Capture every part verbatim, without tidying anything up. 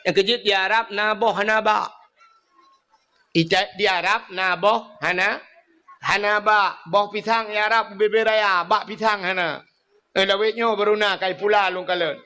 Nyang keujeuet di Arab na boh hana bak. Ita-, di Arab na boh hana, hana bak. Boh pisang di Arab ubé-bé raya, bak pisang hana. Eh, lawét nyoe baru na kai pula lôn kalon.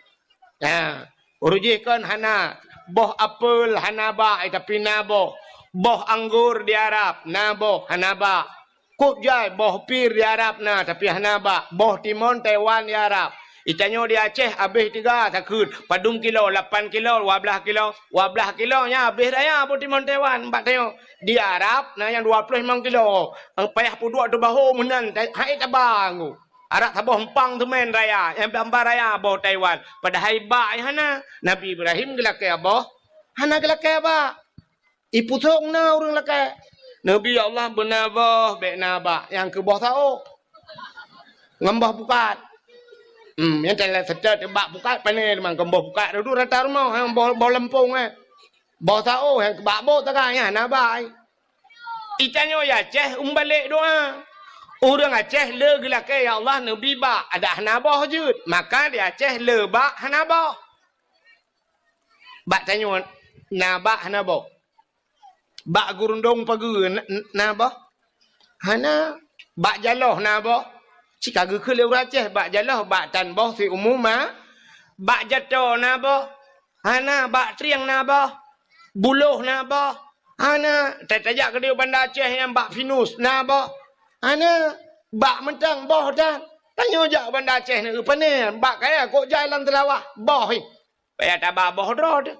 Ha, ureueng jih kon hana. Boh apel hana bak, eh, tapi na boh. Boh anggur di Arab, na boh, hana bak. Kok jai boh pir di Arab na, tapi hana bak. Boh timon Taiwan di Arab. Itanyoe di Aceh abéh tiga takheun. Padum kilo, lapan kilo, dua blaih kilo. Dua blaih kilo nyan abéh raya boh timon Taiwan bak tanyoe. Di Arab na nyang dua ploh limong kilo. Payah peuduek teubaho meunan, hai taba nggu. Arak saboh empang teumén raya, nyang bamba raya boh Taiwan. Padahai bak nyang hana. Nabi Ibrahim geulakée boh, hana geulakée bak. Ipusong na ureuëng lakée. Nabi Allah beuna boh, bék na bak, nyang keu boh saôh. Ngon boh pukat. Hmm, nyang teulat seutôt bak pukat pané teuma, ngon boh pukat dudu rata rumoh, nyang boh, boh leumpong, eh. Boh saôh nyang keu bak bot taga nyan hana bak. Itanyoe ya Aceh umbalek doa. Ureuëng Aceh le geulakée, "Ya Allah, neubi bak," adak hana boh jeuet. Maka di Aceh le bak hana boh. Bak tanyoe na bak hana boh. Bak gurundong pageue na, na boh? Hana. Bak jaloh na boh? Cit ka geukheun lé ureuëng Aceh, bak jaloh, bak tan boh siumu ma. Bak jato na boh? Hana. Bak trieng na boh? Buloh na boh? Hana. Ta-, tajak keudéh Banda Aceh nyang bak pinus na boh? Hana. Bak mantong boh tan. Tanyoe jak Banda Aceh na, pane? Bak kaya kok jai lam teulawah? Boh, hi. Payah taba boh droe teuh.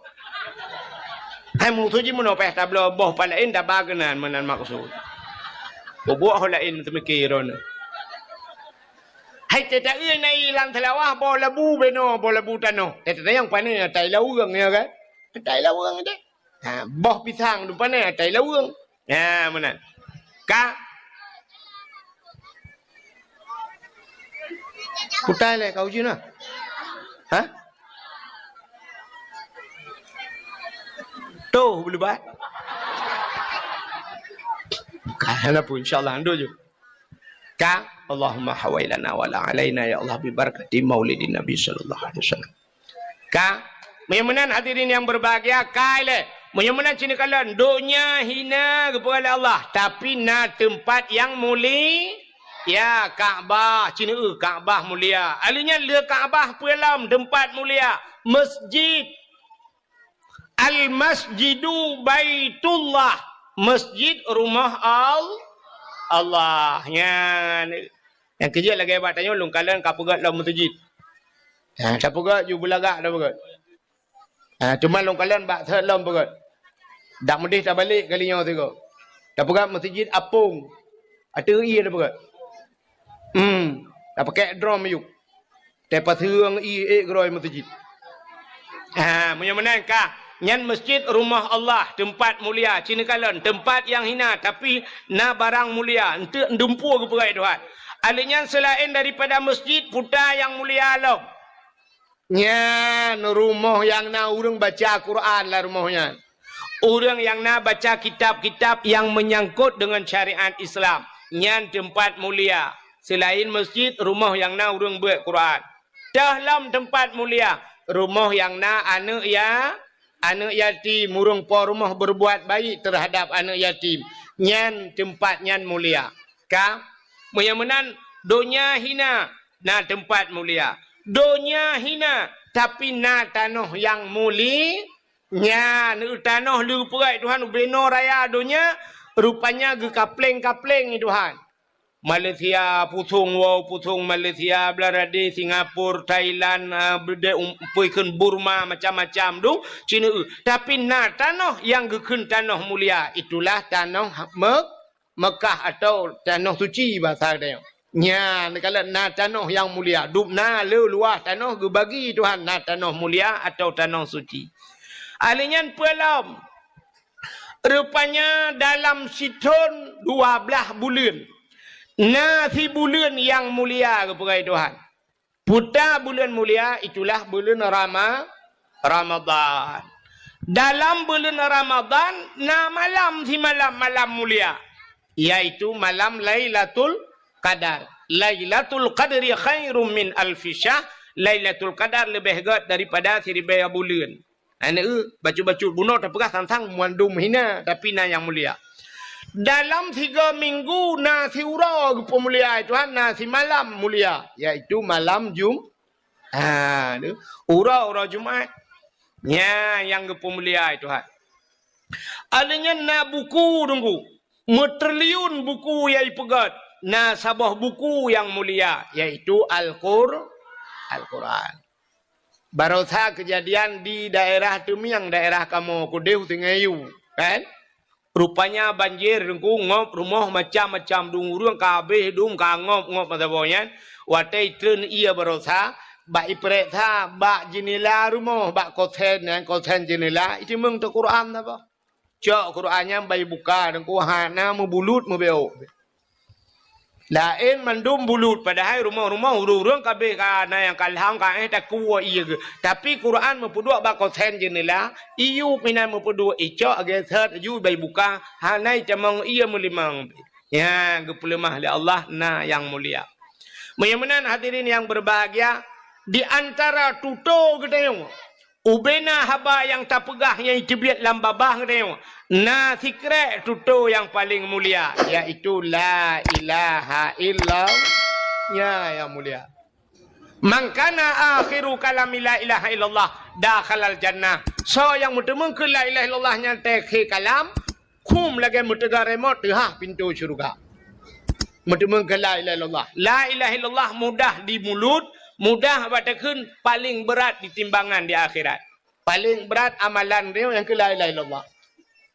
Hai musoh jih meunoe payah tabloe boh pat laén taba keunan meunan maksud. Bubuet ho laén teumiki droeneuh. Hai teuta-eu na ié lam teulawah boh labu benoe, boh labu tanoh. Eh, teuta nyang pane atai laweueng, ya kan? Atai laweueng deh. Ha, boh pisang tu pane atai laweueng. Ha, meunan. Ka? Kutai lé kau jih na. Ha? Toh beulebat. Ka, hana pun, insya Allah, ando je. Ka, Allahumma hawailana wala alaina, ya Allah, bi barakati maulidin Nabi sallallahu alaihi wasallam. Ka, meunyoe meunan hadirin yang berbahagia, kai lé. Meunyoe meunan cit neukalon, donya hina geupeugah lé Allah, tapi na teumpat nyang muli-, ya, Ka'bah, cit neueu Ka'bah mulia. Aleuh nyan le Ka'bah peue lom teumpat mulia, masjid. Al-Masjidu Baitullah, masjid rumoh Al-, Allah. Nyan. Nyang keujeuet lagée bak tanyoe lôn kalon ka peugét lom meuseujid. Ha, tapeugét ju beulagak tapeugét. Ha, teuma lôn kalon bak thot lom peugét. Dak meudeh tabalek kali nyoe sigoe. Tapeugét meuseujid apong. Ateueh ié tapeugét. Hmm, tapakek drom yuk. Teupaseung ié ék keudroe meuseujid. Ha, meunyoe meunan ka, nyan masjid rumoh Allah, teumpat mulia, cit neukalon, teumpat nyang hina, tapi na barang mulia, eunteuk dumpeue geupeugah Tuhan. Aleuh nyan seulaén daripada masjid, peue nyang mulia lom. Nyan rumoh nyang na ureuëng baca Quran lam rumoh nyan. Ureuëng nyang na baca kitab-kitab nyang meunyangkot deungon syariat Islam, nyan teumpat mulia. Seulaén masjid, rumoh nyang na ureuëng beuet Quran. Toh lom teumpat mulia, rumoh nyang na aneuëk ya-, aneuëk yatim, ureuëng po rumoh berbuat baik terhadap aneuëk yatim, nyan teumpat nyan mulia. Ka, meunyoe meunan, donya hina, na teumpat mulia. Donya hina, tapi na tanoh nyang muli-, Nyan, tanoh leupeureuet Tuhan ubenoe raya donya, rupanya geukapleng-kapleng Tuhan. Malaysia pusong woe, pusong Malaysia, Bangladesh, Singapura, Thailand, ah, bede-, um, peue kheun Burma, macam-macam tu, cit neueu. Tapi na tanoh nyang geukheun tanoh mulia, itulah tanoh Me-, Mekah atau tanoh suci basa geutanyoe. Nyan, kalau na tanoh nyang mulia, dum na le luwah tanoh geubagi Tuhan na tanoh mulia atau tanoh suci. Aleuh nyan peue lom? Rupanya dalam sithon dua blaih buleuen, na sibuleuen nyang mulia geupeugah Tuhan. Peue buleuen mulia, itulah buleuen Rama-, Ramadhan. Dalam buleuen Ramadhan na malam simalam, malam mulia, yaitu malam Lailatul Qadar. Lailatul Qadri khairum min alfi syahr. Lailatul Qadar leubeh gét daripada siribée buleuen. Aneuk, bacut-bacut bunoe tapeugah sang-sang mandum hina, tapi na nyang mulia. Dalam sigoe minggu na siuroe geupeumulia Tuhan, na simalam mulia, yaitu malam Jum-, ha, tu. Uroe-uroe Jumat. Nyan nyang geupeumulia Tuhan. Alheuh nyan na buku Teungku. Meutriliun buku nyang ipeugét. Na saboh buku nyang mulia, yaitu Al-Qur-, Al-Quran. Barosa keujadian di daerah Teumieng, daerah kamoe keudeh Sungai Yu, kan? Rupanya banjir Teungku, ngop rumoh macam-macam, dum ureuëng ka habéh dum, ka ngop-ngop masa boh nyan. Watée itreun ié barosa, bak iprek sa, bak jeunela rumoh, bak kosen nyan, kosen jeunela, iteumeung teuh Quran saboh. Cok Quran nyan bak ibuka Teungku, hana meubulut meubeuk. Laén mandum bulut, padahai rumoh-rumoh ureuëng-ureuëng ka habéh ka na nyang ka lham ka éh takue ié geuh. Tapi Quran meupeuduek bak kosen jeunela, iyup inan meupeuduek icok geuseuet ju bak ibuka, hana itamong ié meulimong. Nyan geupeuleumah lé Allah na nyang mulia. Meunyoe meunan hadirin nyang berbahagia, di antara tutoe geutanyoe, ubena haba nyang tapeugah nyang iteubiet lam babah geutanyoe, na sikrek tutoe nyang paleng mulia, yaitu la ilaha illallah. Nyan nyang mulia. Man kana akhiru kalami la ilaha illallah dakhalal jannah. Soe nyang meuteumeung keu la ilaha illallah nyan teukhe kalam, khum lagée meuteuga remote teuhah pintoe syeuruga. Meuteumeung keu la ilaha illallah. La ilaha illallah mudah di mulut, mudah bak takheun, paleng brat di timbangan di akhirat. Paleng brat amalan droe nyang keu la ilaha illallah.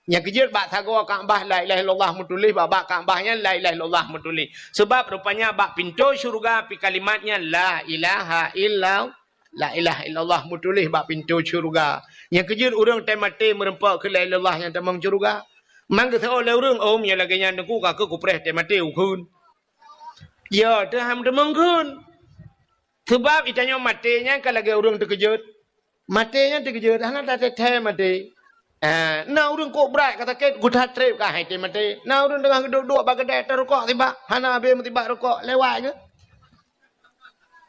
Nyang keujeuet bak sagoe Ka'bah la ilaha illallah meutuléh, bak, bak Ka'bah nyan la ilaha illallah meutuléh. Sebab rupanya bak pintoe syeuruga pi kalimat nyan la ilaha illallah. La ilaha illallah meutuléh bak pintoe syeuruga. Nyang keujeuet ureuëng teumaté meureumpok keu la ilaha illallah nyang tamong syeuruga. Man geuseuôt lé ureuëng, "Oh, meunyoe lagée nyan Teungku, ka keuh kupreh teumaté ukheun." Ya, teuh han tamong kheun. Sebab itanyoe maté nyan ka lagée ureuëng teukeujot. Maté nyan teukeujot, hana tateuthée maté. Ah, na ureuëng kok brat ka sakét, geutat treb ka hai teumaté. Na ureuëng teungoh geuduek-duek bak keudè, tarukok sibak, hana habéh meusibak rukok, lewat geuh.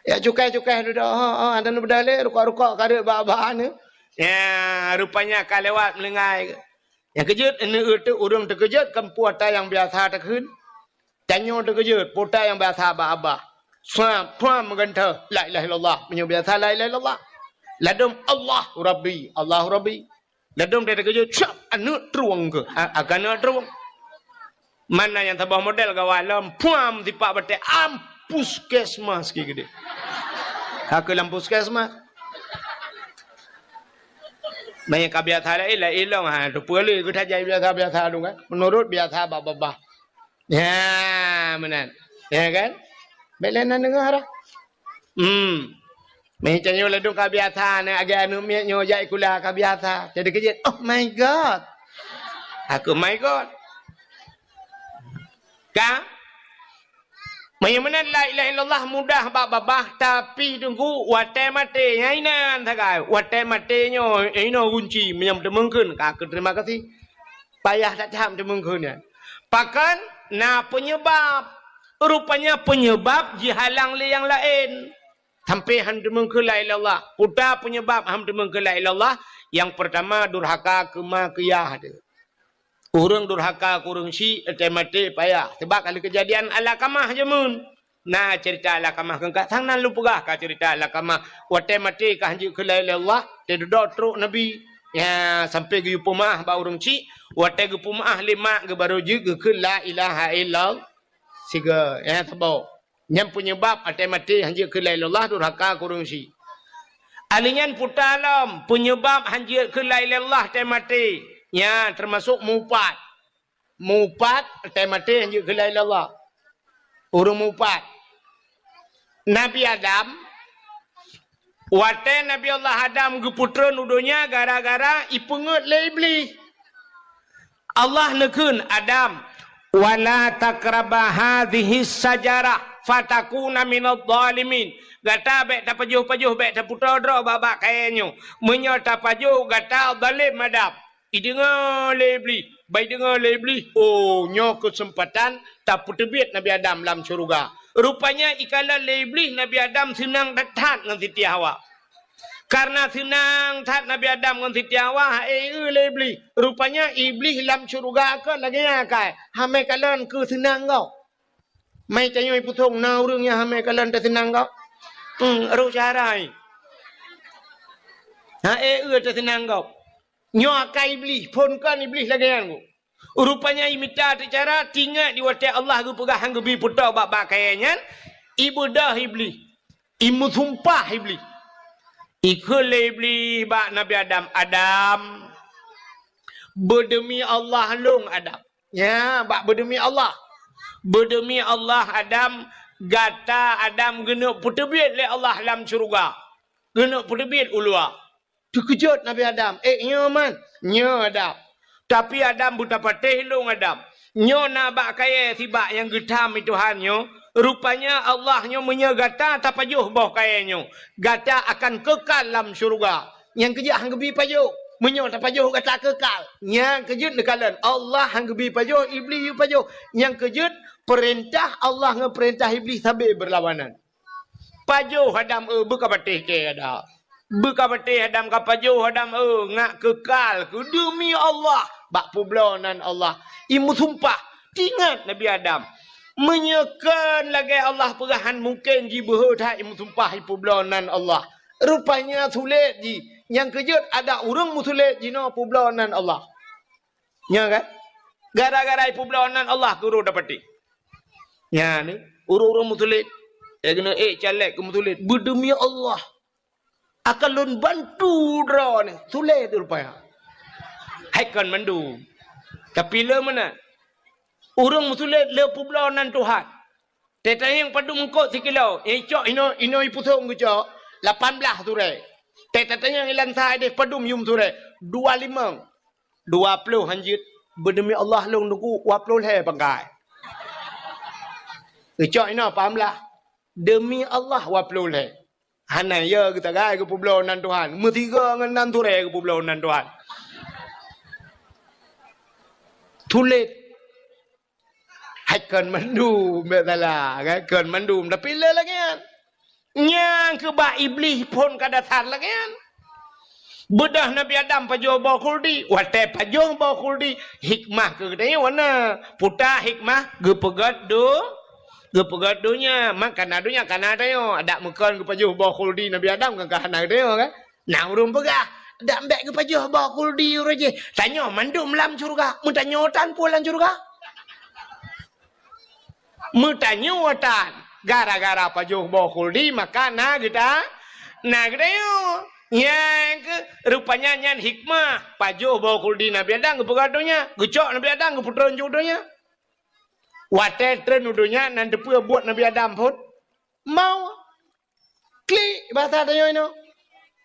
Ya, cukai-cukai dudoe, ho, ho, hana neubeudalé, rukok-rukok ka rhot bak-bak nyoe. Ya, rupanya ka lewat meulinggai geuh. Nyang keujot, aneuk teuh ureuëng teukeujot, kan peue ata nyang biasa takheun. Tanyoe teukeujot, peue ata nyang biasa bak babah. Swab, swab meugantoh, la ilaha illallah. Meunyoe biasa la ilaha illallah. Ladom, Allahu Rabbi, Allahu Rabbi. Ladom teukeujot, swab, aneuk trueng keuh. A, akan aneuk trueng. Mana nyang saboh model gawat lom, puam sipak batée, am puskesmas ki geude. Hakeu lam puskesmas. Meunyoe ka biasa laén, laén lom, ha, teupeue lé geutajak biasa-biasa dong kan. Meunurot biasa bak babah. Ya, meunan. Ya kan? Bék lé na deungoe dah. Hmm. Meutanyoe ladom ka biasa, na agak aneuk miet nyoe jak sikula ka biasa. Jadi keujeuet, "Oh my God." Aku, "My God." Ka? Meunyoe meunan la ilaha illallah mudah bak babah, tapi teungku watée maté nyan inan sagai. Watée maté nyoe inoe gunci meunyoe teumeungkeun ka keu terima kasih. Payah that-that teumeungkeun nyan. Pakon na peunyeubab. Rupanya peunyeubab jihalang lé nyang laén. Sampai han teumeung keu la ilaha illallah. Peue ta peunyeubab han teumeung keu la ilaha illallah? Nyang peurtama durhaka keu ma keu yah teuh. Ureuëng durhaka keu ureuëng syik, watée maté payah. Sebab ka lheueh keujadian Alakamah jameun. Na ceurita Alakamah keu ka sang nan lôn peugah ka ceurita Alakamah. Watée maté ka han jeuet keu la ilaha illallah, teududoe trok Nabi. Ya, sampai geuyue peumeu'ah bak ureuëng syik. Watée geupeumeu'ah lé mak geuh barô jeuet geukheun la ilaha illallah. Sigoe, ya, saboh. Nyan peunyeubab watée maté han jeuet keu la ilaha illallah durhaka keu ureuëng syik. Alheuh nyan peue ta lom peunyeubab han jeuet keu la ilaha illallah watée maté. Nyan teumasok mupat. Mupat watée maté han jeuet keu la ilaha illallah. Ureuëng mupat. Nabi Adam, watée Nabi Allah Adam geupeutreun u donya gara-gara ipeungét lé Iblih. Allah neukheun, "Adam, wala taqraba hadhihi syajarah fatakuna minadh dhalimin." Gata bék tapajoh-pajoh, bék tapeutoe droe bak-bak kayée nyoe. Meunyoe tapajoh, gata zalem Adam. Ideungoe lé Iblih, bak ideungoe lé Iblih, oh, nyoe keuseumpatan tapeuteubiet Nabi Adam lam syeuruga. Rupanya ikalon lé Iblih Nabi Adam seunang that-that ngon Siti Hawa. Kareuna seunang that Nabi Adam ngon Siti Hawa, eh, eu lé Iblih. Rupanya Iblih lam syeuruga kon lagée nyan kai. Hamé kalon keu seunang gob. Mai tanyoe pusong na ureuëng nyang hamé kalon teuseunang gob. Hmm, roh cara ai. Ha, eh, eu teuseunang gob. Nyoe akai Iblih, phon kon Iblih lagée nyan gob. Rupanya imita teucara, tingat di watée Allah geupeugah han geubi peutoe bak-bak kayée nyan, ibeudôh Iblih, imeusumpah Iblih. Ikheun lé Iblih bak Nabi Adam, "Adam, beudeumi Allah lôn, Adam." Ya, bak beudeumi Allah. "Beudeumi Allah, Adam, gata Adam geuneuk peuteubiet lé Allah lam syeuruga. Geuneuk peuteubiet u luwa." Teukeujot Nabi Adam, "Eh, nyoe man, nyoe Adam." Tapi Adam beutapatéh lôn Adam. Nyoe na bak kayée sibak nyang geutham i Tuhan nyoe. Rupanya Allah nyoe meunyoe gata tapajoh boh kayée nyoe, gata akan keukal lam syeuruga. Nyang keujeuet han geubi pajoh. Meunyoe tapajoh gata keukal. Nyang keujeuet neukalon Allah han geubi pajoh, Iblih yue pajoh. Nyang keujeuet peurintah Allah ngon peurintah Iblih sabe beurlawanan. Pajoh Adam, eh, beukapatéh kée Adam. Beukapatéh Adam, ka pajoh Adam, eh, ngat keukal keu deumi Allah. Bak peubloe nan Allah, imeusumpah. Tingat Nabi Adam. Meunyoe kon lagée Allah peugah han mungken jibeuhe that imeusumpah ipeubloe nan Allah. Rupanya sulet jih. Nyang keujeuet ada ureuëng meusulet jinoe peubloe nan Allah. Nyan kan? Gara-gara ipeubloe nan Allah keu ureuëng dapatéh. Nyan ni, ureuëng-ureuëng meusulet. Eh, keuneuk, eh, caleg keu meusulet. Beudeumi Allah. Akan lôn bantu droeneuh. Sulet rupanya. Hai kon mandum. Tapi le meunan. Ureuëng meusulet le peubloe nan Tuhan. Teuh tanyong padum eungkot sikilo. Eh, cok inoe, inoe ipusong geucok. Lapan blaih surée. Teuh tatanyong ilan sa ideh padum yum surée. Dua limong. Dua ploh hanjeuet. Beudeumi Allah lôn nuku dua ploh lhée pangkai. Geucok inoe paham lah. Deumi Allah dua ploh lhée. Hana ya geutagai geupeubloe nan Tuhan. Meusigoe ngon nan surée geupeubloe nan Tuhan. Sulet. Hai kon mandum, bèk salah, kan? Kon mandum, tapi le lagée nyan. Nyang keu bak Iblih phon ka dasar lagée nyan. Beudôh Nabi Adam pajoh boh khuldi, watée pajoh boh khuldi, hikmah keu geutanyoe na. Peue hikmah? Geupeugét do-, geupeugét donya, maka na donya ka na tanyoe. Adak meukon geupajoh boh khuldi Nabi Adam kan ka hana geutanyoe, kan? Na ureuëng peugah, "Dak bèk geupajoh boh khuldi uroe jih. Tanyoe mandum lam syeuruga." Meutanyoe tan peue lam syeuruga? Meutanyoe tan. Gara-gara pajoh boh khuldi, maka na geuta-, na geutanyoe. Nyang keu, rupanya nyan hikmah. Pajoh boh khuldi Nabi Adam geupeugah donya. Geucok Nabi Adam geupeutreun ju donya. Watée treun u donya, nan teupeue buet Nabi Adam phon? Mau. Klik, bahasa tanyoe inoe.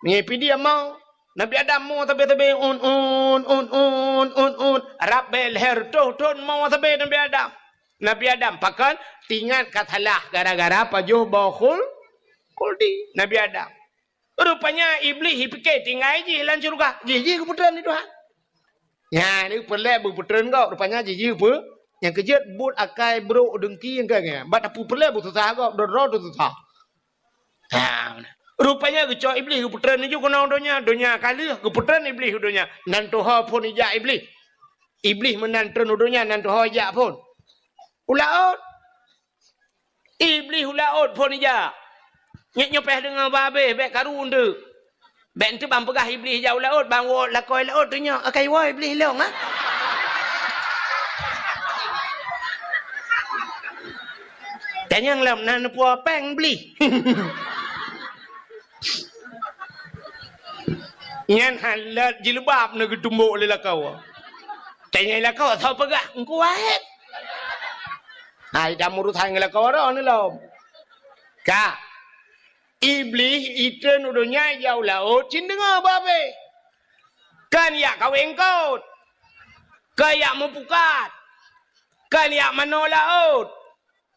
Meunyoe pih dia mau. Nabi Adam mo sabe-sabe, un, un, un, un, un, un. Rab bèk lhèe reutôh thon mo sabe Nabi Adam. Nabi Adam, pakon? Tingat ka salah gara-gara pajoh boh khul-, khuldi. Nabi Adam. Rupanya Iblih jipike tinggai jih lam syeuruga. Jih, jih geupeutreun lé Tuhan. Nyan, ni peureulée beupeutreun gob. Rupanya jih, jih peue? Nyang keujeuet buet akai brok deungki nyang ka nyan. Bak tapeureulée beususah gob, droe-droe teususah. Ha, rupanya geucok Iblih geupeutreun laju keunoe donya, donya ka lheueh geupeutreun Iblih u donya. Nan tuho phon ijak Iblih. Iblih meunan treun u donya, nan tuho ijak phon. U laôt. Iblih u laôt phon ijak. Nyoe, nyoe pih deungoe babeh, bèk karu eunteuk. Bèk eunteuk ban peugah Iblih ijak u laôt, ban woe lakoe laôt tunyok, akai woe Iblih lôn, ha? Tanyong lom na neupue péng Iblih. Nyan halat jilbab na geutumbok lé lakoe. Tanyong lakoe, soe peugah? Engku Waheb. Hai, dak meurusan ngon lakoe droeneuh lom. Ka. Iblih itreun u donya ijak u laôt cit deungoe babeh. Kan ijak kawé eungkot. Kan ijak meupukat. Kan ijak manoe laôt.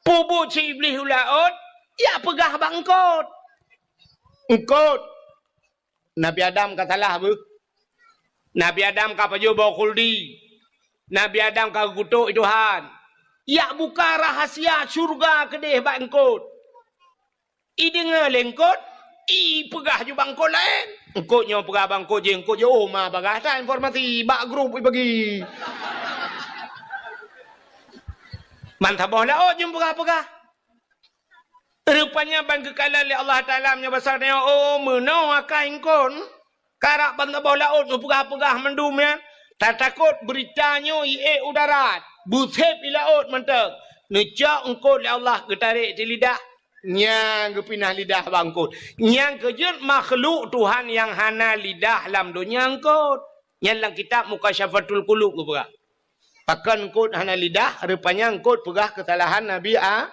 Peue buet si Iblih u laôt, ijak peugah bak eungkot. Eungkot. Nabi Adam ka salah beuh. Nabi Adam ka pajoh boh khuldi. Nabi Adam ka geukutok lé Tuhan. Ijak buka rahasia syeuruga keudeh bak eungkot. Ideungoe lé eungkot, Ipeugah ju bak eungkôt laén. Eungkôt nyoe peugah bak eungkôt jih, eungkôt jih, oh, ma bagah that informasi bak grup ibagi. Ban saboh laôt jeuem peugah-peugah. Rupanya ban geukalon lé Allah Taala meunyoe basa nyoe, oh, meunoe akai eungkôt. Karab ban saboh laôt meupeugah-peugah mandum nyan. Tatakot beurita nyoe iék u darat, beusép i laôt mantong. Neucok eungkôt lé Allah geutarek di lidah. Nyang geupinah lidah bak eungkôt. Nyang keujeuet makhluk Tuhan nyang hana lidah lam donya eungkôt. Nyan lam kitab Mukasyafatul Qulub geupeugah. Pakon eungkôt hana lidah, rupanya eungkôt peugah keusalahan Nabi A-,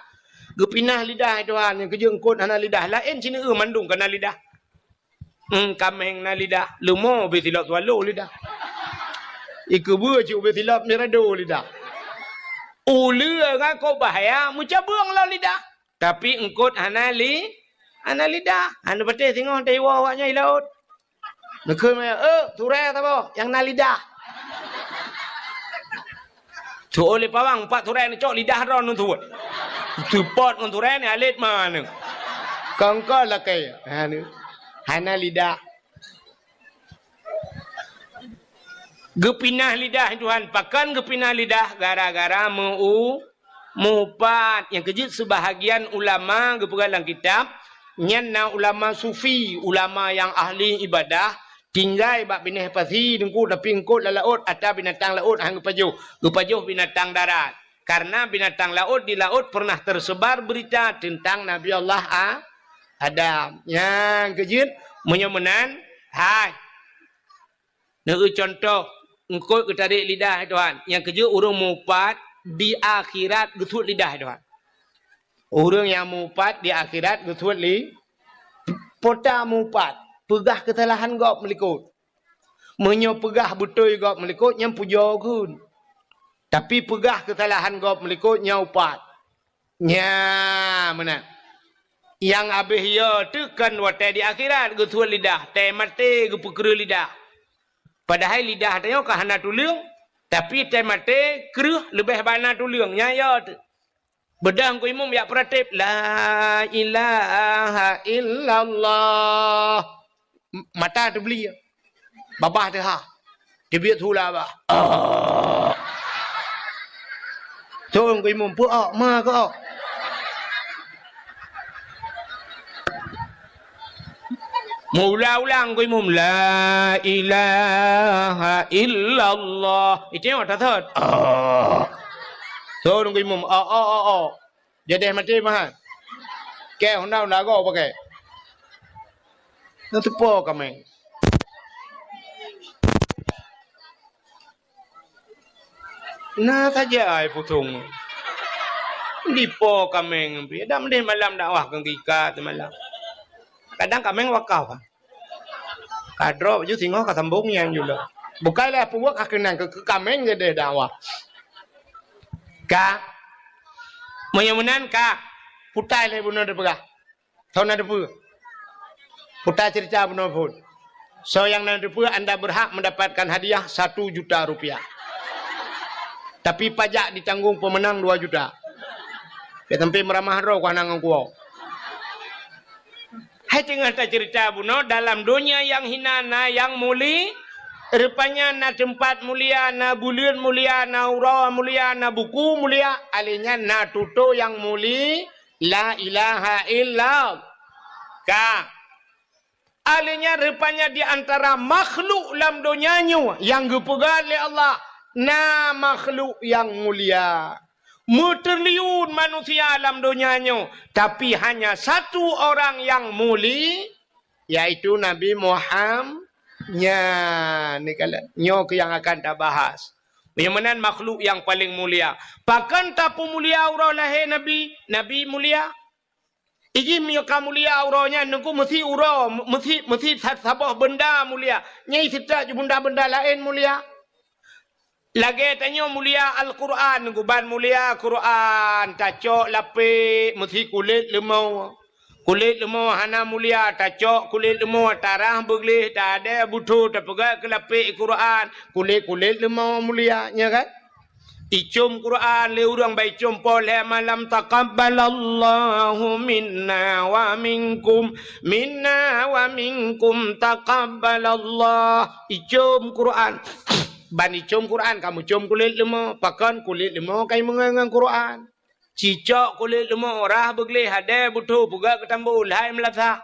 geupinah lidah Tuhan, nyang keujeuet eungkôt hana lidah. Laén sineuk mandum ka na lidah. Hmm, kaméng na lidah, leumo ubé silop swallow lidah. Ikeubeue cit ubé silop mirado lidah. Uleue ngon kok bahya meucabeueng lom lidah. Tapi eungkôt hana li-, hana lidah. Hana patéh singoh teuiwoe awaknyan i laôt. Neukheun maya, "Eh, turée saboh nyang na lidah." Tu'oh lé pawang, pat turée neucok lidah droe neuthuet. Seupôt ngon turée ni alet ma neu. Kongkol lakée. Ha, neu. Hana lidah. Geupinah lidah Tuhan. Pakon geupinah lidah? Gara-gara meu-, meuupat. Nyang keujeuet seubahagian ulama geupeugah lam kitab, nyan na ulama sufi, ulama nyang ahli ibadah, tinggai bak binéh pasi teungku, tapi eungkôt lam laôt, atra binatang laôt han geupajoh. Geupajoh binatang darat. Karena binatang laôt, di laôt pernah tersebar berita tentang Nabi Allah A-, Adam. Nyang keujeuet, meunyoe meunan, hai. Neueu cuntoh, eungkôt geutarek lidah Tuhan. Nyang keujeuet ureuëng meuupat di akhirat geusuet lidah Tuhan. Ureuëng nyang meuupat di akhirat geusuet li-, pota meuupat, peugah keusalahan gob meulikot. Meunyoe peugah beutôi gob meulikot, nyan pujoe kheun. Tapi peugah keusalahan gob meulikot, nyan upat. Nya, meunan. Nyang abéh yo teuh kon watée di akhirat geusuet lidah, tée maté geupeukreueh lidah. Padahai lidah tanyoe ka hana tuleueng, tapi tée maté kreueh leubeh bana tuleueng, nyan yo teuh. Beudôh Teungku Imum jak peurateb, "La ilaha illallah." M-, mata teubli. Babah teuha. Teubiet su lam babah. Ah. Teungku Imum, "Peu-ok, ma keu-ok?" Meuulang-ulang Teungku Imum, "La ilaha illallah." Itu yang mata thot. Ah. Teungku Imum, "Oh, oh, oh, oh." Jadeh maté meuhan. Kée honda-honda goe pakai. Na teupo kaméng. Na saja ai pusong. Dipo kaméng pih. Dak meudeh malam dakwah keu gika teumalam. Kadang kaméng wakaf. Ka droe baju singoh ka sambong nyang jula. Bukai lé puwok ka keunan keu, keu kaméng jadeh dakwah. Ka. Meunyoe meunan ka. Putai lé bunoe dipeugah. Soe na teupeue? Putai cerita bunoe phon. Soe nyang na teupeue, anda berhak mendapatkan hadiah satu juta rupiah. Tapi pajak ditanggung pemenang dua juta. Bèk sampai meuramah droe ku hana ngon kuwoe. Hai teungoh tacerita bunoe, dalam donya nyang hina na nyang muli, rupanya na teumpat mulia, na buleuen mulia, na uroe mulia, na buku mulia, alèh nyan na tutoe nyang muli, la ilaha illallah. Ka. Alèh nyan rupanya di antara makhluk lam donya nyoe nyang geupeugah lé Allah, na makhluk nyang mulia. Meutriliun manusia lam donya nyoe, tapi hanya satu orang nyang muli, yaitu Nabi Muham-, nyan, ni kala-, nyoe keuh nyang akan tabahas. Nyang meunan makhluk nyang paleng mulia. Pakon tapeumulia uroe lahé Nabi? Nabi mulia. Iji meunyoe ka mulia uroe nyan, nungku meusi uroe, meusi, meusi sa-, saboh beunda mulia. Nyang seutôt ju beunda-beunda laén mulia. Lagèe tanyoe mulia Al-Qur'an, nungku ban mulia Qur'an, tacok lapék meusi kulét leumo. Kulét leumo hana mulia, tacok kulét leumo tarah beugleh, tadèe butho tapeugöt keu lapék Qur'an, kulét-kulét leumo mulia, nya kan? Icôm Quran lé ureuëng, ban icôm poh lhée malam, "Taqabbalallahu minna wa minkum, minna wa minkum, taqabbalallah." Icôm Quran. Ban icôm Quran, ka meucôm kulét leumo. Pakon kulét leumo ka imeungon ngon Quran. Cicok kulét leumo, rhah beugleh, hadée beuthô, peugah keu tambo, lhai meulasah.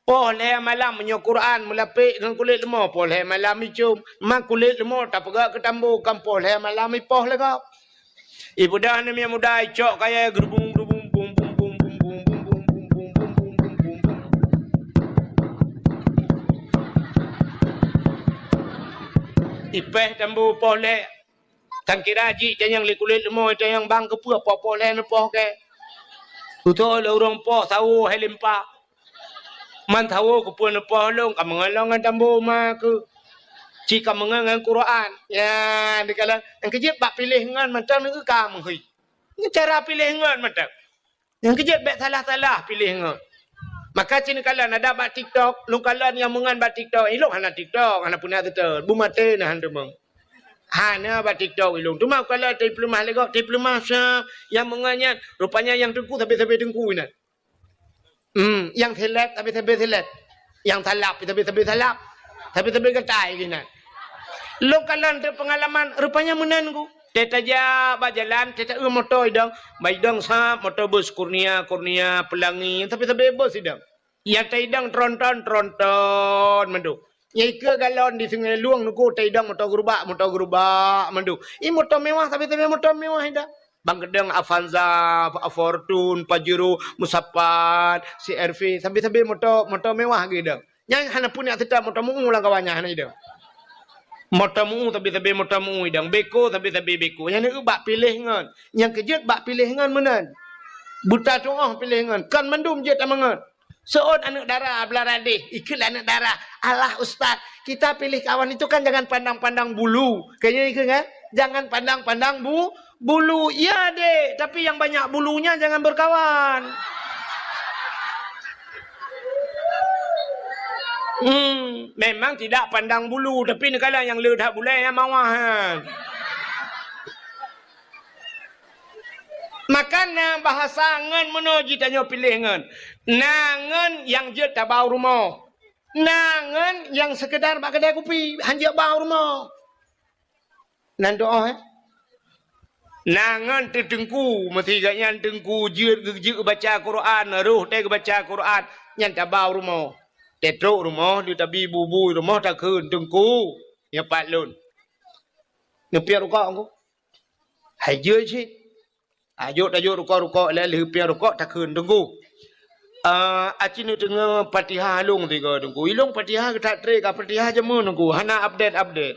Poh lhée malam, meunyoe Quran meulapék ngon kulét leumo, poh lhée malam icôm. Ma kulét leumo tapeugah keu tambo, kan poh lhée malam ipoh lé gob. Ibeudôh aneuk miet muda, icok kayée, geurubung, geurubung, bung, bung, bung, bung, bung. Ipéh tambo poh lhée. Tan kira jih tanyong lé kulét leumo, tanyong bang keupeue poh-poh lhée neupoh kée. Tutoe lé ureuëng poh sawo hai limpa. Man sawo keupeue neupoh lôn, ka meungon lôn ngon tambo ma keuh. Ci ka meungon ngon Quran. Ya, dikalon nyang keujeuet bak piléh ngon mantong neu ka meuhôi. Ngon cara piléh ngon mantong. Nyang keujeuet bék salah-salah piléh ngon. Maka ci neukalon adak bak TikTok, lôn kalon nyang meungon bak TikTok. Ilôn hana TikTok, hana peuna seutôt. Beumaté na han teumong. Hana bak TikTok ilôn. Teuma kalon teupeuleumah lé gob, teupeuleumah sa nyang meungon nyan. Rupanya nyang teungku sabe-sabe teungku inan. Hmm, nyang seleb sabe-sabe seleb. Nyang salab sabe-sabe salab. Sabe-sabe gatai inan. Lôn kalon teupeungalaman, rupanya meunan ku. Teutajak bak jalan, teuta-eu moto idong. Bak idong sab, moto bus Kurnia, Kurnia, Pelangi, sabe-sabe bus idong. Nyang taidong tronton, tronton mandum. Nyang ikeue galon di Sungai Lueng nuku taidong moto gerubak, moto gerubak mandum. I moto mewah, sabe-sabe moto mewah idong. Bang keudong Avanza, Fortuner, Pajero, Musapat, C R V, sabe-sabe moto, moto mewah geuidong. Nyan hana pun nyang seutôt moto meu lam kawan nyan hana idong. Moto meu, sabe-sabe moto meu idong. Beko, sabe-sabe beko. Nyan bak piléh ngon. Nyang keujeuet bak piléh ngon meunan. Buta tuoh piléh ngon. Kon mandum jeuet tameungon. Seuôt aneuk dara beulara deh, ikheun lé aneuk dara, "Alah ustaz, kita pilih kawan itu kan jangan pandang-pandang bulu." Kayaknya ikheun kan? "Jangan pandang-pandang bu-, bulu." Iya dek, tapi yang banyak bulunya jangan berkawan. Hmm, memang tidak pandang bulu, tapi neukalon nyang le that bulée nyang mawah nyan. Maka na bahasa ngon meunoe jitanyoe piléh ngon. Na ngon nyang jeuet tabau rumoh. Na ngon nyang seukeudar bak keudai kupi, han jeuet bau rumoh. Nan doa, eh? Na ngon teuteungku, meusigat nyan teungku jeuet geujeuet baca Quran, roh teuh geubaca Quran, nyan tabau rumoh. Teutrok rumoh, di tabi bubui rumoh takheun, "Teungku, nyoe pat lôn." Neupiep rukok ku. Hai jeuet cit. Ajok tajok rukok-rukok lé lheueh piep rukok takheun, "Teungku, ah, aci neudeungoe Fatihah lôn tiga, Teungku. Ilôn Fatihah geutak tré ka Fatihah jameun, Teungku. Hana update-update.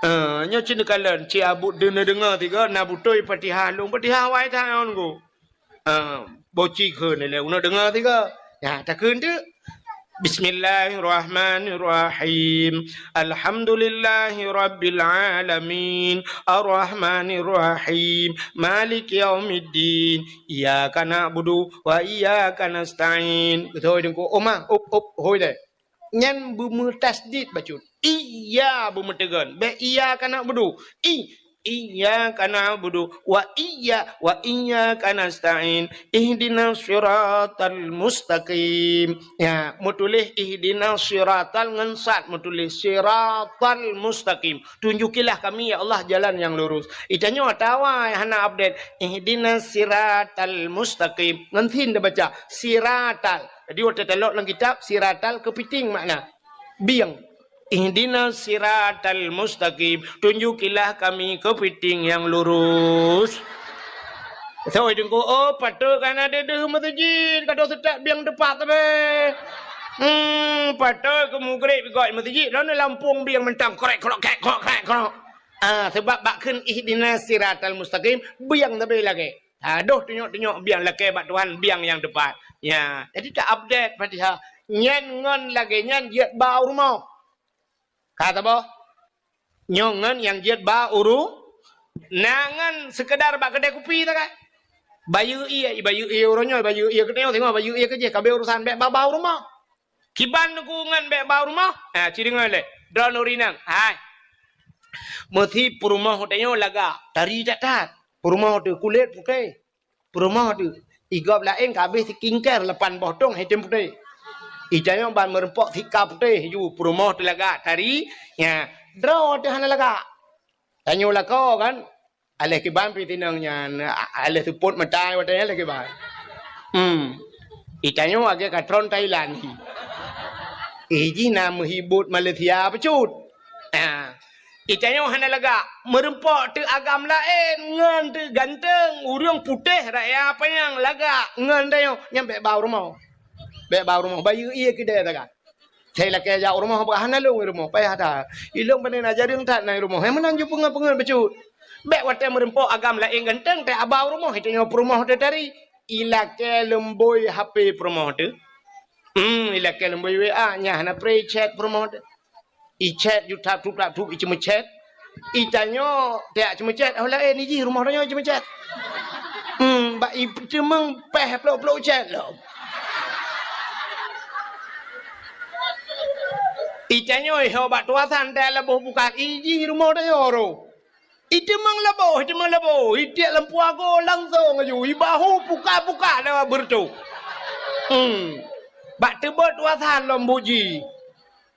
Ah, nyoe ci neukalon, ci abut deungoe-deungoe tiga, na beutôi Fatihah lôn, Fatihah awai that, Teungku." Ah, boci kheun lé, uneuk deungoe tiga. Ya, takheun teuk. Bismillahirrahmanirrahim. Alhamdulillahirabbil alamin. Arrahmanirrahim. Maliki yaumiddin. Iyyaka na'budu wa iyyaka nasta'in. Beutôi Teungku. Oma, up, up, hôi deh. Nyan beumeutasydid bacut. Iya beumeuteugon. Bék iyyaka na'budu. I, iyyaka na'budu wa iyya-, wa iyyaka nasta'in. Ihdinas siratal mustaqim. Ya, meutuléh ihdinas siratal ngon sad meutuléh siratal mustaqim. Tunjukilah kami, ya Allah, jalan yang lurus. Itanyoe atawa hana update. Ihdinas siratal mustaqim. Ngon sin tabaca. Siratal. Jadi, watée talok lam kitab, siratal keupiting makna. Bieng. Ihdinas siratal mustaqim. Tunjukilah kami keupiting nyang lurus. Soe Teungku, oh, patôt ka na deuh-deuh meuseujid, ka deuh seutôt bieng teupat sabe. Hmm, patôt keu mugreb gok meuseujid, droeneuh lampôh bieng mantong, krek, krok, krek, krok, krek, krok. Ah, sabab bak kheun ihdinas siratal mustaqim, bieng sabe lagée. Ha, deuh tunyok-tunyok bieng lakée bak Tuhan, bieng nyang teupat. Ya, jadi ta-update Fatihah. Nyan ngon lagée nyan jeuet bak u rumoh. Ka saboh? Nyoe ngon nyang jeuet bak u ru-, na ngon seukeudar bak keudai kupi ta kan? Bayeue ié, bayeue ié uroe nyoe, bayeue ié keunoe, singoh bayeue ié keujih, ka abéh urusan bék bak-bak u rumoh. Kiban Teungku ngon bék bak u rumoh? Ha, ci deungoe lé. Droeneuh ureueng inong. Hai. Meusi peurumoh tanyoe lagak, tari that-that. Peurumoh teuh kulét putéh. Peurumoh teuh, i gob laén ka habéh skincare lapan boh tông, hitam putéh. I tanyoe ban meureumpok sika putéh ju, peurumoh teuh lagak, tari, nya, droe teuh hana lagak. Tanyoe lakoe kan, aléh kiban pih tinong nyan, a-, aléh seupôt mata watèe nyan aléh kiban. Hmm. I tanyoe lagèe ka tron Thailand. I jih na meuhibot Malaysia bacut. Ha. I tanyoe hana lagak, meureumpok teuh agam laén, ngon teuh ganteng, ureueng putéh raya panyang lagak, ngon tanyoe nyan bèk ba u rumoh. Bèk ba u rumoh, bayeue ié keudè taga. Sai lakèe jak u rumoh, bah hana lôn i rumoh, payah that. I lôn pane na jareueng that na i rumoh, hai meunan ju peungeut-peungeut bacut. Bèk watèe meureumpok agam laén ganteng, teuh aba u rumoh, i tanyoe peurumoh teuh tari. I lakèe leumbôi H P peurumoh teuh. Hmm, i lakèe leumbôi W A, nyan hana pré chat peurumoh teuh. I chat ju tap tup tap tup, i ceumeuchat. I tanyoe tajak ceumeuchat, oh laén i jih rumoh tanyoe ceumeuchat. Hmm, bak i teumeung péh plôk-plôk chat lom. I tanyoe i ho bak tuasan tajak laboh bukat, i jih rumoh tanyoe roh. I teumeung laboh, i teumeung laboh, i tiek lampu ago langsong aju, i bahu puka-puka lewat beureutoh. Hmm. Bak teubot tuasan lom buji.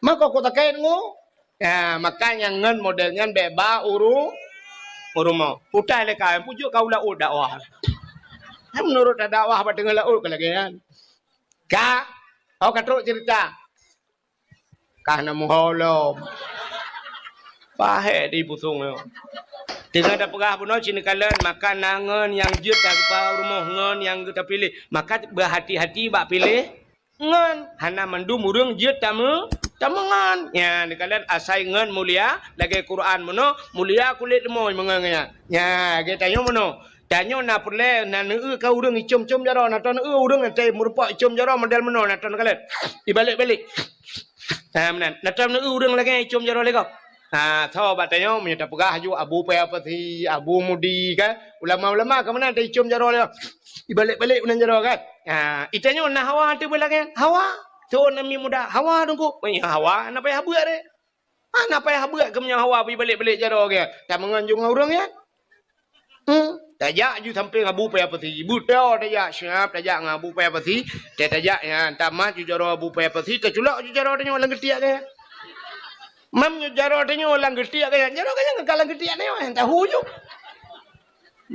Mako ku takét ngu. Ya, maka nyang ngon model nyan bèk ba u ru-, u rumoh. Putai lé ka, pujôk ka u laôt dakwah. Hai meunurot dakwah bak teungoh laôt ka lagèe nyan. Ka, oh ka trok cerita. Ka na muho lom. Pahé di pusong nyoe. Teungoh tapeugah bunoe cit neukalon, maka na ngon nyang jeuet ka geuba u rumoh ngon nyang geuh tapiléh. Maka beuhati-hati bak piléh ngon. Hana mandum ureueng jeuet tameu-, tameungon. Nyan, neukalon asai ngon mulia, lagèe Quran bunoe, mulia kulét leumoi meungon nyan. Nyan, lagèe tanyoe bunoe. Tanyoe na peureulèe, na neueu ka ureueng icôm-côm jaroe, na tô neueu ureueng nyang teumeureumpok icôm jaroe model meunoe, na tô neukalon. Ibalek-balek. Ha, meunan. Na tô neueu ureueng lagèe icôm jaroe lé gob. Ha, tho bak tanyoe meunyoe tapeugah aju Abu Paya Pasi, Abu Mudi, kan? Ulama-ulama ka meunan taicôm jaroe lé gob. Ibalek-balek meunan jaroe, kan? Ha, i tanyoe na hawa teuh beulagèe nyan. Hawa. Seuôn namiet muda. Hawa teungku. Meuiya hawa, na payah beuet deh. Hana payah beuet keu meunyoe hawa bri balek-balek jaroe geuh. Tameungon ju ngon ureueng nyan. Hmm, tajak ju sampéng Abu Paya Pasi. Beutôi tajak siap tajak ngon Abu Paya Pasi. Tajak nyan, tamat ju jaroe Abu Paya Pasi, taculok ju jaroe tanyoe lam geutiek geuh. Mam ju jaroe tanyoe lam geutiek geuh, jaroe geuh nyang ka lam geutiek tanyoe, tahu ju.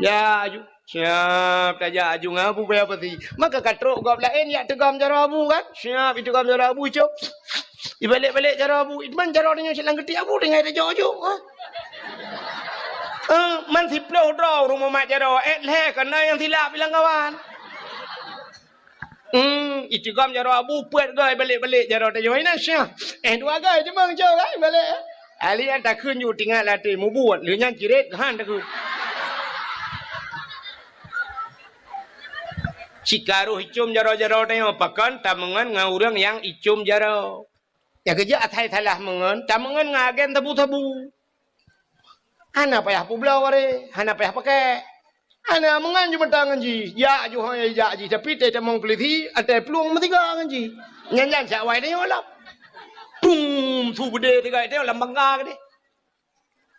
Ya, aju. Siap tajak aju ngon Abu Paya Pasi. Maka ka trok gob laén jak teugom jaroe Abu kan? Siap iteugom jaroe Abu, cok. Ibalek-balek jaroe Abu. Iman jaroe tanyoe silang geutiek Abu tinggai tajok aju. Ha? Eh, man siplôh droe ureueng mumat jaroe, eh, lhèe kana nyang silap ilang kawan. Hmm, iteugom jaroe Abu peuet goe balek-balek jaroe tanyoe inan syah. Eh, dua goe cuma ngejok kan balek. Ali an takheun ju tingat latih mubuet, lheueh nyan cirét han takheun. Cikaroh icôm jaroe-jaroe tanyoe pakon tameungon ngon ureueng nyang icôm jaroe. Nyang keujeuet asai salah meungon, tameungon ngon agen sabu-sabu. Hana payah peubloe wareh, hana payah pakèk. Hana meungon ju meuta ngon jih, jak ju hôi jak jih, tapi teutamong peulisi, atai plueng meusigoe ngon jih. Nyan-nyan siat awai tanyoe lom. Pum, su beudé sigoe tanyoe lam bangga keudeh.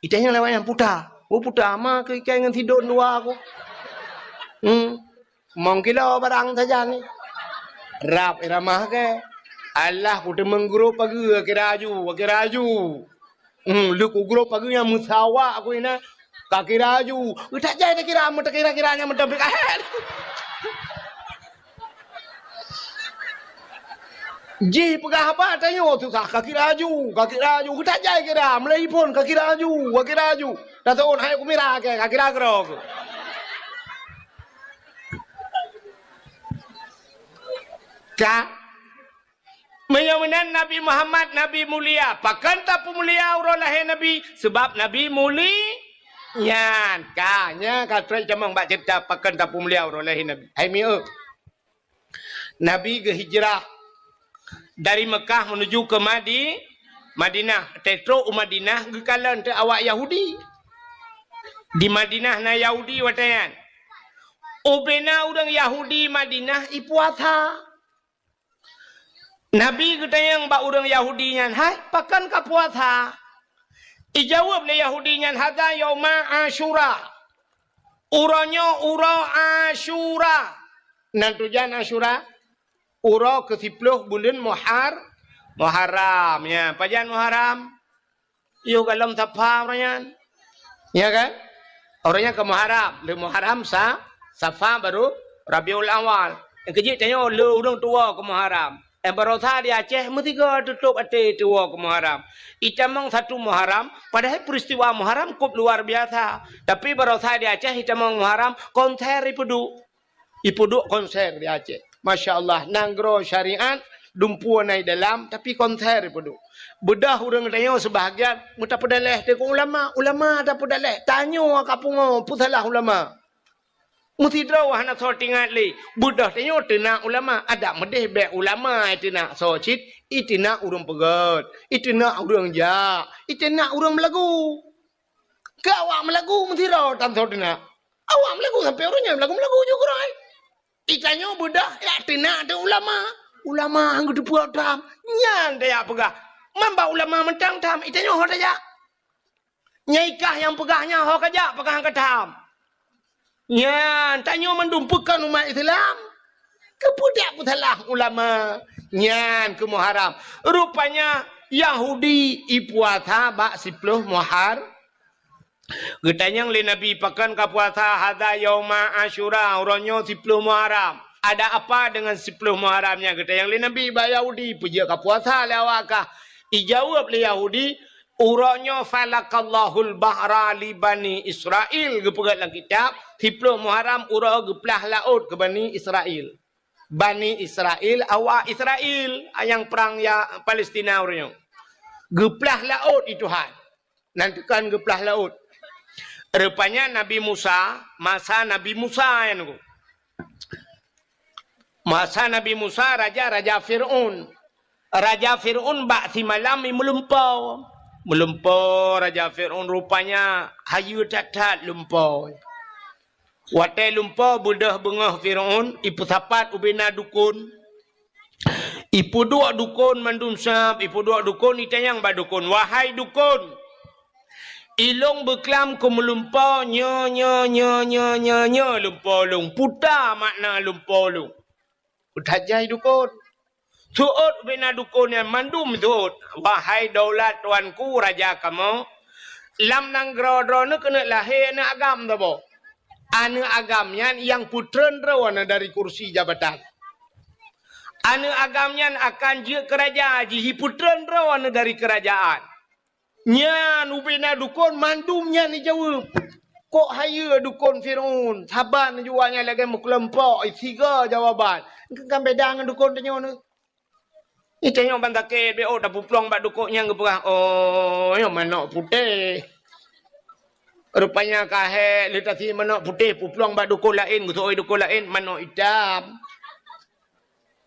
Itanyong lewat nyang puta. Oh, puta ma keu ikai ngon sidon dua ku. Hmm. Mong kilo barang sajan ni. Rab iramah ke. Alah, ku teumeung grob pageue, kira aju, kira aju. Hmm, lheueh ku grob pageue nyang meusawa ku inan. Ka kira aju. Utak jai takira, meutakira-kira nyang meutabrik ahet. Jih peugah haba tanyoe susah, ka kira aju, ka kira aju. Utak jai kira, meulai phon ka kira aju, ka kira aju. Dah taun hai ku mira ke, ka kira keudroe. Ka? Meunyoe meunan Nabi Muhammad, Nabi mulia, pakon tapeumulia uroe lahé Nabi? Sabab Nabi muli-, nyan ka, nyan ka trok tamong bak ceurita pakon tapeumulia uroe lahé Nabi. Hai mieu. Nabi geuhijrah dari Meukah meunuju keu Madi-, Madinah. Watèe trok u Madinah geukalon teuk awak Yahudi. Di Madinah na Yahudi watèe nyan. Ubena ureueng Yahudi Madinah ipuasa. Nabi geutanyong bak ureueng Yahudi nyan, "Hai, pakon kapuasa?" Ijaweueb lé Yahudi nyan, "Hadza yauma Asyura." Uroe nyoe uroe Asyura. Nan tujan Asyura? Uroe keu siploh buleuen Muhar-, Muharram. Ya, pajan Muharram? Yoh golom Safar uroe nyan. Ya kan? Uroe nyan ka Muharram. Lé Muharram sa-, Safar baru Rabiul Awal. Nyang keujeuet tanyoe lé ureuëng tuwoe keu Muharram. Eh, baroesa di Aceh meusigoe tutôp até tuwoe keu Muharram. Itamong satu Muharram, padahai peristiwa Muharram kôp luar biasa. Tapi baroesa di Aceh itamong Muharram, konser ipeuduek. Ipeuduek konser di Aceh. Masya Allah, nanggroe syariat, dumpeue na i dalam, tapi konser ipeuduek. Beudôh ureuëng tanyoe seubahagian, meutapeudaléh teuk ulama, ulama tapeudaléh, tanyoe ka pungo, peusalah ulama. Meusidroe hana soe teuingat lé. Beudôh tanyoe teunak ulama, adak meudeh bék ulama iteunak soe cit, iteunak ureuëng peugét, iteunak ureuëng jak, iteunak ureuëng meulagu. Keu awak meulagu meusidroe tan soe teunak. Awak meulagu sampoe uroe nyoe meulagu-meulagu ju keurôi. Itanyoe beudôh jak teunak teuk ulama. Ulama han geuteupeue tham. Nyan tajak peugah. Man bak ulama mantong tham, itanyoe ho tajak. Nyai kah nyang peugah nyan ho kajak, peugah han ka tham. Nyan, tanyoe mandum peukon umat Islam. Keupeue dak peusalah ulama? Nyan keu Muharram. Rupanya Yahudi ipuasa bak siploh Muhar-, geutanyong lé Nabi, "Pakon ka puasa?" "Hadza yauma Asyura, uroe nyoe siploh Muharram." "Ada apa dengan siploh Muharram nyan?" geutanyong lé Nabi bak Yahudi, "Peue jeuet ka puasa lé awak kah?" Ijaweueb lé Yahudi, "Uroe nyoe falaqallahul bahra li Bani Israil," geupeugah lam kitab, siploh Muharram uroe geuplah laôt keu Bani Israil. Bani Israil, awak Israil, nyang prang ya Palestina uroe nyoe. Geuplah laôt i Tuhan. Nan teukan geuplah laôt. Rupanya Nabi Musa, masa Nabi Musa nyan ku. Masa Nabi Musa, raja, raja Fir'aun. Raja Fir'aun bak simalam i meulumpoe. Meulumpoe raja Fir'aun, rupanya hayeue that-that lumpoe. Watée lumpoe beudôh beungoh Fir'aun, ipeusapat ubena dukon. Ipeuduek dukon mandum sab, ipeuduek dukon, itanyong bak dukon, "Wahai dukon, ilong beuklam keu meulumpoe nyoe, nyoe, nyoe lumpoe lôn. Peue makna lumpoe lôn?" Peuthat jai dukon. Seuôt ubena dukon nyan mandum seuôt, "Wahai daulat tuanku raja kamoe, lam nanggroe droeneuh keuneuk lahé aneuëk agam saboh. Aneuëk agam nyan nyang peutreun droeneuh dari kursi jabatan. Aneuëk agam nyan akan jeuet keu raja, jipeutreun droeneuh dari keurajaan. Nyan ubena dukon mandum nyan ijaweueb." Kok hayeue dukon Fir'aun, saban jua nyan lagée meukeuleumpok, siga jawaban. Kan beda ngon dukon tanyoe nyoe. Itanyoe ban sakét, bék tapuplueng bak dukon nyang geupeugah, "Oh, nyoe manok putéh." Rupanya ka hék, lé tasi manok putéh, puplueng bak dukon laén, geuseuôt dukon laén, manok itam.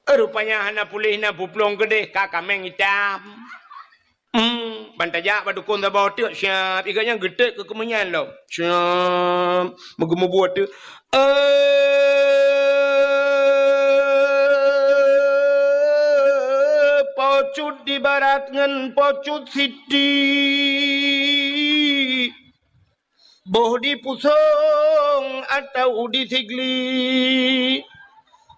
Rupanya hana puléh na puplueng keudeh, ka kaméng itam. Hmm, ban tajak bak dukon saboh teuk siab, iga nyan geutek keu keumeunyan lom. Siab, meugeumeubuet teuk. Eh, pocut di barat ngon pocut siti. Boh di pusong atau di sigli.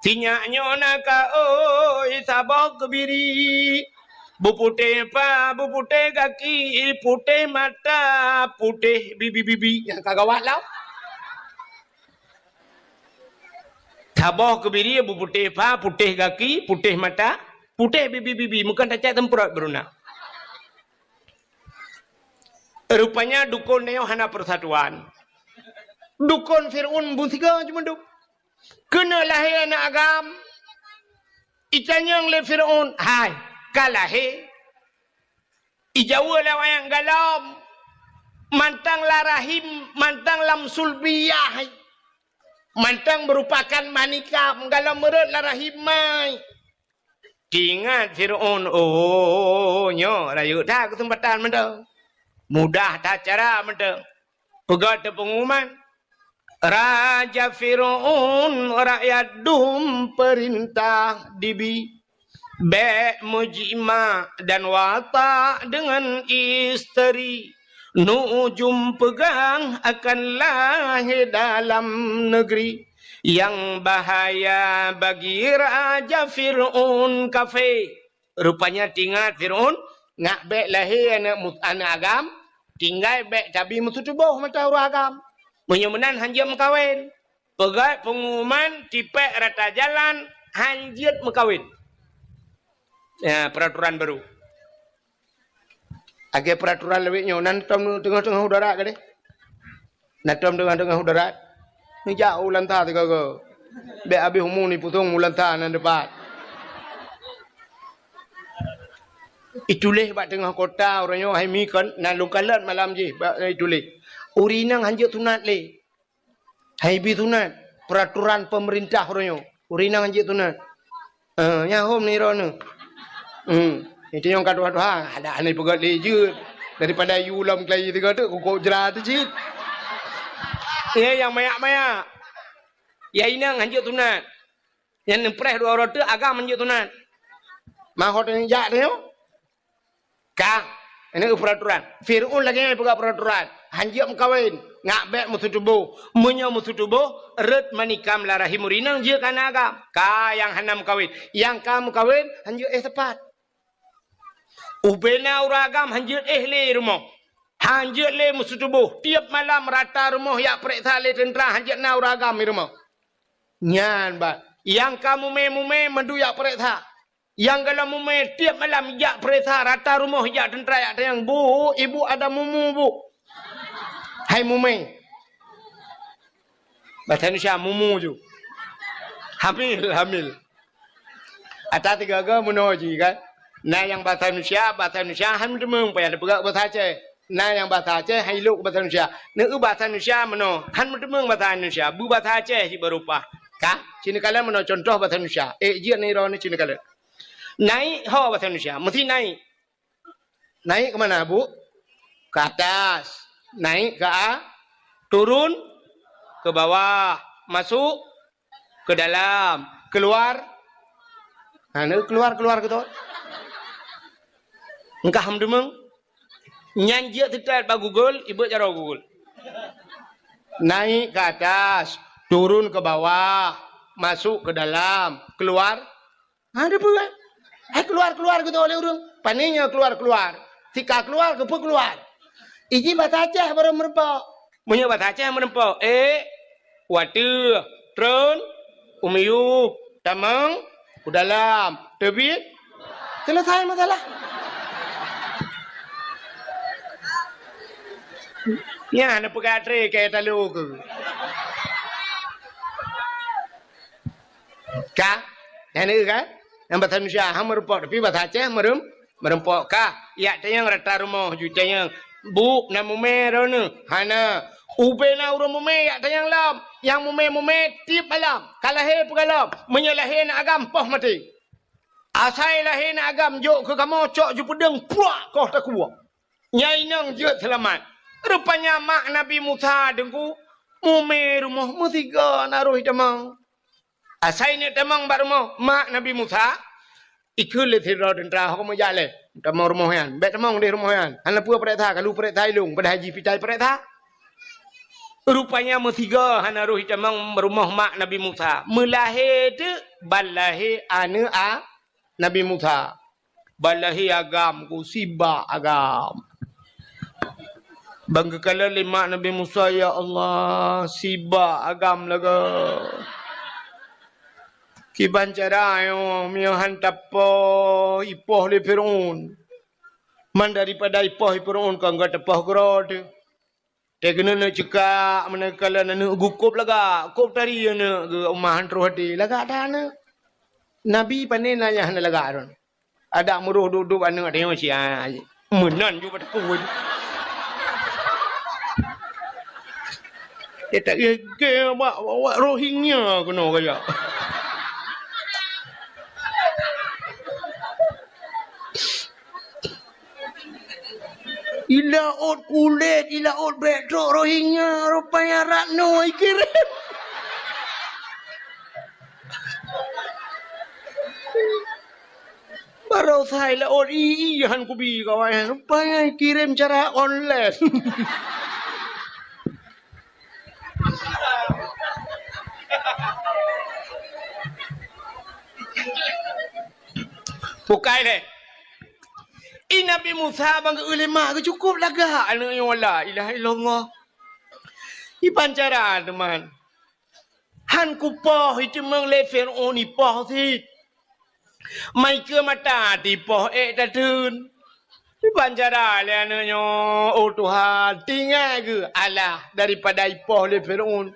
Sinyak nyoe na ka oi saboh keubiri. Beuputéh pa, beuputéh gaki, putéh mata, putéh bibi-bibi. Nyang ka gawat lom. Saboh keubiri beuputéh pa, putéh gaki, putéh mata, putéh bibi-bibi. Meukeun tacak teumprot beuruna. Rupanya dukon nyoe hana persatuan. Dukon Fir'aun beusiga cuma duk. Keuneuk lahé aneuëk agam. Itanyong lé Fir'aun, "Hai, ka lahé?" Ijaweueb lé awaknyan, "Golom." Mantong lam rahim, mantong lam sulbiyah. Mantong meurupakan manikam, golom meurot lam rahim mai. Teuingat Fir'aun, oh, nyoe rayeuk that keuseumpatan mantong. Mudah that cara mantong. Peugah teupeungumuman, "Raja Fir'aun, rakyat dum peurintah dibi. Bék meujimak dan watak deungon isteri. Nu'ujum peugah akan lahé dalam negeri, nyang bahaya bagi raja Fir'aun kafé. Rupanya tingat Fir'aun, ngak bèk lahé aneuk mu-, aneuk agam, tinggai bèk tabi meututoboh mata ureueng agam. Meunyoe meunan hanjeuet meukawen. Peugèt peungumuman tipèk rata jalan hanjeuet meukawen. Ya, peraturan baru. Lagèe peraturan lawét nyoe, nan tom teungoh-teungoh udara gadeh. Nan tom teungoh-teungoh udara. Neujak u Lanta sigoe-goe. Bèk abéh umu nipusong u Lanta nan dipat. Ituléh bak teungoh kota uroe nyoe hai mi kon, na lôn kalon malam jih bak ituléh. Ureueng inong hanjeuet sunat lé. Hai bi sunat, peraturan pemerintah uroe nyoe. Ureueng inong hanjeuet sunat. Eh, nyan hom ni droeneuh. Hmm. Itu nyang ka tuha-tuha, ada aneh peugöt lé jeuet. Daripada yue lom keulayi sigoe teuk, kukok jra teuh cit. Nyan nyang mayak-mayak. Ya inong hanjeuet sunat. Nyan neupreh dua uroe teuk agam hanjeuet sunat. Mahot nyang jak teuh nyoe. Ka, ini peraturan. Fir'aun lagèe nyan peugah peraturan. Hanjeuet meukawen, ngak bèk meututoboh. Meunyoe meututoboh, rhot manikam lam rahim ureueng inong jeuet keu aneuk agam. Ka nyang hana meukawen. Nyang ka meukawen, hanjeuet éh teupat. Ubena ureueng agam hanjeuet éh lé rumoh. Hanjeuet lé meututoboh. Tiep malam rata rumoh jak pareksa lé teuntra hanjeuet na ureueng agam di rumoh. Nyan bah. Nyang ka mumè-mumè mandum jak pareksa. Nyang galom mumè tiep malam jak pareksa rata rumoh jak teuntra jak tanyong, "Bu, ibu ada mumu, Bu." Hai mumè. Bahasa Indonesia mumu ju. Hamil, hamil. Ata tiga-tiga meunoe ji kan. Na nyang bahasa Indonesia, bahasa Indonesia han meuteumèe payah teupeugah bahasa Aceh. Na nyang bahasa Aceh han ilok bahasa Indonesia. Neu bahasa Indonesia meunoe, han meuteumèe bahasa Indonesia, beubahasa Aceh ji baru paih. Ka, ci neukalon meunoe contoh bahasa Indonesia. Eh, jeuet neu droeneuh ci neukalon. Naik ho bahasa Indonesia, meusti naik. Naik ke mana, Bu? Ke atas. Naik ke a-, turun ke bawah. Masuk ke dalam. Keluar. Ha, neu keluar, keluar gitu. Engkah meudeungoe. Nyan jeuet teutat bak Google, ibeuet jaroe Google. Naik ke atas, turun ke bawah, masuk ke dalam, keluar. Ha, ada apa, kan? Hai keluar-keluar gitu oleh ureueng. Pane nyoe keluar-keluar. Sika keluar, keupeue keluar? Iji bahasa Aceh baru meureumpok. Meunyoe bahasa Aceh meureumpok, eh, watèe, treun, u miyueb, tamong, u dalam, teubiet, selesai masalah. Nyan neupeugah tré keu talo keu. Ka? Nyan ka? Nyang bahasa Indonesia han meureumpok, tapi bahasa Aceh meureuem-, meureumpok ka. Jak tanyong rata rumoh ju tanyong, "Bu, na mumè droeneuh?" "Hana." "Ubena ureueng mumè jak tanyong lom. Nyang mumè-mumè tiep malam. Ka lahé peugalom. Meunyoe lahé aneuk agam poh maté. Asai lahé aneuk agam jok keu kamoe cok ju peudeueng puak koh takue." Nyan inong jeuet seulamat. Rupanya mak Nabi Musa deungoe mumè rumoh meusigoe na roh itamong. Asai neuk tamong bak rumoh mak Nabi Musa, ikheun lé sidroe teuntra, "Ho kamoe jak lé, tamong rumoh nyan. Bèk tamong deh rumoh nyan. Hana peue pareksa, ka lheueh pareksa ilong, padahai jih pitai pareksa." Rupanya meusigoe hana roh itamong rumoh mak Nabi Musa. Meulahé teuk ban lahé aneuk a Nabi Musa. Ban lahé agam ku sibak agam. Ban geukalon lé mak Nabi Musa, "Ya Allah, sibak agam lagèe. Kiban cara nyoe meunyoe han tapoh ipoh lé Fir'aun. Man daripada ipoh lé Fir'aun kon geuteupah keudroe teuh." Teuh keuneuk neuk ceukak, meunan kalon aneuk geuh kôb lagak, kôb tari aneuk geuh, uma han troh até, lagak that aneuk. Nabi pane na nyang hana lagak droe. Adak meuroh duek-duek aneuk teuh nyoe sia. Meunan ju bak takue. Eh, tak gègèe bak, bak, bak Rohingya keunoe kajak. Ilaôt kulét, ilaôt bèk trok Rohingya, rupanya Ratno ikirém. Baroesa laôt i-i han kubi kawan. Rupanya kirém cara online. Bukai lé. I Nabi Musa bang geuéh lé ma geuh cukôp lagak aneuk nyoe, la ilaha illallah. Iban cara teuma. Han kupoh iteumeung lé Fir'aun ipoh cit. Mai keu mata tipoh ék tateun. Iban cara lé aneuk nyoe, oh Tuhan, tinggai geuh alah daripada ipoh lé Fir'aun.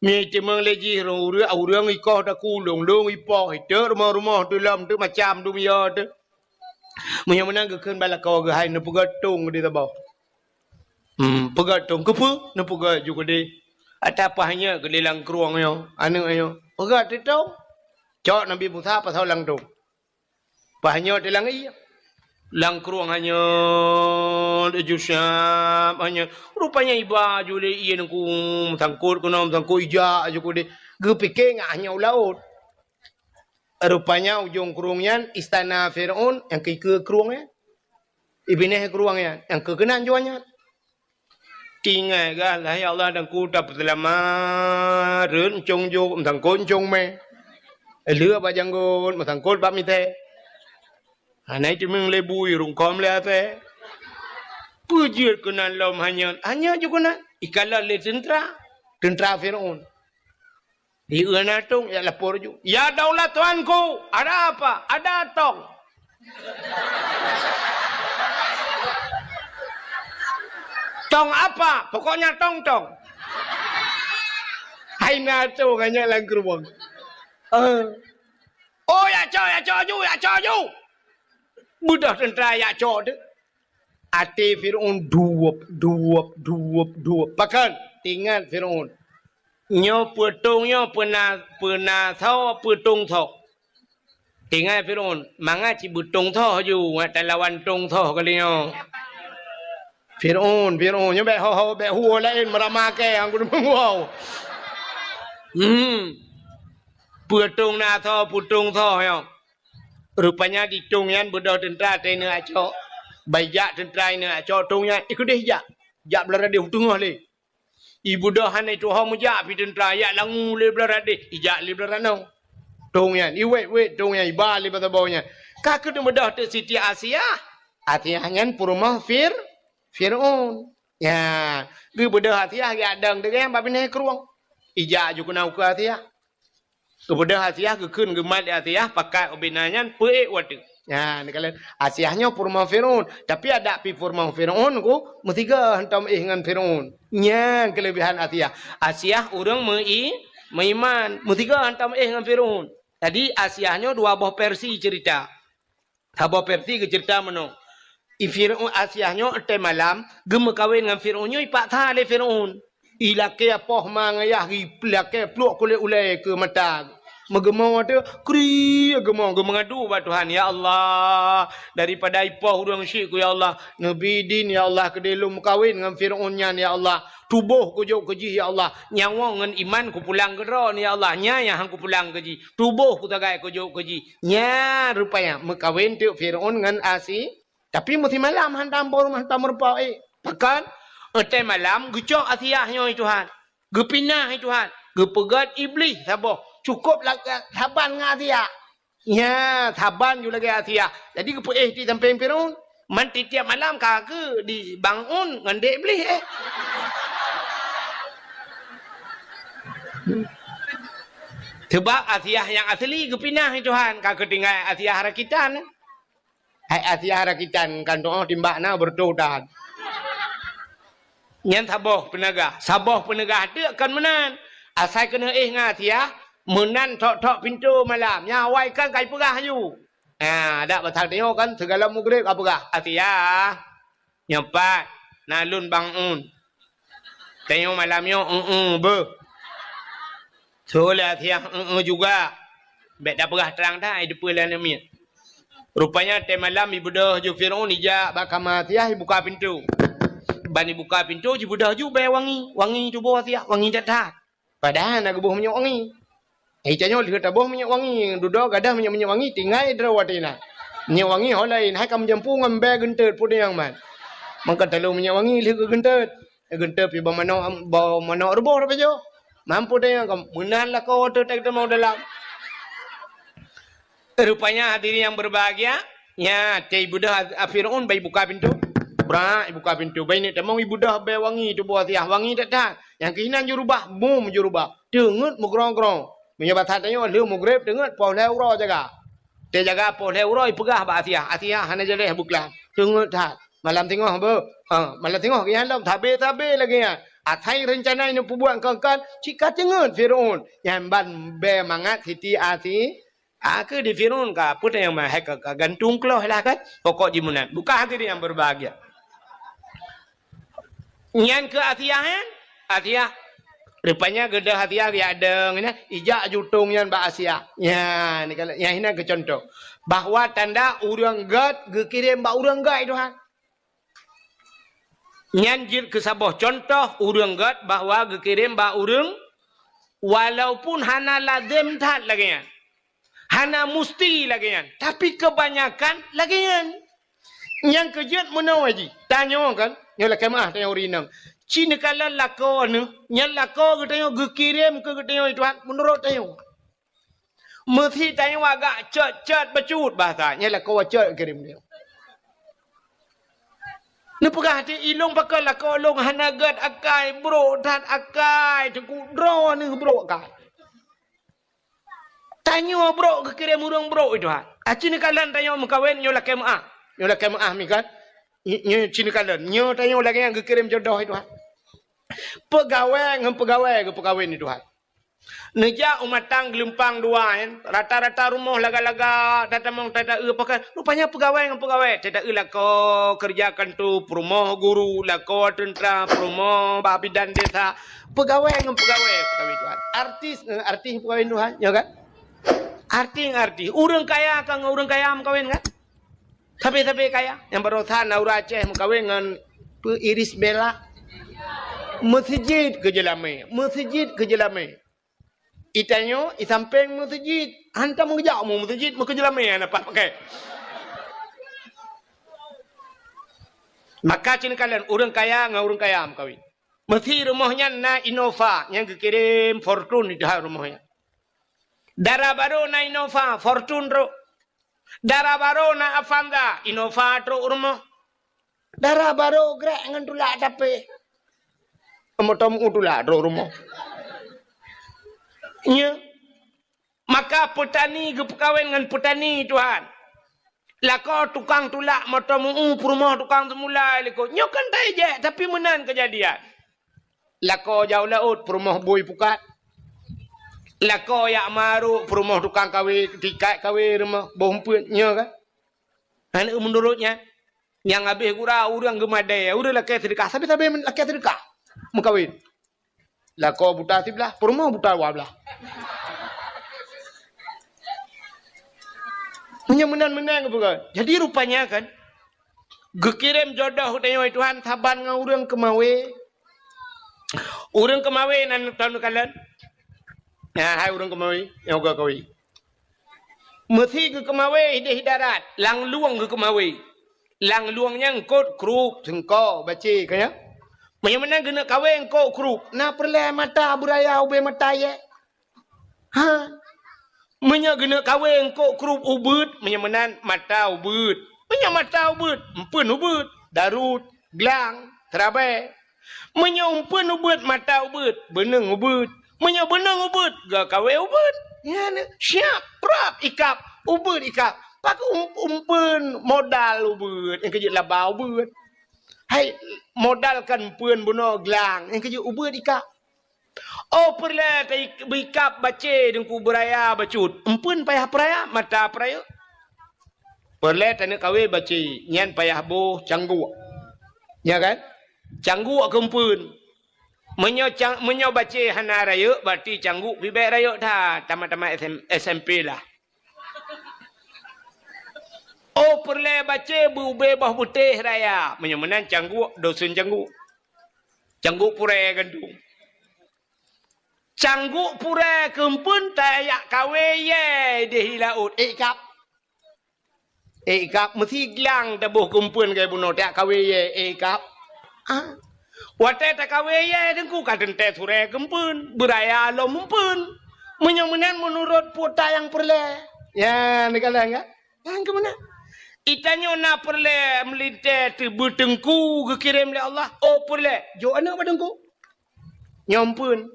Mie iteumeung lé jih ureuëng, ureuëng ikoh takulong, lôn ipoh, iteuk rumoh-rumoh, teulom, teuk macam, dumyo, teuk. Meunyoe meunan geukheun bak lakoe geuh hai neupeugah tong di saboh. Hmm, peugah tong keupeue? Neupeugah ju keudeh. Ata paih nyoe keudeh lam krueng nyoe, aneuk nyoe. Peugah teuh tong. Cok Nabi Musa pasoe lam tong. Paih nyoe teuh lam ié. Lam krueng hanyot, ju siab hanyot. Rupanya iba ju lé ié nungku meusangkot keunoe meusangkot ijak ju keudeh. Geupike ngat hanyot u laôt. Rupanya ujong krueng nyan istana Fir'aun nyang keu ikeue krueng nyan. Ibinéh krueng nyan nyang keu keunan juan nyan. Tinggai gah lah, ya Allah, dan ku tapeuseulamat, rhot ncong jok, meusangkot ncong mé. Lheueh bak janggot, meusangkot bak mitée. Hana iteumeung lé bui, rungkôm lé asée. Peue jeuet keunan lom hanyot, hanyot ju keunan. Ikalon lé teuntra, teuntra Fir'aun. Di na tong, ya lapor ju. "Ya daulat tuanku, ada apa?" "Ada tong." "Tong apa?" "Pokoknya tong-tong." Hai na tong hanyot lam krueng. Eh. "Oh, ya cok, ya cok ju, ya cok ju." Beudôh teuntra ya cok teuh. Até Fir'aun duwup, duwup, duwup, duwup. Pakon? Teuingat Fir'aun. Nyoe peue tong nyoe, peue na, peue na soe, peue tong soe. Teuingat Fir'aun, mangat cit beutong soe ju, ngat talawan tong soe kali nyoe. Fir'aun, Fir'aun, nyoe bék ho-ho, bék huwo laén meurama kée, anggun meunguwo. Hmm. Peue tong na soe, peue tong soe nyoe. Rupanya di tong nyan beudôh teuntra teuh ineuk acok. Bai jak teuntra ineuk acok tong nyan, ih keudeh jak. Jak blah radeh u teungoh lé. Ibeudôh hana tuho meujak pi teuntra, jak langue lé blah radeh, ijak lé blah ranoe. Tong nyan, iwét-wét tong nyan, iba lé bak saboh nyan. Ka keuneuk beudôh teuk Siti Asiah. Asiah nyan peurumoh Fir-, Fir'aun. Nya, geubeudôh Asiah geujak dong teuk nyan bak binéh krueng. Ijak ju keunan ukeue Asiah. Geubeudôh Asiah, geukheun geumat lé Asiah, pakat ubena nyan peuék watée. Nyan, neukalon Asiah nyoe peurumoh Fir'aun, tapi adak pi peurumoh Fir'aun ku meusigoe hantom éh ngon Fir'aun. Nyan keuleubehan Asiah. Asiah ureuëng meu-i-, meuiman, meusigoe hantom éh ngon Fir'aun. Jadi Asiah nyoe dua boh versi ceurita. Saboh versi geuceurita meunoe, i Fir'aun Asiah nyoe watée malam geumeukawen ngon Fir'aun nyoe ipaksa lé Fir'aun. Ilakée poh ma ngon yah, ilakée pluek kulét ulée keu mata. Meugeumong watée kri geumong, geumeungadu bak Tuhan, "Ya Allah, daripada ipoh ureuëng syik ku, ya Allah, neubi idin, ya Allah, keudeh lôn meukawen ngon Fir'aun nyan, ya Allah. Tuboh kujok keu jih, ya Allah. Nyawöng ngon iman kupulang keu droeneuh, ya Allah. Nyan nyang han kupulang keu jih. Tuboh kusagai kujok keu jih." Nyan rupanya meukawen teuk Fir'aun ngon Asi-, tapi meusimalam hantom peurumoh, hantom meurumpok éh. Pakon? Watée malam geucok Asiah nyoe, "Hai Tuhan, geupinah, hai Tuhan." Geupeugét Iblih saboh, "Cukôp lagée saban ngon Asiah." Nya, saban ju lagée Asiah. Jadi geupeuéh di sampéng Fir'aun. Man tiep-tiep malam ka keu di bangun ngon dék Iblih, eh. Sebab Asiah nyang asli geupinah, hai Tuhan, ka keu tinggai Asiah rakitan. Hai Asiah rakitan kan tu'oh timbak na beureutoh tan. Nyan saboh peuneugah. Saboh peuneugah teuk kon meunan. Asai keuneuk éh ngon Asiah, meunan thok-thok pintoe malam. Nyan awai kan kai peugah aju. Ha, dak pasal tanyoe kan, sigohlom mugreb ka peugah, "Asiah, nyoe pat, na lôn bangun. Tanyoe malam nyoe, eu-eu, beuh." Soe lé Asiah, "Eu-eu juga." Bék tapeugah trang that, ai deupeue lé aneuk miet. Rupanya watée malam ibeudôh ju Fir'aun ijak bak kama Asiah ibuka pintoe. Ban ibuka pintoe jibeudôh ju bée wangi, wangi tuboh Asiah, wangi that-that. Padahai na geuboh minyeuk wangi. Eh, tanyoe lheueh taboh minyeuk wangi, dudoe gadoh minyeuk-minyeuk wangi, tinggai droe watée na. Minyeuk wangi ho laén, hai ka meujampu ngon bèe geunteut peue nyang man. Mangka talô minyeuk wangi lheueh geugeunteut. Geunteut pih bak manok, bak manok ruboh tapajoh. Mampu tanyong ka meunan lakoe teuh tamong dalam. Rupanya hadirin yang berbahagia, nya, teu ibeudôh a-, a Firaun bai buka pintoe. Brak, ibuka pintoe. Bai neuk tamong ibeudôh bèe wangi tuboh Asiah, wangi that-that. Nyang keuh inan jurubah, bum jurubah. Teungeut meugrong-grong. Meunyoe basa tanyoe lheueh mugreb teungeut poh lhèe uroe jaga. Teujaga poh lhèe uroe ipeugah bak Asiah, Asiah hana jaleh beuklam. Teungeut that. Malam singoh beuh. Ha, malam singoh geuyan lom sabe-sabe lagèe nyan. Asai reuncana ineuk peubuet kon-kon, cit ka teungeut Firaun. Nyan ban bèe mangat Siti Asi-, a keu di Firaun ka, peue nyang meuhai ka, ka gantung kloh lah kan. Pokok jih meunan. Bukan hadirin yang berbahagia. Nyan keu Asiah nyan, Asiah. Rupanya geudah Asiah geujak dong nyan, ijak jutong nyan bak Asiah. Nyan, nyan inan keu contoh. Bahwa tanda ureueng gèt geukirém bak ureueng gèt, Tuhan. Nyan jeuet keu saboh contoh ureueng gèt bahwa geukirém bak ureueng, walaupun hana lazem that lagèe nyan. Hana musti lagèe nyan, tapi keubanyakan lagèe nyan. Nyang keu jeuet meunoe jih, tanyoe kan, nyoe lakèe meu'ah tanyoe ureueng inong. Ci neukalon lakoe neuh, nyan lakoe geutanyoe geukirém keu geutanyoe Tuhan meunurot tanyoe. Meusi tanyoe agak cot-cot bacut basa, nyan lakoe cot geukirém tanyoe. Neupeugah di ilong pakon lakoe lôn hana gèt akai, brok that akai, teungku droeneuh brok akai. Tanyoe brok geukirém ureueng brok, Tuhan. Aci neukalon tanyoe meukawen nyoe lakèe meu'ah. Nyoe lakèe meu'ah mi kan. Nyoe ci neukalon. Nyoe tanyoe lagèe nyan geukirém jodoh, Tuhan. Peugawèe ngon peugawèe geupeukawen, Tuhan. Neujak u Matang Geulumpang Dua nyan, rata-rata rumoh laga-laga, tatamong tata-eu pakon. Rupanya peugawèe ngon peugawèe, tata-eu lakoe keureuja kantô, peurumoh guru, lakoe teuntra, peurumoh bak bidan desa. Peugawèe ngon peugawèe, peugawèe Tuhan. Artis ngon artis peugawèe Tuhan, nyoe kan? Artis ngon artis. Ureueng kaya ka ngon ureueng kaya meukawen kan? Sabe-sabe kaya. Nyang barosa Naura Aceh meukawen ngon peue Iris Bella. Meuseujid keu jeulamé. Meuseujid keu jeulamé. Itanyoe, isampéng meuseujid. Hantom geujak u meuseujid, meukeujeulamé hana pat pakai. Maka ci neukalon ureueng kaya ngon ureueng kaya meukawen. Meusi rumoh nyan na Innova nyang geukirém Fortuner di dalam rumoh nyan. Dara barô na Innova, Fortuner trok. Dara barô na Avanza, Innova trok u rumoh. Dara barô grek ngon tulak tapé. Moto meu tulak trok u rumoh. Nyoe. Maka peutani geupeukawen ngon peutani, Tuhan. Lakoe tukang tulak moto meu peurumoh tukang seumulai likot. Nyoe kan tajak, tapi meunan keujadian. Lakoe jak u laôt peurumoh bui pukat. Lakoe jak marok peurumoh tukang kawé, tikat kawé rumoh boh umpeuet. Nyoe kan? Hana meunurot nyan. Nyang habéh gura ureueng geumadé, ureueng lakèe seudeukah, sabe-sabe lakèe seudeukah meukawen. Lakoe buta siblah, peurumoh buta dua blah. Meunyoe meunan-meunan geupeugah. Jadi rupanya kan, geukirém jodoh tanyoe Tuhan saban ngon ureueng keumawé. Ureueng keumawé nan taneuk kalon. Nah, hai ureueng keumawé, nyang ka kawé. Meusi geukeumawe ideh darat, lam lueng geukeumawe. Lam lueng nyan eungkôt krup, seungko, bacé, ka nyan. Meunyoe meunan geuneuk kawé eungkôt krup, na peureulèe mata beuraya ubé mata yèe? Ha? Meunyoe geuneuk kawé eungkôt krup ubeuet, meunyoe meunan mata ubeuet. Meunyoe mata ubeuet, eumpeuen ubeuet, darut, glang, seurabèe. Meunyoe eumpeuen ubeuet mata ubeuet, beuneueng ubeuet. Meunyoe beuneueng ubeuet, geukawé ubeuet. Nyan siap, prap ikab, ubeuet ikab. Pakon eum-, eumpeuen modal ubeuet, nyang keu jeuet laba ubeuet. Hai, modal kan eumpeuen bunoe glang, nyang keu jeuet ubeuet ikab. Oh, peureulèe ta-, beuikab bacé deungku beuraya bacut. Eumpeuen payah peuraya, mata peurayeuk. Peureulèe taneuk kawé bacé, nyan payah boh cangguk. Ya kan? Cangguk keu eumpeuen. Meunyoe cang-, meunyoe bacé hana rayeuk, berarti cangguk pih bèk rayeuk that, tamat-tamat S M, S M P lah. Oh, peureulèe bacé beu-, ubé boh beutéh raya. Meunyoe meunan cangguk, dosen cangguk. Cangguk purèe gantung. Cangguk purèe keu eumpeuen tajak kawé yèe ideh laôt, ikab. Eh, ikab meusiglang taboh keumpeuen keu bunoe, tak kawé yé, eh, ikab. Ah. Watée takawé yé, Teungku ka teuntée surée keumpeuen, beuraya lom keumpeuen. Meunyoe meunan meunurot peue ta nyang peureulée. Ya, neukalon ka? Nyang keu meunan. Itanyoe na peureulée meulintée teubeu Teungku geukirém lé Allah. Oh, peureulée. Jok aneuëk bak Teungku. Nyoe eumpeuen.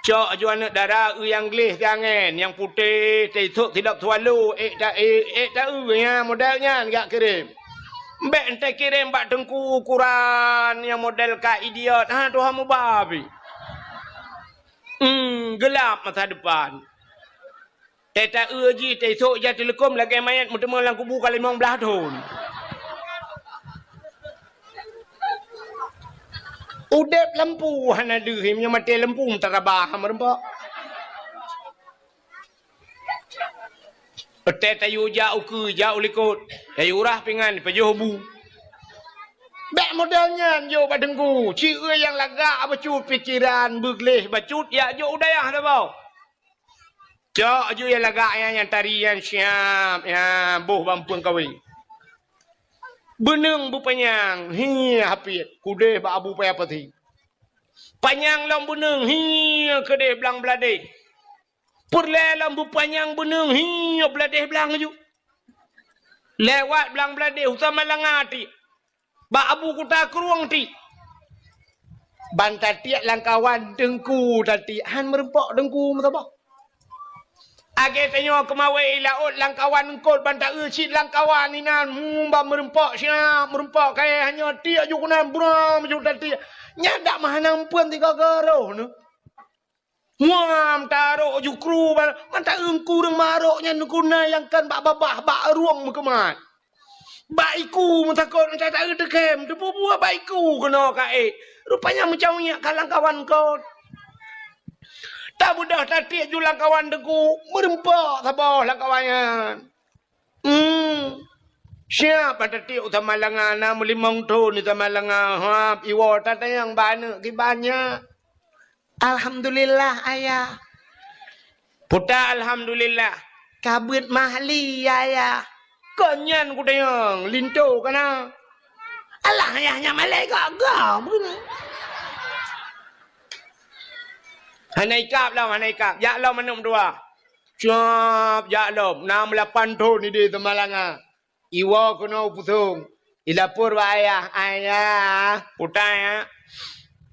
Cok aju aneuëk dara eu nyang gleh siangén, nyang putéh, teusok sidop swallow, ék ta-, ék, ék ta-eu nyan, model nyan jak kirém. Bék enteuk kirém bak Teungku ukuran nyang model ka idiot, ha, tuha mubabi. Hmm, geulap masa depan. Teuta-eu jih, teusok jak teuleukom lagée manyét meuteumé lam kubu ka limong blaih thon. Udeb lampu hana deuh, meunyoe maté lampu meutaraba meureumpok. Teuta tayue jak ukeue, jak u likot, tayue rah pingan, pajoh bu. Bék model nyan jok bak Teungku, ci-eu nyang lagak bacut pikeran, beugleh bacut, jak jok u dayah saboh. Cok aju nyang lagak nyan, nyang tari nyan siab, nyan boh bak eumpeuen kawé. Beuneueng beupanyang, hi hapiet, keudeh bak Abu Paya Pasi. Panyang lom beuneueng, hi keudeh blang bladeh. Peureulée lom beupanyang beuneueng, hi bladeh blang aju. Lewat blang bladeh, u Samalanga tiek. Bak Abu Kuta Krueng tiek. Ban tatiek lam kawan Teungku tatiek, han meureumpok Teungku meusaboh. Lagée tanyoe keumawé i laôt lam kawan eungkot ban ta-eu cit lam kawan inan, hmm, ban meureumpok siab, meureumpok kayée hanyoe tiek ju keunan buram ju tatiek. Nyan dak meuhana eumpeuen sigoe-goe roh neuh. Muam tarok jukru ba-, mata eungku ureuëng marok nyan guna nyang kan bak babah bak rueng meukeumat. Bak iku meutakot mata taeu teukem, teupeue buah bak iku keunoe ka ék. Rupanya meucaweuek ka lam kawan kot. Tabeudôh tatiek ju lam kawan Teungku, meureumpok saboh lam kawan nyan. Hmm. Siap bak tatiek u Samalanga, na meulimong thon di Samalanga. Hap, iwoe tatanyong bak aneuëk kiban nyan. Alhamdulillah, Ayah. Puta alhamdulillah. Ka beuet mahli, Ayah. Kon nyan kutanyong, linto kana. Alah, Ayah, nyan malée gagah beuna. Hana ikab lom, hana ikab. Jak lom aneuëk meutuah. Cop, jak lom. Na meulapan thon ideh Samalanga. Iwoe keunoe u Pusong. Ilapor bak ayah, "Ayah, puta ya.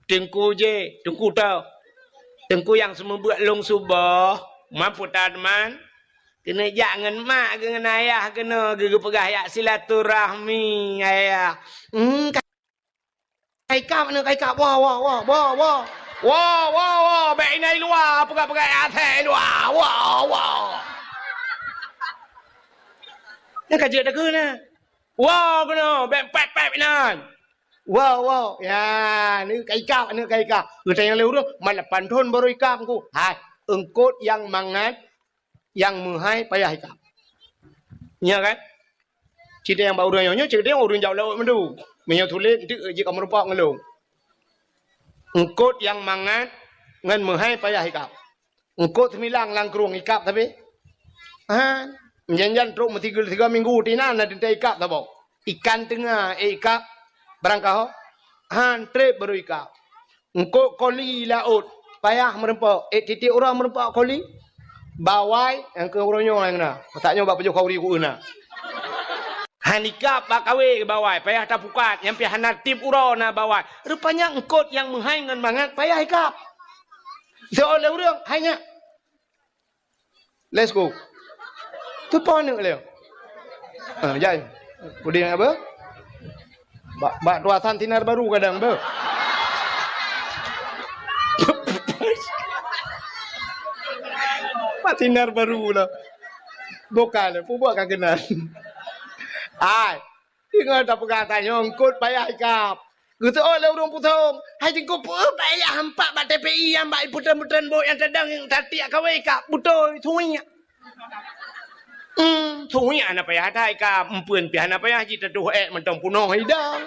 Teungku je, teungku tau. Teungku nyang seumeubeuet lôn suboh, man puta teuma. Keuneuk jak ngon mak geuh ngon ayah keunoe geuh geupeugah jak silaturahmi, ayah." Hmm, ka-, ka ikab, aneuk ka ikab. Woe, woe, woe, woe, woe. Woe, woe, woe. Bék inan i luwa, peugah-peugah asai i luwa. Woe, woe. Nyan ka jeuet takheun na. Woe keunoe, bék pép-pép inan. Woe, woe. Ya, aneuk ka ikab, aneuk ka ikab. Geutanyong lé ureuëng, "Man lapan thon baru ikab, Teungku?" Hai, eungkot nyang mangat, nyang meuhai payah ikab. Nya kan? Cit nyang bak ureuëng nyoe, cit nyang ureuëng jak laôt meundu. Meunyoe tuléh, enteuk jih ka meurumpok ngon lôn. Eungkot nyang mangat ngon meuhai payah ikab. Eungkot seumilang lam krueng ikab sabe. Ha, meunyan-nyan trok meusigoe-sigoe minggu tinan na teuntée ikab saboh. Ikan teunga, eh, ikab barangkaho. Han treb baru ikab. Eungkot koli laôt, payah meurumpok. Eh, tieb-tieb uroe meurumpok koli. Bawai, nyang keu uroe nyoe nyang na. Masa nyoe bak pajoh khauri ku na. Han ikab bak kawé bawai, payah tapukat, nyang pih hana tieb uroe na bawai. Rupanya eungkot nyang meuhai ngon mangat payah ikab. Soe lé ureuëng, hai nyak. Let's go. Tu po aneuk lé. Ah, jai. Udin apa? Bak, bak tuasan sinar baru kadang tu. Bak sinar baru lah. Bokal, pubuat ka kenal. Ai. Ingat tapeugah tanyoe eungkot payah ikab. Geuseuôt lé ureuëng Pusong, "Hai Teungku, peue payah hampak bak T P I nyang bak ipeutren-peutren bot nyang tadong nyang tatiek kawé ikab? Beutôi, suwiek." Hmm, suwiek hana payah that ikab, eumpeuen pih hana payah jitatuh ék mantong punoh idang.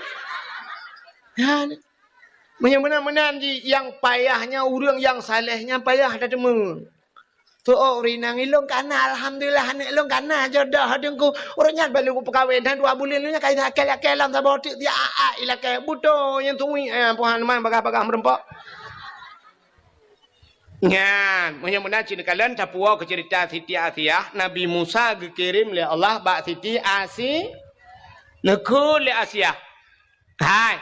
Nyan. Meunyoe meunan-meunan jih, nyang payah nyan ureuëng nyang saleh nyan payah tateumé. Teuok ureueng inong, ilôn kana, alhamdulillah, aneuk lôn kana jodoh Teungku. Ureueng nyan baru peukawen, dan dua buleuen lôn nyan ka ilakée-lakée lam saboh teuk, dia a-a ilakée. Butôi nyang tui, eh, puhan man bagah-bagah meureumpok. Nyan, meunyoe meunan cit neukalon tapuwoe keu ceurita Siti Asiah, Nabi Musa geukirém lé Allah bak Siti Asi-, neukheun lé Asiah. Hai,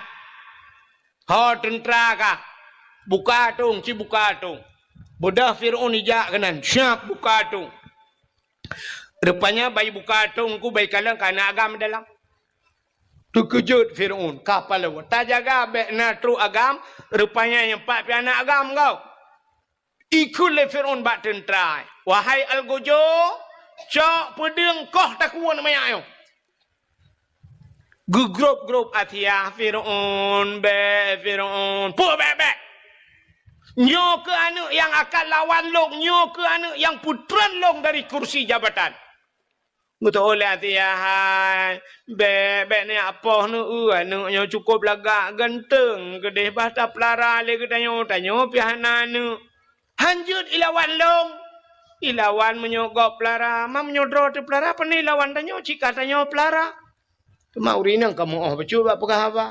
ho teuntra kah, buka atong, ci buka atong. Beudôh Fir'aun ijak keunan, siap buka atong. Rupanya bai buka atong ku bai kalon ka na agam dalam. Teukeujot Fir'aun, ka palau. Tajaga bék na trok agam, rupanya nyang pat pih na agam kau. Ikheun lé Fir'aun bak teuntra, "Wahai algojo, cok peudeueng koh takue manyak nyoe." Geugrôb-grôb Asiah, "Fir'aun, bék, Fir'aun, peue bék-bék? Nyoe keuh aneuk nyang akan lawan lôn, nyoe keuh aneuk nyang peutreun lôn dari kursi jabatan." Geuteu'oh lé Asiah, "Hai, bék, bék neujak poh neueu, aneuk nyoe cukôp lagak, ganteng keudeh, bah tapeulara lé geutanyoe, tanyoe pih hana aneuk. Han jeuet ilawan lôn. Ilawan meunyoe gob peulara, ma meunyoe droe teupeulara, pane ilawan tanyoe, cit ka tanyoe peulara." Teuma ureueng inong ka meu'oh bacut bak peugah haba.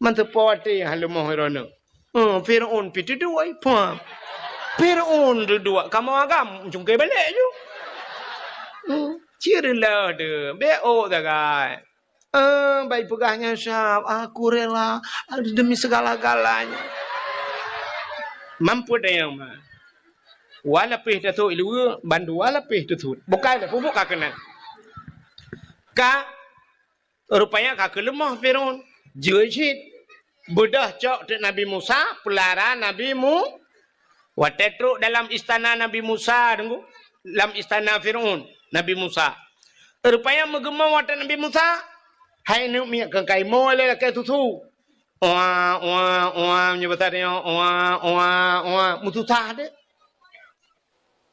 Manteupo até han leumoh droeneuh. Heh, Fir'aun pih teuduek, pah. Fir'aun teuduek, kamoe agam cungké balek ju. Heh, ci reuloh deuh, bék ôk sagai. Eh, bai peugah nyan siab, "Aku rela demi segala-galanya." Mampu dayang mah. Wa lapéh tasot iluwa, bandua lapéh tasot. Bukai dah pupuk ka keunan. Ka Rupanya ka keuleumoh Fir'aun. Jeuet cit. Beudôh cok teuk Nabi Musa, peulara Nabi Mu-, watée trok dalam istana Nabi Musa, deungoe, lam istana Fir'aun, Nabi Musa. Rupanya meugeumong watée Nabi Musa, hai neuk miet keu kaimoe lé lakée susu. Wa, wa, wa, meunyoe basa tanyoe, wa, wa, wa, meususah deh.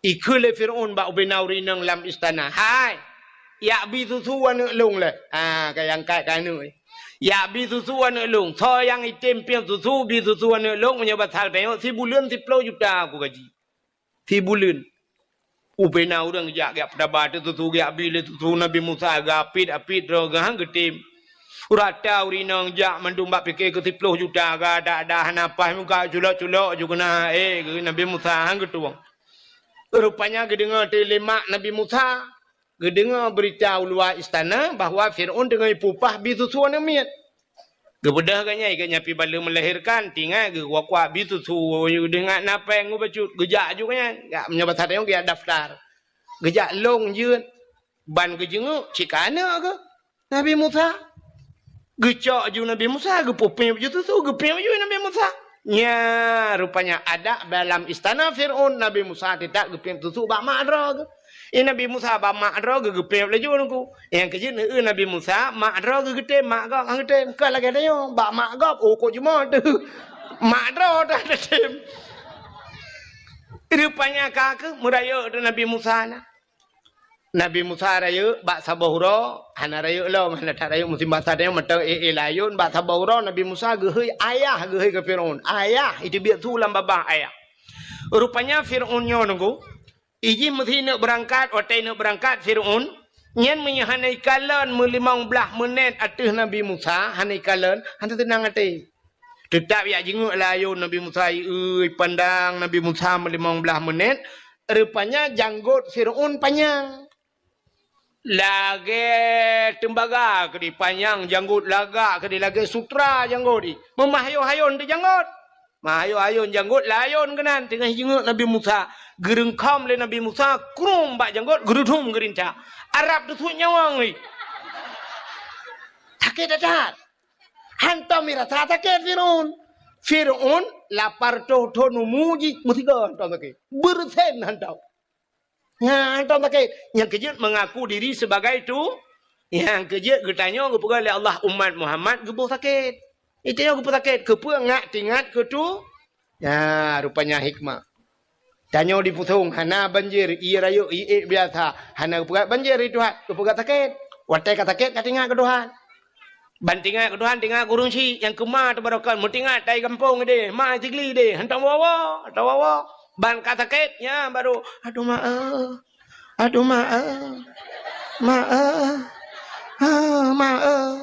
Ikheun lé Fir'aun bak ubena ureueng inong lam istana, "Hai, jak bi susu aneuk lôn lé." Ha, ka nyang angkat keu aneuk. "Jak bi susu aneuk lôn. Soe nyang item piep susu, bi susu aneuk lôn, meunyoe basa tanyoe sibuleuen siplôh juta aku gaji." Sibuleuen. Ubena ureueng jak, jak peutaba teuk susu, jak bi lé susu Nabi Musa, geuapit-apit droe geuh han geutem. Rata ureueng inong jak mandum bak pike keu siplôh juta, gada-ada hana paih muka culok-culok ju keunan, eh, keu Nabi Musa han geutueng. Rupanya geudeungoe teuk lé mak Nabi Musa, geudeungoe beurita u luwa istana bahwa Fir'aun teungoh jipeupah bi susu aneuk miet. Geubeudôh geuh nyan, geuh nyan pih bak lheueh meulahirkan, tingat geuh kuak-kuak bi susu, geuh ingat na péng geuh bacut, geujak ju geuh nyan. Gak meunyoe basa tanyoe geujak daftar. Geujak lôn jeuet, ban geujeungeuk cit ka aneuk geuh. Nabi Musa. Geucok ju Nabi Musa, geupeupiep ju susu, geupiep ju Nabi Musa. Nya, rupanya adat dalam istana Fir'aun, Nabi Musa teutab geupiep susu bak mak droe geuh. Eh, Nabi Musa bak mak droe geuh, geupiep laju nungku. Nyang keujeuet neueu Nabi Musa, mak droe geuh geutem, mak gob han geutem. Kon lagée tanyoe, bak mak gob, oh, kok jumoe teuh. Mak droe dah geutem. Rupanya ka keuh meurayeuk teuh Nabi Musa na. Nabi Musa rayeuk bak saboh uroe, hana rayeuk lom, hana that rayeuk musim basa tanyoe mantong éh-éh layôn, bak saboh uroe Nabi Musa geuhôi ayah, geuhôi keu Fir'aun. Ayah, iteubiet su lam babah ayah. Rupanya Fir'aun nyoe nungku, ijih meusi neuk beurangkat, watée neuk beurangkat Fir'aun, nyan meunyoe hana ikalon meulimong blaih meunét ateueh Nabi Musa, hana ikalon, hana teunang até. Teutab jak jingeuk layôn Nabi Musa, ieu, ipandang Nabi Musa meulimong blaih meunét, rupanya janggot Fir'aun panyang. Lagée teumbaga keudeh panyang janggot, lagak keudeh lagée sutra janggot jih. Meumeuhayôn-hayôn teuh janggot. Meuhayôn-hayôn janggot, layôn keunan teungoh jingeuk Nabi Musa. Geureungkhom lé Nabi Musa, krueng bak janggot, geureudhom geurinta. Arab teusuet nyawöng jih. Sakét that-that. Hantom mirasa sakét Fir'aun. Fir'aun lapan reutôh thon umu jih, meusigoe hantom sakét. Beureusen hantom. Nyan hantom sakét. Nyang keujeuet mengaku diri sebagai tu, nyang keujeuet geutanyoe geupeugah lé Allah umat Muhammad geuboh sakét. Geutanyoe geuboh sakét, keupeue ngat teuingat keu tu? Nya, rupanya hikmah. Tanyoe dipusong, hana banjir, ié rayeuk, ié biasa. Hana geupeugah banjir di Tuhan, geupeugah sakét. Watée ka sakét, ka teuingat keu Tuhan. Ban teuingat keu Tuhan, teuingat keu ureueng chik nyang keuma teubarokan, meutingat tai gampông deh, ma sigli deh, hantom woe-woe, hantom woe-woe. Ban ka sakét, nyan baru, "Aduh, ma, eh. Aduh, ma, eh. Ma, eh. Ah, ma, eh."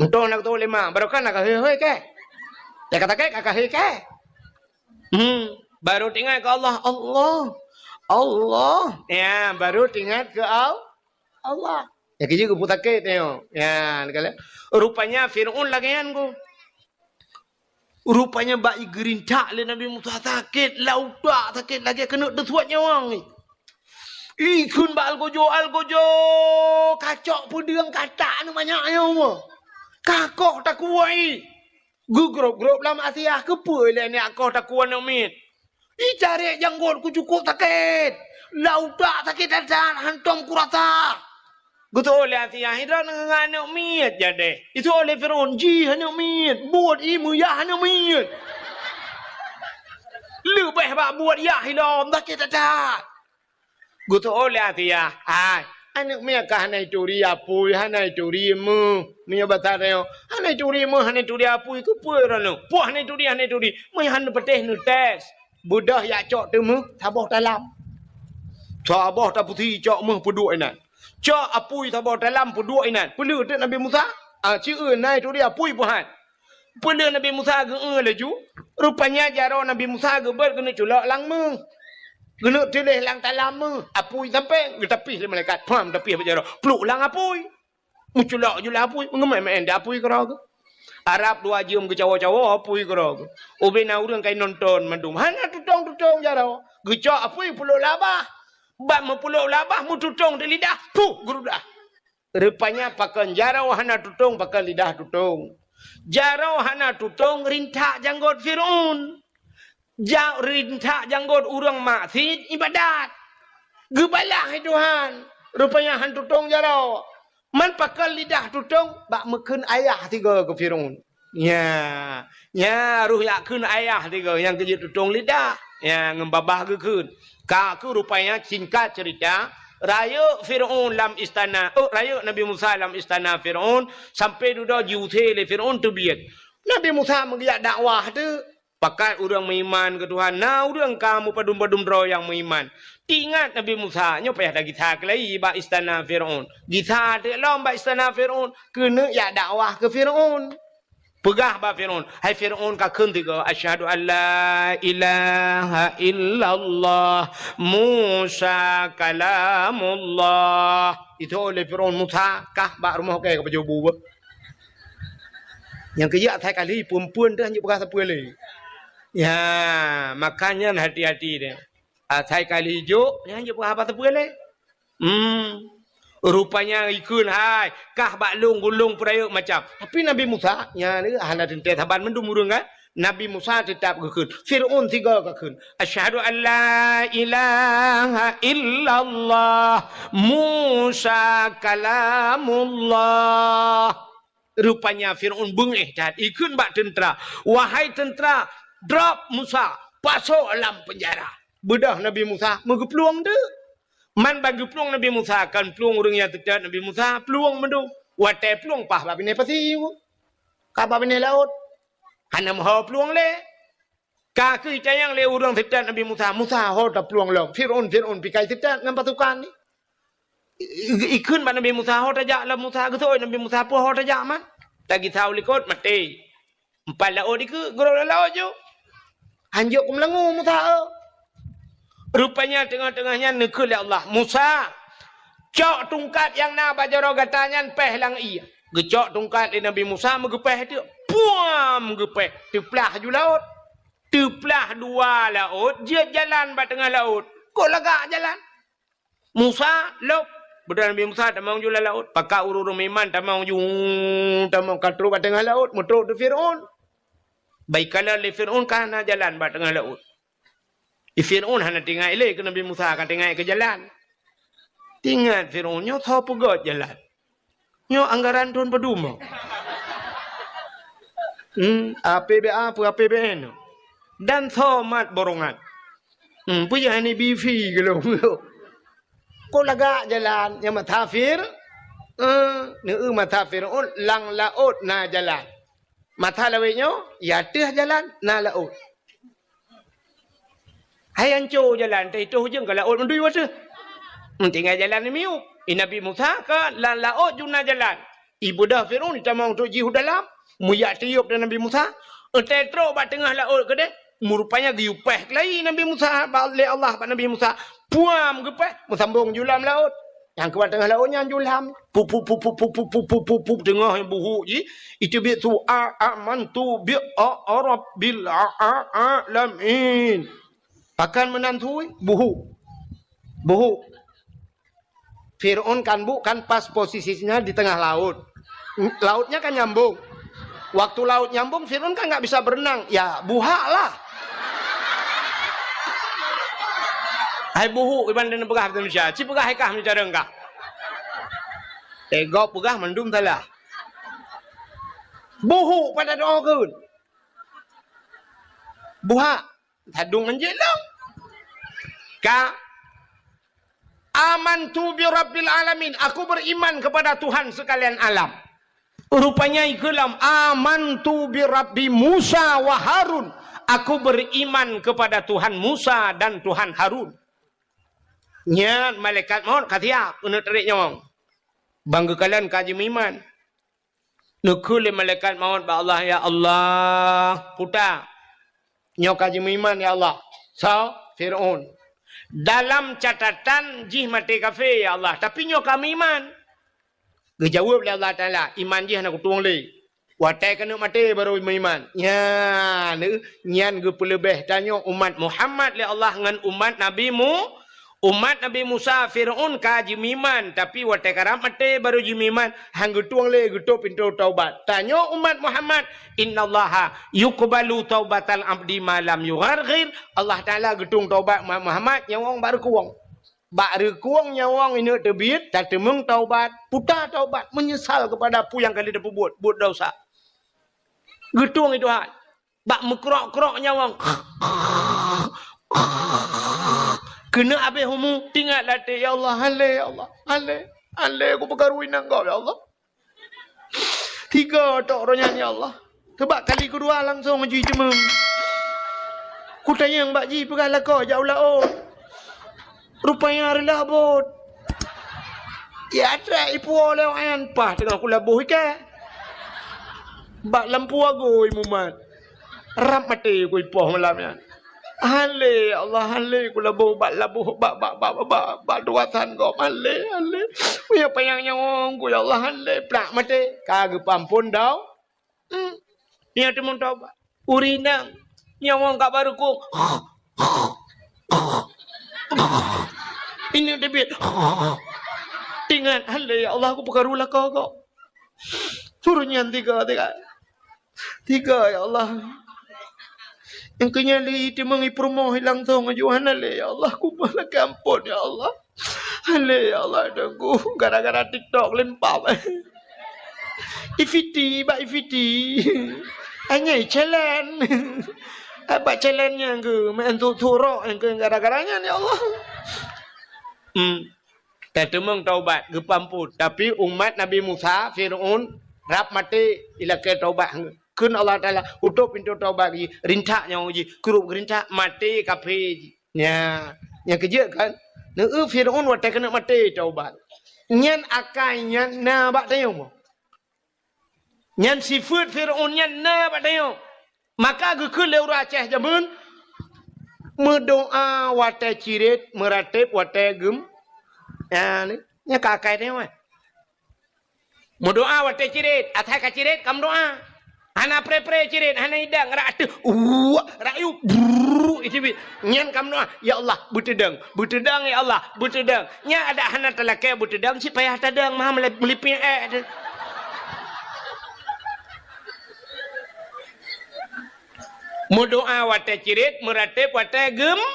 Mantong na geutôh lé ma, baru kan na ka hôi-hôi kèe. Ya ka sakét, ka, ka hôi kèe. Hmm, baru teuingat keu Allah, Allah, Allah. Ya, baru teuingat keu Al-, Allah. Ya, keu jih geupeu sakét nyoe. Ya, rupanya Fir'aun lagèe nyan ku. Rupanya bak geurintak lé Nabi Musa sakét, lam utak sakét lagèe keuneuk teusuet nyawöng. Ikheun bak algojo, "Algojo, kacok peudeueng katak nyoe manyak nyoe. Kakoh takue." Geugrôp-grôp lam asiah, keupeue lé nyak koh takue aneuk miet. Icarek janggot ku cukôp sakét. Lam utak sakét that-that, hantom kurasa. Geutôh lé asiah, "Droeneuh ngon aneuk miet jadeh." Geutôh lé Fir'aun, "Jih aneuk miet, buet ie meuyah aneuk miet." Leubeh bak buet yah ilom, sakét that-that. Geutôh lé asiah, "Hai, aneuk miet ka hana ituri apui, hana ituri meuh." Meunyoe basa tanyoe, "Hana ituri meuh, hana ituri apui, keupeue droeneuh?" Poh hana ituri, hana ituri. Meunyoe hana patéh neutés. Beudôh jak cok teumeuh, saboh talam. Saboh tapeusi cok meuh peuduek inan. Cok apui saboh talam peuduek inan. Peuleueh teuk Nabi Musa, "Ah, ci eu na ituri apui peuhat." Peuleueh Nabi Musa geu-eu laju, rupanya jaroe Nabi Musa geubeuet keuneuk culok lam meuh. Keuneuk tuléh lam talam meuh, apui sampéng, geutapih lé malaikat. Pham, tapih bak jaroe. Pluek lam apui. Meuculok ju lam apui, meungeumé-mé di apui keudroe geuh. Arab dua jeuem geucawoe-cawoe apui keudroe geuh. Ubé na ureueng ka inonton mandum. Hana tutong-tutong jaroe. Geucok apui peuleuk lam babah. Bak meupeuleuk lam babah, meututong di lidah. Puh, geurudah. Rupanya pakon jaroe hana tutong, pakon lidah tutong. Jaroe hana tutong rintak janggot Fir'aun. Ja-, rintak janggot ureueng maksiet ibadat. Geubalah lé Tuhan. Rupanya han tutong jaroe. Man pakon lidah tutong bak meukheun ayah sigoe keu Fir'aun. Nya, nya roh jak kheun ayah sigoe nyang keu jitutong lidah. Nya, ngon babah geukheun. Ka keuh rupanya singkat cerita, rayeuk Fir'aun lam istana, oh, rayeuk Nabi Musa lam istana Fir'aun, sampoe dudoe jiusé lé Fir'aun teubiet. Nabi Musa meugeujak dakwah teuk. Pakat ureueng meuiman keu Tuhan, na ureueng ka meupadum-padum droe nyang meuiman. Teuingat Nabi Musa, nyoe payah tagisa keulai bak istana Fir'aun. Gisa teuk lom bak istana Fir'aun, keuneuk jak dakwah keu Fir'aun. Peugah bak Fir'aun, "Hai Fir'aun, kakheun sigoe, 'Asyhadu an la ilaha illallah, Musa kalamullah.'" Itu oleh Fir'aun, "Musa, kah bak rumoh kèe ka pajoh bu." Nyang keujak asai kali, phon-phon teuh hanjeuet peugah sapeue lé. Ya, makanya hati-hati deh. Asai kali jok, nyan jeuet peugah haba sapeue lé. Hmm. Rupanya ikheun hai, kah bak lôn gulong peurayeuk macam. Tapi Nabi Musa, nyan hana teuntèe saban mandum ureueng kan. Nabi Musa teutap geukheun. Fir'aun sigoe geukheun. "Asyhadu an la ilaha illallah, Musa kalamullah." Rupanya Fir'aun beungéh that, ikheun bak teuntra, "Wahai teuntra, drop Musa, pasok lam peunjara." Beudôh Nabi Musa meugeuplueng teuk. Man ban geuplueng Nabi Musa, kon plueng ureueng nyang teutot Nabi Musa, plueng mandum. Watèe plueng paih bak binéh pasi, ka bak binéh laôt. Hana meuho plueng lé. Ka keuh itanyong lé ureueng teutot Nabi Musa, "Musa, ho taplueng lom? Fir'aun, Fir'aun pikai teutot ngon pasukan nyan." I-, i-, ikheun bak Nabi Musa, "Ho tajak lom Musa." Geuseuôt Nabi Musa, "Peue ho tajak man?" Tagisa u likot, maté. Empat laôt dikeue, geurôk lam laôt ju. Hanjeuet keu meulangô Musa, eu. Rupanya teungoh-teungoh nyan neukheun lé Allah, "Musa, cok tungkat nyang na bak jaroe gata nyan péh lam ié." Geucok tungkat lé Nabi Musa, meugeupéh teuk. Puam! Geupéh. Teuplah ju laôt. Teuplah dua laôt, jeuet jalan bak teungoh laôt. Kok lagak jalan? Musa, lôb. Beudôh Nabi Musa tamong ju lam laôt. Pakat ureueng-ureueng meuiman tamong ju, tamong ka trôk bak teungoh laôt, meutrôk di Fir'aun. Bak ikalon lé Fir'aun ka hana jalan bak teungoh laôt. Di Fir'aun hana teuingat ilée keu Nabi Musa, ka teuingat keu jalan. Teuingat Fir'aun, "Nyoe soe peugöt jalan? Nyoe anggaran thôn padum?" Hmm, A P B A peue A P B N? Dan soe mat borongan? Hmm, peue jih hana bi fee geulong? Kok lagak jalan nyang meutasafir? Eh, neu-eu meutasafir, oh, lam laôt na jalan. Masa lawét nyoe, ya teuh jalan, na laôt. Hai anco jalan, teuh itoh ujong ka laôt meudui wateuh. Tinggai jalan miyueb. I Nabi Musa ka lam laôt juna jalan. Ibeudôh Firaun itamong trok jih u dalam. Meuyak tiôb dan Nabi Musa. Eutée trok bak teungoh laôt keudeh. Meurupanya geuyue péh keulayi Nabi Musa, ba-, lé Allah bak Nabi Musa. Puam geupéh, meusambong ju lam laôt. Nyang keubat teungoh laôt nyan ju lam. Pup, pup, pup, teungoh buhuk jih. Iteubiet su a, amantu bi a, a rabbil a, a, alamin. Pakon meunan sui, buhuk. Buhuk. Fir'aun kan bu-, kan pas posisinya di tengah laut. Lautnya kan nyambung. Waktu laut nyambung, Fir'aun kan nggak bisa berenang. Ya, buhak lah. Hai buhuk, iban dan peugah bahasa Indonesia. Ci peugah hai kah meucareng kah. Eh, gob peugah mandum salah. Buhuk pada doa keun. Buhak. Sadung anjing lom. Ka. Amantu bi rabbil alamin. Aku beriman kepada Tuhan sekalian alam. Rupanya ikeulam, amantu bi rabbi Musa wa Harun. Aku beriman kepada Tuhan Musa dan Tuhan Harun. Nyan malaikat maut ka siap keuneuk tarék nyawöng. Bang geukalon ka jimeuiman. Neukheun lé malaikat maut bak Allah, "Ya Allah, puta, nyoe ka jimeuiman, ya Allah." Soe? Fir'aun. "Dalam catatan jih maté kafé, ya Allah, tapi nyoe ka meuiman." Geujaweueb lé Allah Taala, "Iman jih hana kutueng lé. Watée keuneuk maté barô meuiman." Nyan, nyan geupeuleubeh tanyoe umat Muhammad lé Allah ngon umat Nabi Mu-, Umat Nabi Musa, Fir'aun ka jimeuiman, tapi watée karab maté barô jimeuiman, han geutueng lé geutôp pintoe taubat. Tanyoe umat Muhammad, "Innallaha yuqbalu taubatal abdi ma lam yugharghir." Allah Taala geutueng taubat umat Muhammad nyawöng bak reukueng. Bak reukueng nyawöng ineuk teubiet, tateumeung taubat, puta taubat, meunyeusal keupada peue nyang ka lheueh tapeubuet, buet desya. Geutueng i Tuhan. Bak meukrok-krok nyawöng. Keuneuk abéh umu, tingat lam até, "Ya Allah, han lé, ya Allah, han lé, han lé, kupeukaru inong gob, ya Allah." Tiga tok roh nyan, ya Allah. Teubak kali keudua langsong jih jiteumeung. Kutanyong bak jih, "Peugah lakoe jak u laôt." Rupanya reulah bot. Ya trek ipuwoe lé awak nyan, paih teungoh kulaboh iké. Bak lampôh agui mumat. Rab maté ku ipoh malam nyan. "Han lé, ya Allah, han lé kulaboh bak laboh, bak, bak tugasan gob, han lé, han lé. Meunyoe panyang nyawöng ku, ya Allah, han lé." Plak maté, ka geupeuamphon dau. Hmm. Nyan teumeung taubat. Ureueng inong nyawöng ka bak reukueng. Ineuk teubiet. Tingat, "Han lé, ya Allah, kupeukaru lakoe gob." Suruh nyan tiga, tiga. Tiga, ya Allah. Nyang keu nyan lé teumeung ipeurumoh langsong aju, "Han lé, ya Allah, kumoh lakée amphon, ya Allah." "Han lé, ya Allah, Teungku, gara-gara TikTok lempap." Ifiti, bak ifiti. Anyai challenge. Bak challenge nyang keu, main tu turok nyang keu gara-gara nyan, ya Allah. Hmm. Tateumeung taubat, geupeuamphon. Tapi umat Nabi Musa, Fir'aun, rab maté, ilakée taubat. Kheun Allah Taala, "Utôp pintoe taubat jih, rintak nyawöng jih, krup geurintak, maté kafé jih." Nya, nyang keujeuet kan? Neu Fir'aun watée keuneuk maté taubat. Nyan akai nyan na bak tanyoe. Nyan sifeuet Fir'aun nyan na bak tanyoe. Maka geukheun lé ureueng Aceh jameun, meudoá watée cirét, meuratéb watée geum-, nyan, nyan ka akai tanyoe. Meudoá watée cirét, asai ka cirét ka meudoá. Hana pré-pré cirét, hana idang, rak ateueh, uwak, rak yub, brrrr, iteubiet. Nyan ka meudoá, "Ya Allah, beuteudong, beuteudong, ya Allah, beuteudong." Nyan adak hana talakée beuteudong, cit payah tadong, meuha meulip-, meulipék ék teuh. Meudoá watée cirét, meuratéb watée geum-,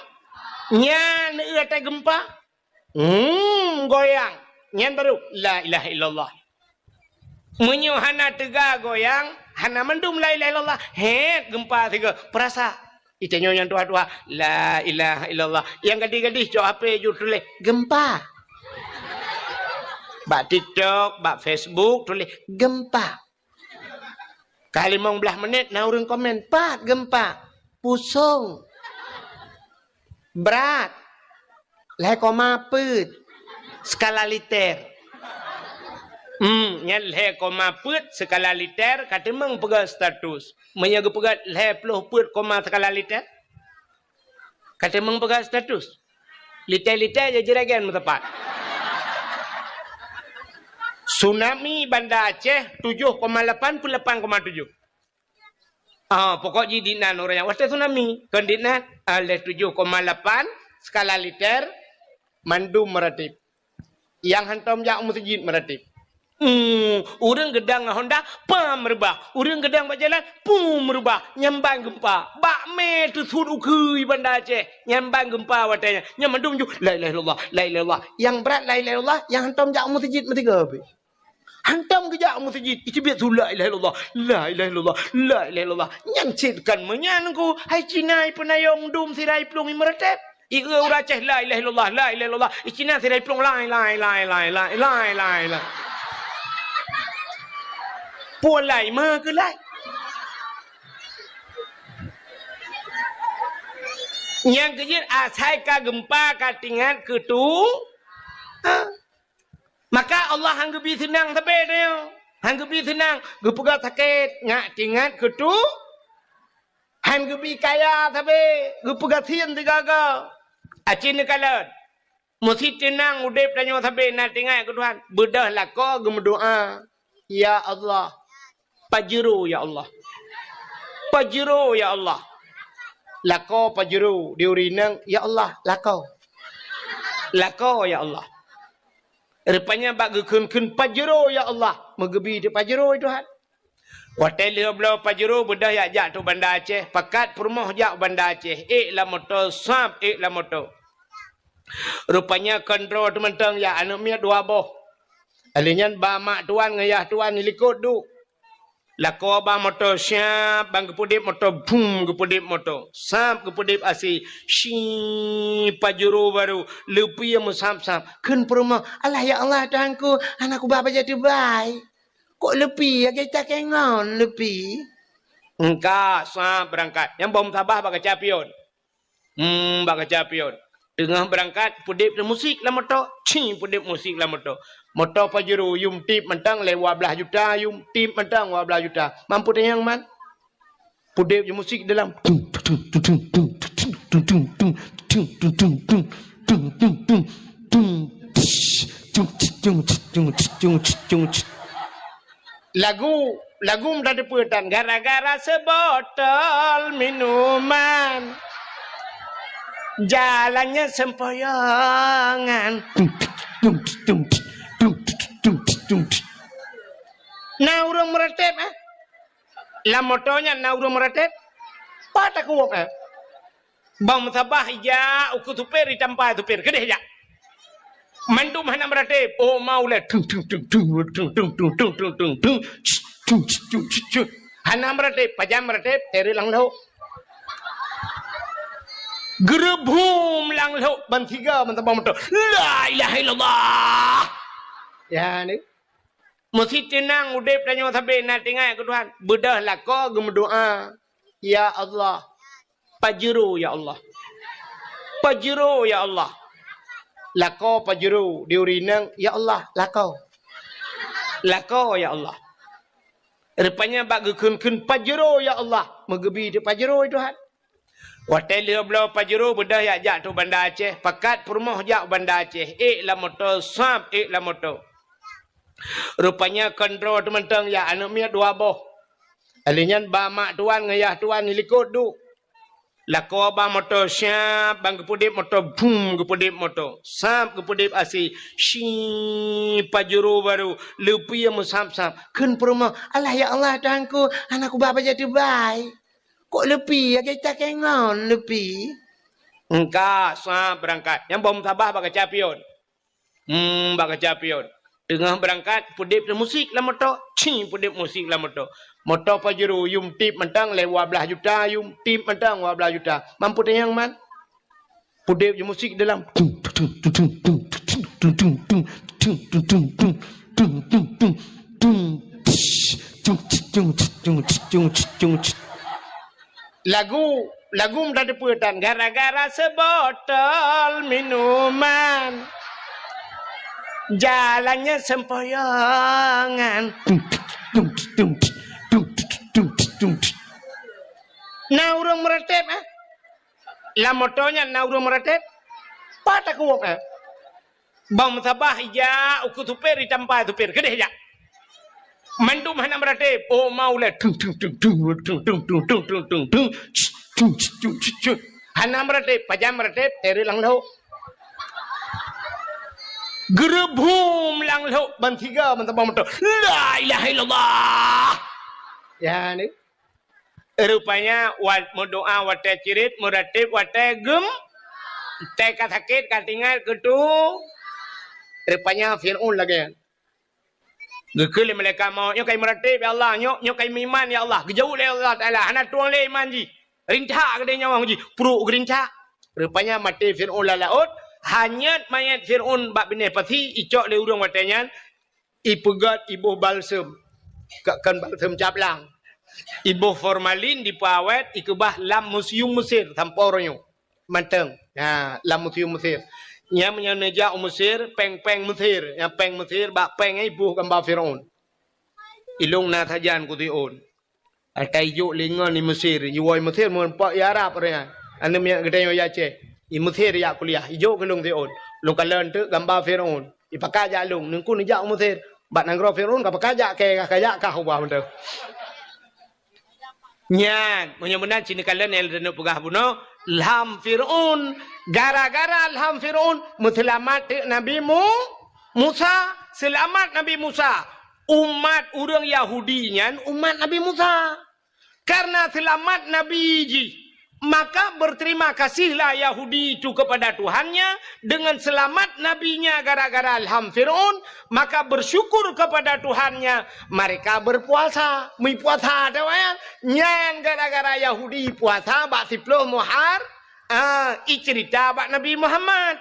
nyan watée geumpa. Hmm, goyang. Nyan baru, la ilaha illallah. Meunyoe hana teuga goyang, hana mandum la ilaha illallah. Hét, geumpa sigoe. Peurasa. Itanyoe nyang tuha-tuha, la ilaha illallah. Nyang gadih-gadih cok H P ju tuléh, "Geumpa." Bak TikTok, bak Facebook, tuléh, "Geumpa." Ka limong blaih menit, na ureueng komen, "Pat geumpa?" "Pusong." Brat. Lhèe koma peuet skala liter. Hmm, nyan lhèe koma peuet skala liter ka teumeung peugah status. Meunyoe geupeugah lhèe ploh peuet koma skala liter, ka teumeung peugah status. Liter-liter jih juragan meusapat. Tsunami Banda Aceh tujoh koma lapan peuet lapan koma tujoh. Ah, pokok jih dinan ureueng nyang watèe tsunami. Kon dinan, ah, lhèe tujoh koma lapan skala liter, mandum meuratéb. Nyang hantom jak u meuseujid meuratéb. Hmm, ureueng geudang ngon honda, pam reubah. Ureueng geudang bak jalan, pum reubah. Nyan ban geumpa. Bak mè teusut ukeue Banda Aceh. Nyan ban geumpa watèe nyan. Nyan mandum ju, la ilaha illallah, la ilaha illallah. Nyang brat la ilaha illallah, nyang hantom jak u meuseujid meusigoe pih. Hantom geujak u meuseujid, iteubiet su la ilaha illallah, la ilaha illallah, la ilaha illallah. Nyan cit kon meunyan ku, hai Cina ipeunayong dum sira iplueng imeuratéb. Ieu ureueng Aceh la ilaha illallah, la ilaha illallah. I Cina sira iplueng lai, lai, lai. Pulan lai meukeulai. Nyang keujeuet asai ka geumpa ka teuingat keu tu. Ha? Maka Allah han geubi seunang sabe tanyoe. Han geubi seunang, geupeugah sakét, nyak teuingat keu tu. Han geubi kaya sabe, geupeugah sien sigaga. Aci neukalon. Meusi teunang udeb tanyoe sabe na teuingat keu Tuhan. Beudôh lakoe geumeudoa, "Ya Allah, pajero ya Allah. Pajero ya Allah." Lakoe pajero, di ureueng inong, "Ya Allah, lakoe. Lakoe ya Allah." Rupanya bak geukheun-kheun pajero ya Allah, meugeubi teuk pajero ya Tuhan. Watèe lheueh bloe pajero beudôh jak, jak tu Banda Aceh, pakat peurumoh jak u Banda Aceh, ék lam moto, sab ék lam moto. Rupanya kon droe teuh mantong jak, aneuk miet dua boh. Lheueh nyan ba mak tuan ngon yah tuan di likot duek. Lakoe ba moto siab, ban geupeudeb moto, bum, geupeudeb moto. Sab geupeudeb asai, shi, pajero barô, leupie meusab-sab. Kheun peurumoh, "Alah ya Allah, Tuhanku, hana kuba bajèe teubai. Kok leupie, lagèe takèe ngon leupie?" Engka, sab beurangkat. Nyang boh meusabah bak kaca pion. Hmm, bak kaca pion. Teungoh beurangkat, peudeb musik lam moto. Ci, peudeb musik lam moto. Moto pajero, yum tip mantong lé dua blaih juta, yum tip mantong dua blaih juta. Mampu tanyong man? Peudeb musik dalam. Lagu, lagu meutateupeue tan, gara-gara seubotol minuman, jalannya sempoyongan. Na ureueng meuratéb, eh? Lam moto nyan na ureueng meuratéb? Pat takuwok, eh? Bang meusabah ija ukeue supir, itampa supir, keudeh jak. Mandum hana meuratéb. Oh, mau lé. Tung, tung, tung. Hana meuratéb, pajan meuratéb, teureuk lam lhok. Geureubum lam lhok, ban siga, ban tabang moto. La ilaha illallah. Ya, ni. Meusi teunang udeb tanyoe sabe na teuingat keu Tuhan. Beudôh lakoe geumeudoa, "Ya Allah, pajero ya Allah. Pajero ya Allah." Lakoe pajero, di ureueng inong, "Ya Allah, lakoe. Lakoe ya Allah." Rupanya bak geukheun-kheun pajero ya Allah, meugeubi teuk pajero ya Tuhan. Watèe lheueh bloe pajero beudôh jak, jak tu Banda Aceh, pakat peurumoh jak u Banda Aceh, ék lam moto, sab ék lam moto. Rupanya kon droe teuh mantong jak, aneuk miet dua boh. Lheueh nyan ba mak tuan ngon yah tuan di likot duek. Lakoe ba moto siab, ban geupeudeb moto, bum, geupeudeb moto. Sab geupeudeb asai, shi, pajero barô, leupie meusab-sab. Kheun peurumoh, "Alah ya Allah, Tuhanku, hana kuba bajèe teubai." Kok leupie, lagèe takèe ngon leupie? Engka, sab beurangkat. Nyang boh meusabah bak kaca pion. Hmm, bak kaca pion. Teungoh beurangkat, peudeb musik lam moto. Ci, peudeb musik lam moto. Moto pajero, yum tip mantong lé dua blaih juta, yum tip mantong dua blaih juta. Mampu tanyong man? Peudeb musik dalam. Lagu, Lagu meutateupeue tan, gara-gara seubotol minuman, jalannya sempoyongan. Na ureuëng meuratéb, eh? Lam moto nyan na ureuëng meuratéb? Pat takuwok, eh? Bang meusabah ijak ukeue supir, itampa supir, keudeh jak. Mandum hana meuratéb. Oh, maulai. Tung, tung, tung, tung. Hana meuratéb. Pajan meuratéb, teureuk lam lhok. Geureubhum lam lhok, ban tiga, ban tabang moto. La ilaha illallah. Ya, ni. Rupanya, wat-, meudoa watée cirit, meuratéb watée gem-, watée ka sakét, ka tinggai, keutu. Rupanya, Fir'aun lagée nyan. Geukheun lé malaikat maut, "Nyoe ka imeuratéb, ya Allah. Nyoe, nyoe ka imeuiman, ya Allah." Geujaweueb lé Allah Taala, "Hana tueng lé iman jih. Rintak keudeh nyawöng jih." Pruek geurintak. Rupanya, maté Fir'aun lam laôt. Hanyot manyét Fir'aun bak binéh pasi, icok lé ureuëng watée nyan. Ipeugét, iboh balsem, ka-, kon balsem caplang. Iboh formalin, dipeuawét, ikeubah lam museum Mesir sampoe uroe nyoe. Mantong. Ha, lam museum Mesir. Nyan meunyoe neujak u Mesir, péng-péng Mesir, nyang péng Mesir, bak péng nyan iboh gamba Fir'aun. Ilôn na sajan keu Fir'aun. Ata ijok lé ngon i Mesir, iwoe i Mesir meureumpok i Arab ureuëng nyan. Aneuk miet geutanyoe i Aceh, i Mesir jak kuliah, ijok keu lôn Fir'aun. Lôn kalon teuk gamba Fir'aun. Ipakat jak lôn, neungku neujak u Mesir. Bak nanggroe Fir'aun ka pakat jak kée, ka jak kah ubah mantong. Nyan, meunyoe meunan cit neukalon nyang lôn peugah bunoe, lham Fir'aun, gara-gara lham Fir'aun, meuseulamat teuk Nabi Mu-, Musa, seulamat Nabi Musa. Umat ureuëng Yahudi nyan umat Nabi Musa. Karena seulamat Nabi jih, maka berterima kasihlah Yahudi itu kepada Tuhannya dengan selamat nabinya gara-gara lham Fir'aun, maka bersyukur kepada Tuhannya, mereka berpuasa. Meupuasa, tahu ya? Nyan gara-gara Yahudi puasa bak siploh Muhar-, ah, icerita bak Nabi Muhammad.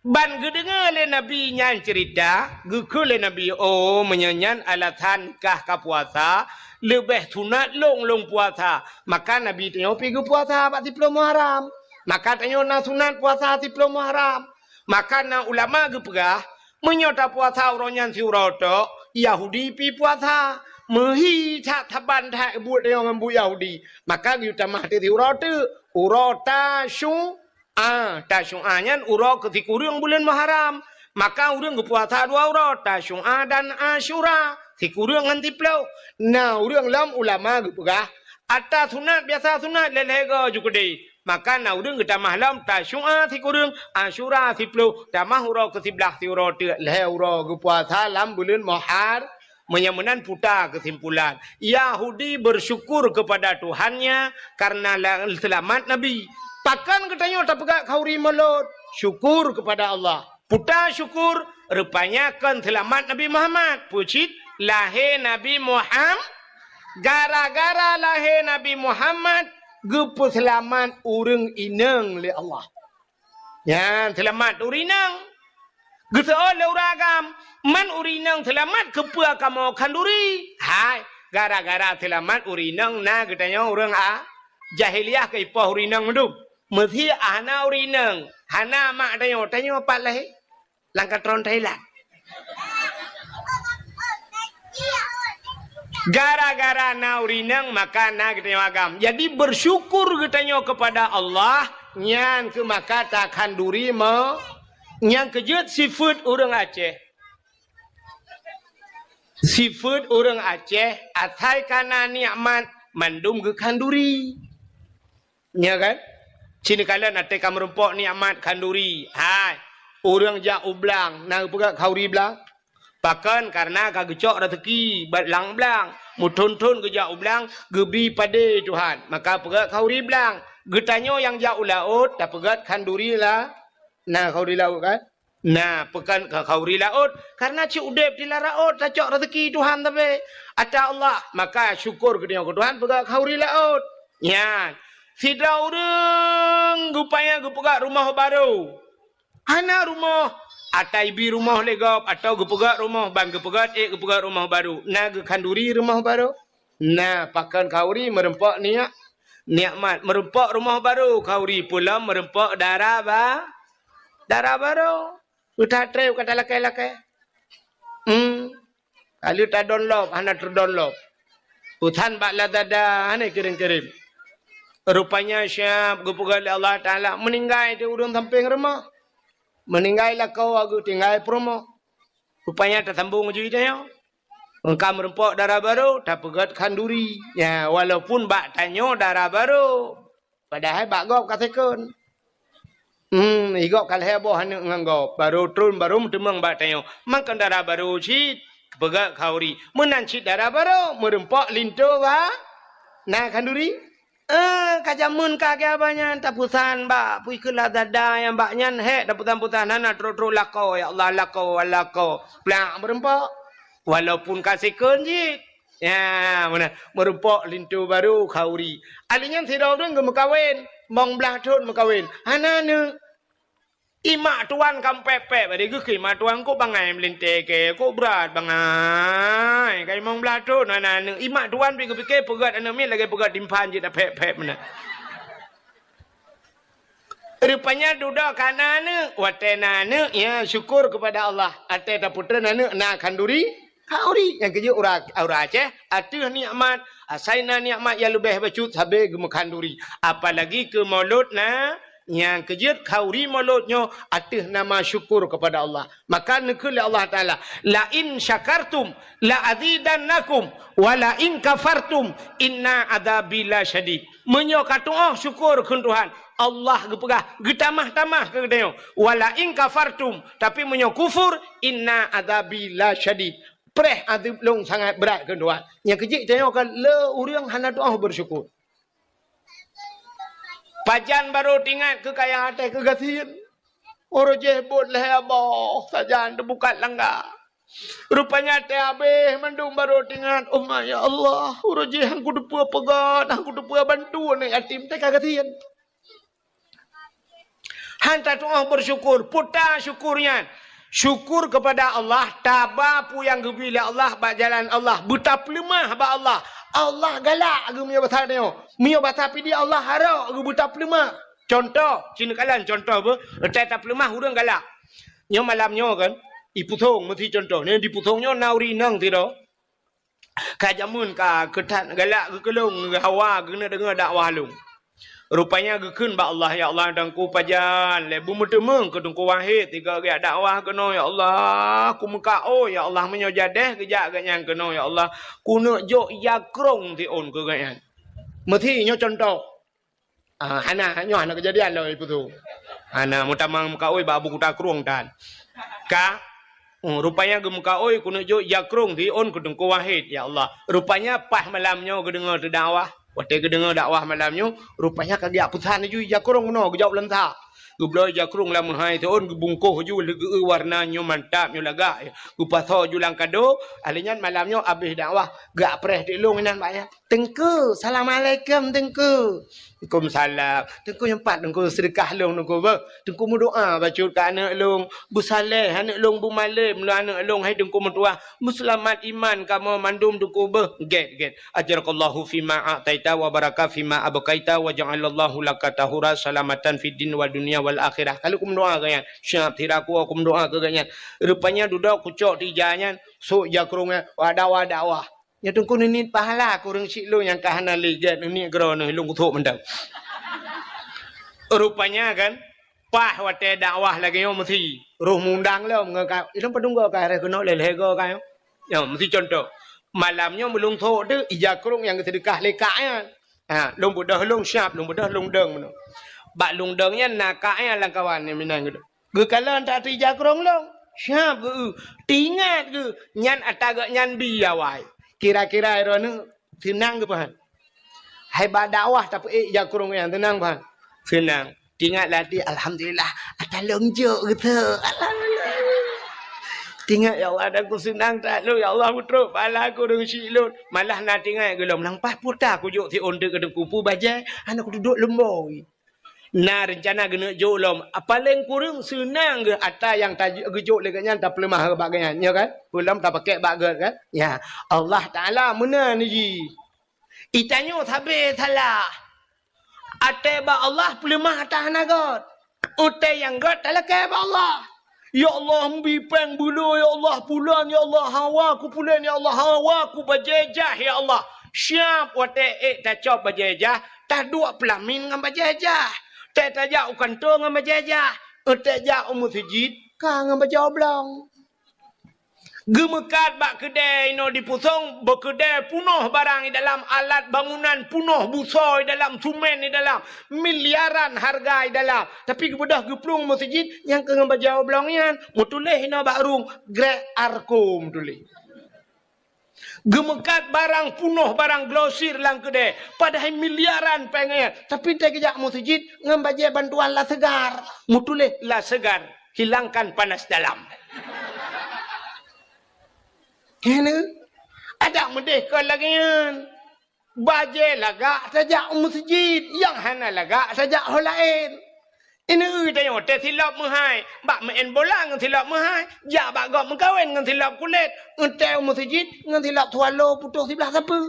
Ban geudeungoe lé Nabi nyan ceurita, geukheun lé Nabi, "Oh, meunyoe nyan alasan kah ka puasa, leubeh sunat lôn lôn puasa." Maka Nabi tanyoe pi geupuasa bak siploh Muharram. Maka tanyoe na sunat puasa siploh Muharram. Maka na ulama geupeugah, meunyoe tapuasa uroe nyan siuroe tok, Yahudi pi puasa. Meuhi that saban that buet tanyoe ngon buet Yahudi. Maka geuyue tamah teuk siuroe teuk, uroe Tasyu-, A, Tasyu'a nyan uroe keu sikureueng buleuen Muharram. Maka ureueng geupuasa dua uroe, Tasyu'a dan Asyura, sikureueng ngon siploh. Na ureueng lom ulama geupeugah, ata sunat biasa sunat lhèe-lhèe go ju keudeh. Maka na ureueng geutamah lom Tasyu'a sikureueng, Asyura siploh, tamah uroe keu siblaih siuroe teuk lhèe uroe geupuasa lam buleuen Muhar-, Meunyoe meunan puta keusimpulan, Yahudi bersyukur kepada Tuhannya karena la-, seulamat Nabi. Pakon geutanyoe tapeugah khanduri mulod? Syukur kepada Allah. Puta syukur, rupanya kon seulamat Nabi Muhammad. Peue cit? Lahé Nabi Muham-, gara-gara lahé Nabi Muhammad, geupeuseulamat ureueng inong lé Allah. Nyan seulamat ureueng inong. Geuseuôt lé ureueng agam, man ureueng inong seulamat keupeue kamoe khanduri? Hai, gara-gara seulamat ureueng inong na geutanyoe ureueng a-, jahiliah keu ipoh ureueng inong mandum. Meusé hana ureueng inong, hana mak tanyoe, tanyoe pat lahé? Lam katron Thailand. Gara-gara na ureueng inong, maka na geutanyoe agam. Jadi, bersyukur geutanyoe kepada Allah, nyan keuh maka takhanduri me-, nyang keujeuet sifeuet ureueng Aceh. Sifeuet ureueng Aceh, asai ka na nikmat, mandum geukhanduri. Nya kan? Ci neukalon até ka meurumpok nikmat khanduri. Hai, ureueng jak u blang, na geupeugah khanduri blang? Pakon? Karena ka geucok raseuki bak lam blang. Meuthon-thon geujak u blang, geubi padé Tuhan. Maka peugah khanduri blang. Geutanyoe nyang jak u laôt, tapeugah khanduri la-, na khanduri laôt kan? Na, pakon ka khanduri laôt, karena cit udeb di lam laôt tacok raseuki Tuhan sabe. Ata Allah, maka syukur geutanyoe keu Tuhan peugah khanduri laôt. Nyan, sidroe ureueng geupaya geupeugah rumoh barô. Hana rumoh, ata ibi rumoh lé gob, atawa geupeugah rumoh, ban geupeugah ék geupeugah rumoh barô. Na geukhanduri rumoh barô? Na, pakon khanduri meurumpok niat. Nikmat meureumpok rumoh barô, khauri, peulom meureumpok dara ba-, dara barô. Peue that treb ka talakée-lakée. Hmm. Ka lheueh tadonlop, hana teudonlop. Peue that bak Lazada, hana kirém-kirém. Rupanya siab geupeugah lé Allah Taala, meuninggai teuh ureuëng sampéng rumoh. Meuninggai lakoe geutinggai peurumoh. Rupanya tasambong jih tanyoe. Ka meureumpok dara barô, tapeugét khanduri. Ya, walaupun bak tanyoe dara barô. Padahai bak gob ka second. Hmm, i gob ka lhée boh aneuëk ngon gob. Barô tron, barô meuteumeung bak tanyoe. Mangkon dara barô cit, peugét khauri. Meunan cit dara barô, meureumpok linto ba-, na khanduri. Eh, ka jameun ka geuh abah nyan, tapusan bak, pui keu Lazada nyang bak nyan, hék, tapusan-pusan, hana trok-trok lakoe, ya Allah, lakoe, lakoe. Plak meureumpok. Walaupun ka second jih. Ya, meunan. Meureumpok linto barô khauri. Ahli nyan sidroe ureuëng geumeukawen, limong blaih thon meukawen. Hana aneuëk. Imak tuan ka pép-pép, bari geukheun mak tuan, "Kok bangai meulintée keu, kok brat bangai." Ka limong blaih thon hana aneuëk. Imak tuan pih geupike peugét aneuëk miet lagée peugét timphan jih tapép-pép meunan. Rupanya dudoe ka na aneuëk. Watée na aneuëk, ya syukur kepada Allah. Watée tapeutreun aneuëk na khanduri, khauri. Nyang keujeuet ureuëng, ureuëng Aceh, ateueh nikmat, asai na nikmat nyang leubeh bacut sabe geumeunkhanduri. Apalagi keu mulod na, nyang keujeuet khauri mulod nyoe ateueh nama syukur kepada Allah. Maka neukheun lé Allah Taala, "La in syakartum la azidannakum wa la in kafartum inna adzabi lasyadid." Meunyoe katu'oh syukur kheun Tuhan, Allah geupeugah, geutamah-tamah keu geutanyoe. "Wa la in kafartum," tapi meunyoe kufur, "inna adzabi lasyadid." Preh azeub lôn sangat brat kheun Tuhan. Nyang keujeuet tanyoe ka le ureuëng hana tu'oh beusyukur. Pajan barô teuingat keu kaya até keu gasien. Uroe jih buet lhée boh sajan teubukat langga. Rupanya teuh habéh mandum barô teuingat, "Oh ma, ya Allah, uroe jih han kuteupeue peugét, han kuteupeue bantu aneuk yatim teuka gasien." Han tatu'oh beusyukur, peue ta syukur nyan. Syukur kepada Allah, taba peue nyang geubri lé Allah bak jalan Allah, beutapeuleumah bak Allah. Allah galak geuh meunyoe basa tanyoe. Meunyoe basa pih di Allah harok geuh beutapeuleumah. Cuntoh, ci neukalon cuntoh beuh, watée tapeuleumah ureuëng galak. Nyoe malam nyoe kan, i Pusong meusi cuntoh. Nyoe di Pusong nyoe na ureuëng inong sidroe. Ka jameun ka keutat galak geukeulong geuhawa geuneuk deungoe dakwah lôn. Rupanya geukheun bak Allah, "Ya Allah, Teungku pajan lé beumeuteumeung keu Teungku Wahid tiga geujak dakwah keunoe, ya Allah. Kumeukaôi, ya Allah, meunyoe jadeh geujak geuhnyan keunoe, ya Allah. Kuneuk jok ija krong siôn keu geuhnyan." Meusi nyoe cuntoh. Ah, hana, nyoe hana keujadian lom ipeue tu. Hana, meutamang meukaôi bak Abu Kuta Krueng tan. Ka, hmm, rupanya geumeukaôi kuneuk jok ija krong siôn keu Teungku Wahid, ya Allah. Rupanya paih malam nyoe geudeungoe teudakwah. Watée geudeungoe dakwah malam nyoe, rupanya ka geujak peusan laju ija krong meunoe, geujaweueb lansa. Geubloe ija krong lam meuhai siôn, geubungkoh laju leugeue warna nyoe mantap, nyoe lagak. Geupasoe laju lam kado, ahli nyan malam nyoe abéh dakwah, geupreh teuk lôn inan bak nyan. "Teungku, assalamualaikum, Teungku." "Waalaikumsalam." "Teungku, nyoe pat Teungku seudeukah lôn, Teungku, beuh. Teungku meudoá bacut keu aneuk lôn. Beusaleh aneuk lôn, beumalém lôn aneuk lôn, hai Teungku meutuah. Beuseulamat iman kamoe mandum, Teungku, beuh." "Gét, gét. Ajarakallahu fima a'taita wa baraka fima abqaita wa ja'alallahu laka tahura salamatan fid din wa dunya wal akhirah." Ka lheueh kumeudoá keu nyan. Siap, sira kuwoe kumeudoá keu geuhnyan. Rupanya dudoe kucok teuh ija nyan, sôk ija krong nyan, dakwah-dakwah. Nyoe Teungku neuniet pahala keu ureuëng syiek lôn nyang ka hana lé gét, neuniet keudroe neuh lôn kuthok mantong. Rupanya kan, paih watée dakwah lagée nyoe meusi, roh mundang lom ngon ka, ilôn padum goe ka rhah keunoe lé lhée goe ka nyoe. Nyoe meusi cuntoh. Malam nyoe meulôn thok teuh ija krong nyang geuseudeukah lé kak nyan. Ha, lôn beudôh lôn siap, lôn beudôh lôn dong meunoe. Bak lôn dong nyan na kak nyan lam kawan nyang meunan geudoh. Geukalon that teuh ija krong lôn, siap geu-eu. Teuingat geuh, nyan ata geuhnyan bi awai. Kira-kira droeneuh seunang geuh pahan. Hai bak dakwah tapeuék ija krong nyan seunang pahan. Seunang. Teuingat lam até, "Alhamdulillah, ata lôn jok geuh teuh. Alhamdulillah." Teuingat, "Ya Allah, ata ku seunang that lôn, ya Allah, beutrok pahala keu ureuëng syiek lôn." Malah na teuingat geuh lom, "Nang paih peue ta kujok siôn teuh keu Teungku, peue bajée, hana kuduek leumbôi." Na reuncana geuneuk jok lom. Paleng kureueng seunang geuh ata nyang ta-, geujok lé geuhnyan tapeuleumah bak geuhnyan, nyo kan? Peulom tapakèk bak geuh kan? Ya, Allah Taala meunan jih. Itanyoe sabe salah. Tée bak Allah peuleumah ata hana göt. Utée nyang göt talakée bak Allah. Ya Allah, meubi péng beuloe, ya Allah, pulan, ya Allah, hawa ku pulan, ya Allah, hawa ku bajée jah, ya Allah. Siab watée ék tacok bajée jah, taduek peulamin ngon bajée jah. Tée tajak u kantô ngon bajée jah. Utée jak u meuseujid, ka ngon bajée oblong. Geumeukat bak keudée inoe dipusong, beukeudée punoh barang di dalam, alat bangunan punoh, busoe di dalam, sumen di dalam, miliaran hareuga di dalam. Tapi geubeudôh geuplueng meuseujid nyang keu ngon bajée oblong nyan, meutuléh inoe bak rueng, Grek Arko meutuléh. Geumeukat barang punoh, barang glosir lam keudée, padahai miliaran péng nyan. Tapi tée geujak meuseujid ngon bajée bantuan La Segar, meutuléh La Segar, hilangkan panas dalam. Keuneuk adak meudeh kon lagée nyan. Bajée lagak tajak u meuseujid, nyang hana lagak tajak ho laén. Ineuk tanyoe teusilop meuhai, bak meu'en bola ngon silop meuhai, jak bak gob meukawen ngon silop kulét, eunteuk u meuseujid ngon silop swallow putôh siblah sapeue.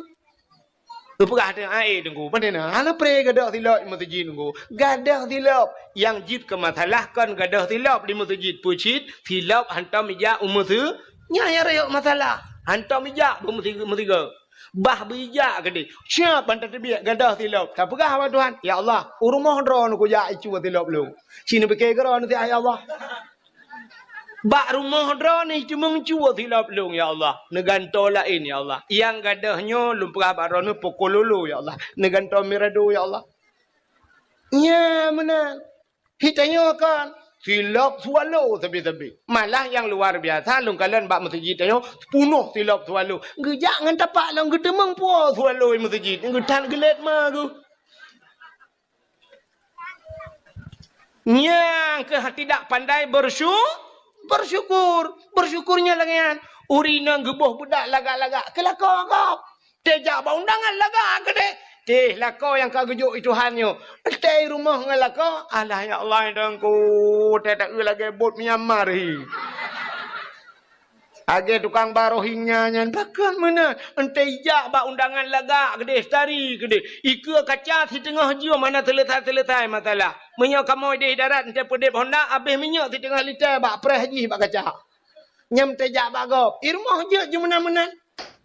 Geupeugah teuh, "Ai, Teungku, pane na? Hana pré gadôh silop di meuseujid, Teungku." Gadôh silop. Nyang jeuet keu masalah kon gadôh silop di meuseujid, peue cit silop hantom ijak u meuseu-, nyan nyang rayeuk masalah. Hantom ijak bak meusi-, meusigoe. Bah beuijak keudeh. Siab ban tateubiet gadôh silop. Tapeugah bak Tuhan, "Ya Allah, u rumoh droeneuh kujak icu silop lôn." Ci neupike keudroe neusiah, "Ya Allah." Bak rumoh droeneuh teumeung cue silop lôn, ya Allah. Neugantoe laén, ya Allah. Nyang gadôh nyoe lôn peugah bak droeneuh poko lolo, ya Allah. Neugantoe mirado, ya Allah. Nya meunan. Hitanyoe kan silop swallow sabe-sabe. Malah nyang luar biasa, lôn kalon bak meuseujid tanyoe punoh silop swallow. Geujak ngon tapak lom geuteumeung po swallow di meuseujid. Geuthat geulet ma geuh. Nyang keuh tidak pandai bersyu-, bersyukur. Bersyukur nyan lagée nyan. Ureueng inong geuboh beudak lagak-lagak, keu lakoe gob. Tée jak bak undangan lagak keudeh. Teh lakoe nyang ka geujok i Tuhan nyoe. Tée i rumoh ngon lakoe, alah ya Allah, Teungku, tée taeu lagée bot Myanmar hi. Lagée tukang baroh ingat nyan, pakon meunan. Eunteuk ijak bak undangan lagak keudeh, tari keudeh. Ikeue kaca siteungoh jeuem hana seuleusoe-seuleusoe masalah. Meunyoe kamoe deh darat eunteuk peudeb honda, abéh minyeuk siteungoh lita bak preh jih bak kaca. Nyang teujak bak gob, i rumoh jeuet ju meunan-meunan.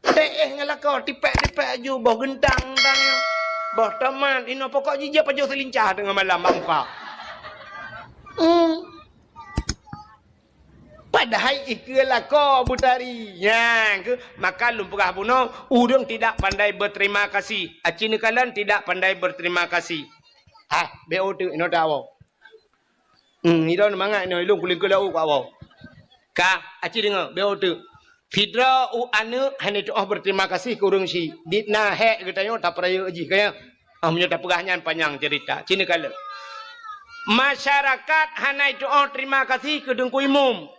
Teuéh ngon lakoe, tipék-tipék ju, boh geuntang-geuntang nyoe. Boh tomat, inoe pokok jih jeuet pajoh seulincah teungoh malam bak muka. Hmm. Padahai ikeue lakoe beutari. Nyan keuh, maka lôn peugah bunoe, ureueng tidak pandai berterima kasih. Aci neukalon tidak pandai berterima kasih. Hah, B O teuk inoe tawoe. Hmm, idong mangat inoe, ilong kuling keulau keu awak. Ka, aci deungoe, B O teuk. Sidroe u aneuk hana tuoh berterima kasih keu ureueng syiek. Dit na hék geutanyoe tapeurayeuk jih, ka nyan. Ah, meunyoe tapeugah nyan panyang cerita. Ci neukalon. Masyarakat hana tuoh terima kasih keu Teungku Imum.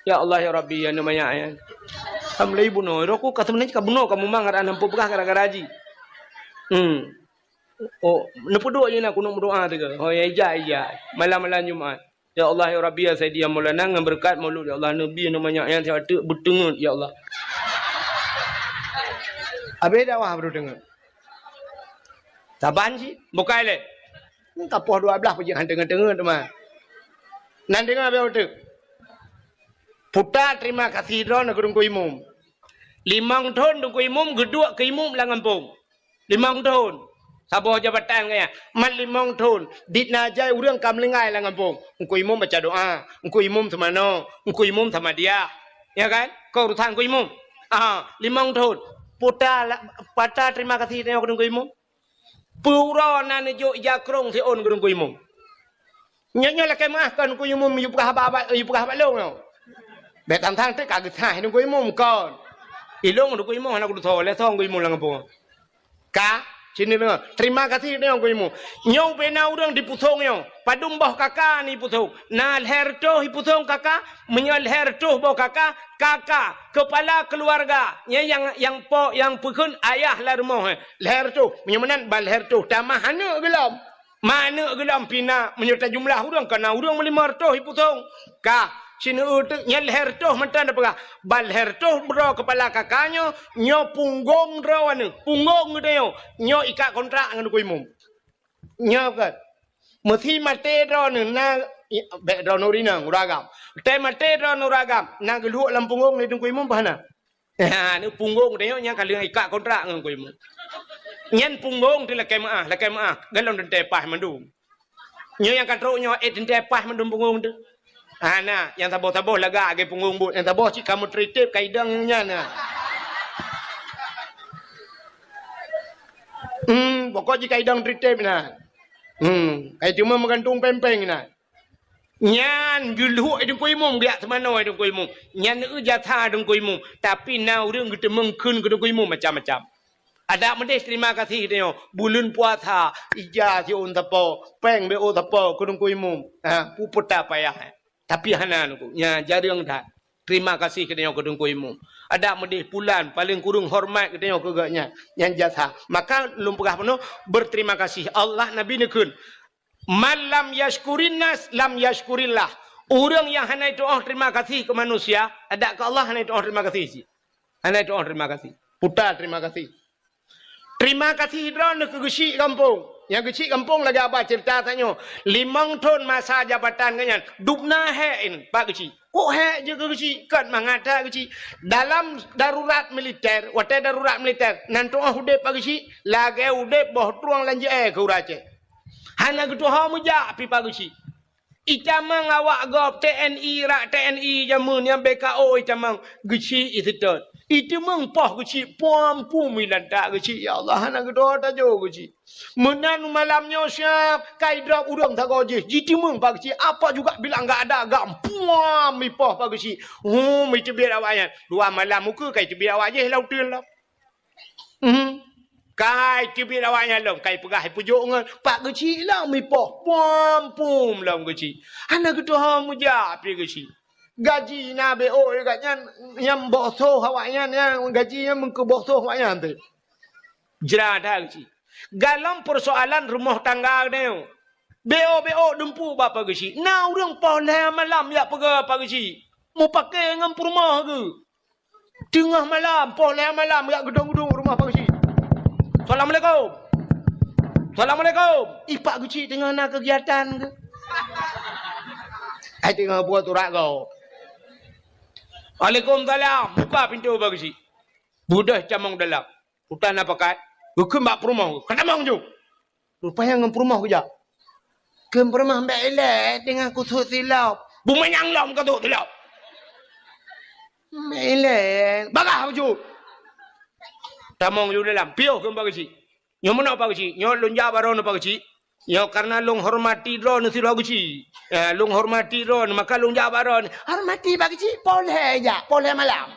Ya Allah, ya Rabbi, ya Numa, ya, ya. Alhamdulillah, bunoe. Roku ka sebenarnya ka bunoe, ka mumang, ada enam puluh bekas gara-gara haji. Hmm. Oh, neupeuduek je na kunut meudoa teuka. Oh, ya, ija, ija. Malam-malam Jumat. Ya Allah, ya Rabbi, ya Sayyidi, ya Maulana, ngon beureukat Maulud, ya Allah, Nabi, Numa, ya, ya, sihat teuk beuteungeut, ya Allah. Habis dakwah baru teungeut. Saban cit, bukai lé. Ka poh dua belas pajeuet han teungeut-teungeut teuma. Nan deungoe beu teuk. Puta terima kasih droeneuh keu Teungku Imum. Limong thon Teungku Imum geuduek keu imum lam gampông. Limong thon. Saboh jabatan gaya. Mat limong thon. Dit na jai ureueng ka meulinggai lam gampông. Teungku Imum baca doa. Teungku Imum seumanoe. Teungku Imum sama dia. Ya kan? Keu urusan Teungku Imum. Ah, limong thon. Puta la-, pata terima kasih tanyoe keu Teungku Imum. Peue uroe na neujok ija krong siôn keu Teungku Imum. Nyoe, nyoe lakée meuáh kon Teungku Imum yue peugah haba, haba, yue peugah haba lôn nyoe. Bék tang-tang teuk ka geusah Teungku Imum kon. Ilong Teungku Imum hana kudusoe, lé song Teungku Imum lam gampông. Ka, sini deungoe. Terima kasih deungoe Teungku Imum. Nyoe ubena ureueng dipusong nyoe. Padum boh kaka ni pusong. Na lhée reutôh ipusong kaka, meunyoe lhée reutôh boh kaka, kaka, keupala keuluwarga, nyan nyang, nyang po, nyang peukheun ayah lam rumoh, eh. Lhée reutôh, meunyoe meunan ban lhée reutôh, tamah aneuk geulom. Ma aneuk geulom pih na, meunyoe tajumlah ureueng, ka na ureueng meulimong reutôh ipusong. Ka, Sineuk teuk nyan lhèe reutôh mantong tapeugah. Ban lhèe reutôh droe keupala KK nyoe, nyoe punggong droe aneuk. Punggong geutanyoe, nyoe ikat kontrak ngon Teungku Imum. Nyoe kan. Meusi maté droeneuh na, i-, bèk droeneuh ureueng inong, ureueng agam. Teumaté droeneuh ureueng agam, na geulhok lam punggong lé Teungku Imum bah na. Ha, ni punggong tanyoe nyang ka lheueh ikat kontrak ngon Teungku Imum. Nyan punggong teuh lakèe meu'ah, lakèe meu'ah, golom teuntèe paih mandum. Nyoe nyang ka trok nyoe, eh, teuntèe paih mandum punggong teuh. Hana, nyang saboh-saboh lagak lagèe punggong bot, nyang saboh cit ka meutritép ka idong nyan na. Hmm, pokok jih ka idong tritép na. Hmm, ka iteumèe meugantung péng-péng na. Nyan geulhok Teungku Imum, geujak teumanoe Teungku Imum. Nyan eu jasa Teungku Imum. Tapi na ureueng geuteumeung kheun keu Teungku Imum macam-macam. Adak meudeh terima kasih tanyoe. Buleuen puasa, ija siôn sapo, péng B O sapo keu Teungku Imum. Ha, peue peue ta payah. Tapi hana Teungku. Nya jareueng that. Terima kasih keu tanyoe keu Teungku Imum. Adak meudeh pulan, paleng kureueng hormat keu tanyoe keu geuh nyan. Nyan jasa. Maka lôn peugah bunoe, berterima kasih. Allah, Nabi neukheun, "Man lam yashkurin nas, lam yashkurillah." Ureueng nyang hana itu'oh terima kasih keu manusia, adak keu Allah hana itu'oh terima kasih cit. Hana itu'oh terima kasih. Puta terima kasih. Terima kasih droeneuh keu geuchik gampông. Nyang geuchik gampông lagèe haba ceurita tanyoe. Limong thon masa jabatan geuh nyan, dubna hék in Pak Geuchik. Kok hék jeuet keu geuchik? Kon mangat that geuchik. Dalam darurat militer, watèe darurat militer, nan tu'oh udép Pak Geuchik, lagèe udép boh trueng lam jeu'èe keu ureueng Aceh. Hana geutuho meujak pih Pak Geuchik. Itamong awak gob T N I, rak T N I jameun nyan B K O itamong, geuchik iseutôt. Iteumeung poh geuchik, puam pum ilantak geuchik, ya Allah, hana geutuho tajok geuchik. Meunan malam nyoe siap, ka idrop ureueng sagoe jih, jiteumeung Pak Geuchik, apa juga bilang enggak ada, agam puam ipoh Pak Geuchik. Hum, iteubiet awak nyan. Dua malam ukeue ka iteubiet awak jih lam uteuen lom. Hmm. Ka iteubiet awak nyan lom, ka ipeugah ipeujok ngon Pak Geuchik lom ipoh, puam pum lom geuchik. Hana geutuho meujak pih geuchik. Gaji na B O geuh nyan, nyang boh soh awak nyan, nyang gaji nyan meukeu boh soh awak nyan teuh. Jra that geuchik. Galom peusoalan rumoh tangga geutanyoe. B O B O dumpeue bak Pak Geuchik. Na ureueng poh lhèe malam jak peugah Pak Geuchik. Mupakè ngon peurumoh geuh. Teungoh malam, poh lhèe malam, jak geudong-geudong rumoh Pak Geuchik. "Assalamualaikum. Assalamualaikum." Ih, Pak Geuchik teungoh na keugiatan geuh. Ai teungoh buet urat gob. "Waalaikumsalam." Buka pintoe Pak Geuchik. Beudôh tamong dalam. Utan na pakat. Geukheun bak peurumoh. Ka tamong ju. Rupanya ngon peurumoh geujak. Kheun peurumoh, "Mbak ilèe teungoh kusut silop." "Bumanyang lom ka sut silop." "Mbak ilèe." Bagah bacut. Tamong ju dalam. Piôh kheun Pak Geuchik. "Nyoe meunoe Pak Geuchik. Nyoe lôn jak bak droeneuh Pak Geuchik. Nyoe karena lôn hormati droeneuh sidroe Geuchik. Eh, lôn hormati droeneuh, maka lôn jak bak droeneuh." "Hormati Pak Geuchik, poh lhèe jak, poh lhèe malam."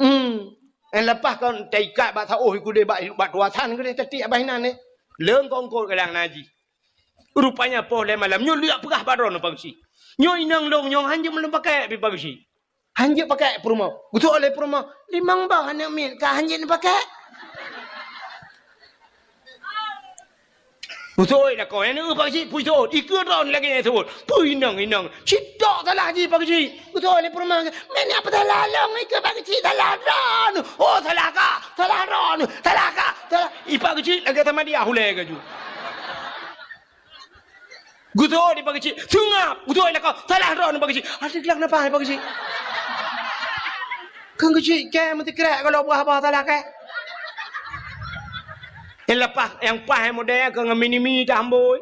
Hmm. Eh, leupah kon taikat bak saôh ikudeh bak, bak tuasan keudeh tatiek bak inan eh. Leung kongkot kadang na jih. Rupanya poh lhèe malam nyoe lheueh peugah bak droeneuh Pak Geuchik. "Nyoe inong lôn nyoe hanjeuet lôn pakèk pih Pak Geuchik." Hanjeuet pakèk peurumoh. Geuseuôt lé peurumoh, "Limong boh aneuk miet ka hanjeuet neupakék." Geuseuôt lakoe nyan, "Pak Geuchik, peue seuôt?" Ikeue droeneuh lagèe nyan seuôt. "Peue inong-inong? Cit tok salah jih Pak Geuchik." Geuseuôt lé peurumoh, "Meunan peue salah lôn ikeue Pak Geuchik, salah droeneuh." "Oh, salah kah? Salah droeneuh, salah kah? Salah." Ih, Pak Geuchik lagèe sama dia ulèe gaju. Geuseuôt di Pak Geuchik, seungab. Geuseuôt lakoe, salah droeneuh Pak Geuchik. Adak geulak napa Pak Geuchik? Keu Geuchik kèe meusikrek kalau bah-bah salah kèe. Nyang leupah, nyang paih model keu ngon mini-mini tambôi.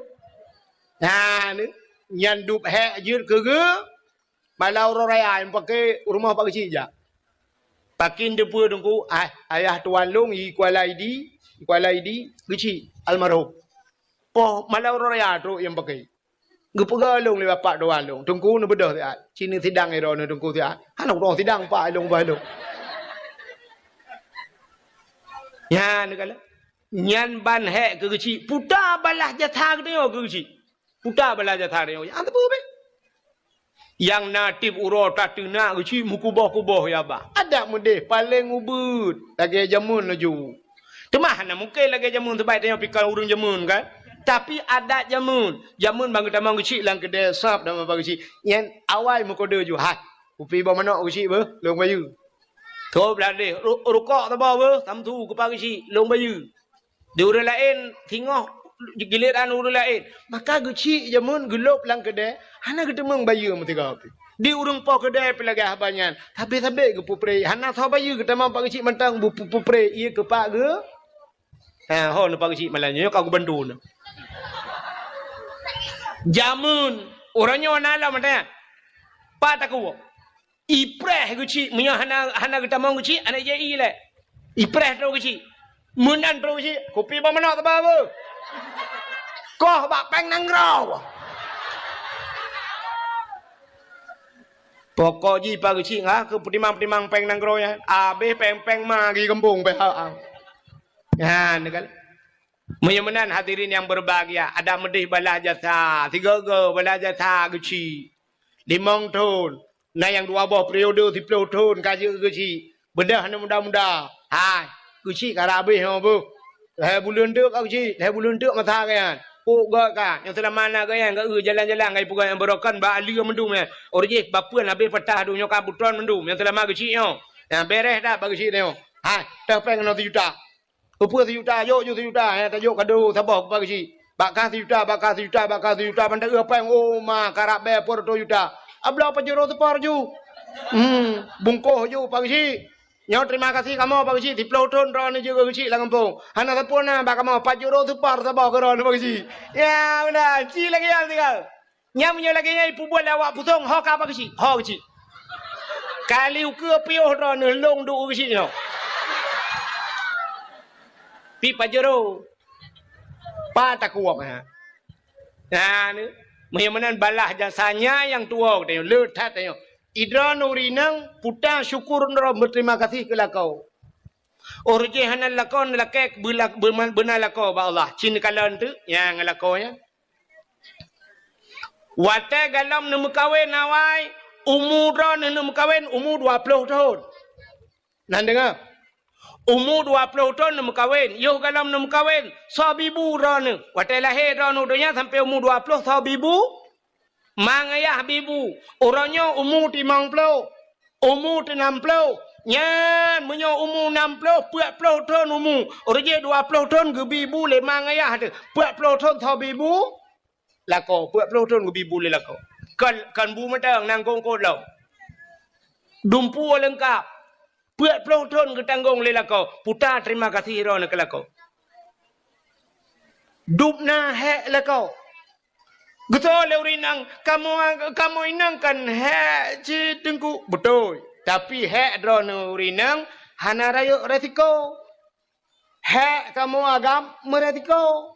Nah, ni, nyan dub hék jeuet keu geu. Malam uroe raya nyang paké rumoh Pak Geuchik jak. Pakin teupeue Teungku, ah, ayah tuan lôn i Kuala Idi, i Kuala Idi, Geuchik almarhum. Poh malam uroe raya trok nyang paké. Geupeugah lôn lé bapak tuan lôn, "Teungku neubeudôh siat. Cit neusidang droeneuh Teungku siat." Hana udong sidang pak lôn bah lôn. Nyan kala. Nyan ban hék keu Geuchik. Puta balah jasa geutanyoe keu Geuchik. Puta balah jasa geutanyoe. Nyang teupeue beh. Nyang na tiep uroe tateunak Geuchik meukuboh-kuboh ya bah. Adak meudeh paleng ubeuet lagèe jameun laju. Teuma hana mungken lagèe jameun, sabab tanyoe pih kon ureueng jameun kan. Tapi adat jameun, jameun ban geutamong geuchik lam keudè, sab tamong bak geuchik. Nyan awai meukodeu ju, "Hai, kupi boh manok geuchik beuh, lôn bayeue." Tho blah deh, ru-, rukok saboh beuh, tamtu kupa geuchik, lôn bayeue. Di ureueng laén singoh, giliran ureueng laén. Maka geuchik jameun geulôb lam keudè, hana geuteumeung bayeue meusigoe pih. Di ureueng po keudè pih lagèe haba nyan, sabé-sabé geupeupreh, hana soe bayeue geutamong bak geuchik mantong bu-, bu-, peupreh, ié keu pak geu-, ha, ho neu pak geuchik malam nyoe ka geubantu neu. Jameun, uroe nyoe na lom mantong nyan. Pat takue. Ipreh geuchik, meunyoe hana, hana geutamong geuchik, hana jai lé. Ipreh trok geuchik. Meunan trok geuchik, kupi boh manok teuba beuh. Koh bak péng nanggroe. Pokok jih pak geuchik ngah keu peutimang-peutimang péng nanggroe nyan. Abéh péng-péng ma geugampông pih ha. Nyan kan. Meunyoe meunan hadirin nyang berbahagia, adak meudeh balaih jasa, sigoe-goe balaih jasa geuchik. Limong thon, na nyang dua boh periode siplôh thon ka jeuet geuchik. Beudôh aneuk muda-muda, hai, geuchik ka rab abéh nyoe beuh. Lhèe buleuen teuk ka geuchik, lhèe buleuen teuk masa geuh nyan. Pok gèt ka, nyang seulama na geuh nyan, geu jalan-jalan ka jipeugah nyang beurokon bak aleue mandum nyan. Ureueng jih bapeuen abéh patah donya ka butron mandum, nyang seulama geuchik nyoe. Nyang bereh that bak geuchik nyoe. Hai, teuh péng keunoe sijuta. Peue-peue sijuta, jok ju sijuta, eh, tajok kado saboh bak geuchik. Bak kah sijuta, bak kah sijuta, bak kah sijuta, ban taeu péng, oh, ma, karab bèe peuet reutôh juta. Abloe Pajero seupar ju. Hmm, bungkôh ju bak geuchik. Nyoe terima kasih kamoe bak geuchik, siplôh thon droeneuh jeuet geuchik lam gampông. Hana sapeue na bak kamoe, Pajero seupar saboh keu droeneuh bak geuchik. Ya, beuna, ci lagèe nyan tinggai. Nyan meunyoe lagèe nyan ipeubuet lé awak pusong, ho ka bak geuchik, ho geuchik. Kali ukeue piôh droeneuh lôn duek geuchik nyoe. Pi Pajero. Pat takue, ha. Nah, ni. Meunyoe meunan balaih jasa nyan nyang tuwoe geutanyoe, le that tanyoe. Idroeneuh ureueng inong, puta syukur droe, beuterima kasih keu lakoe. Óh jih hana lakoe, lakèe beula-, beuma-, beuna lakoe bak Allah. Cit neukalon teuk nyang lakoe nyan. Watèe gohlom neumeukawen awai, umu droeneuh neumeukawen umu dua ploh thon. Nan deungö. Umu dua ploh thon neumeukawen, yoh gohlom neumeukawen, soe bibu droeneuh. Watèe lahé droeneuh donya sampoe umu dua ploh, soe bibu? Mang ayah bibu, uroe nyoe umu limong ploh, umu teunam ploh. Nyan, meunyoe umu nam ploh, peuet ploh thon umu, uroe jih dua ploh thon geubi bu lé mang ayah teuh. Peuet ploh thon soe bi bu? Lakoe, peuet ploh thon geubi bu lé lakoe. Kon, kon bu mantong, nangkong kot lom. Dumpeue leungkap. Peuet ploh thon geutanggong lé lakoe, puta terima kasih droeneuh keu lakoe. Dub na hék lakoe. Geutanyoe lé ureueng inong, kamoe, kamoe inong kan hék cit Teungku. Beutôi. Tapi hék droeneuh ureueng inong hana rayeuk resiko. Hék kamoe agam meuresiko.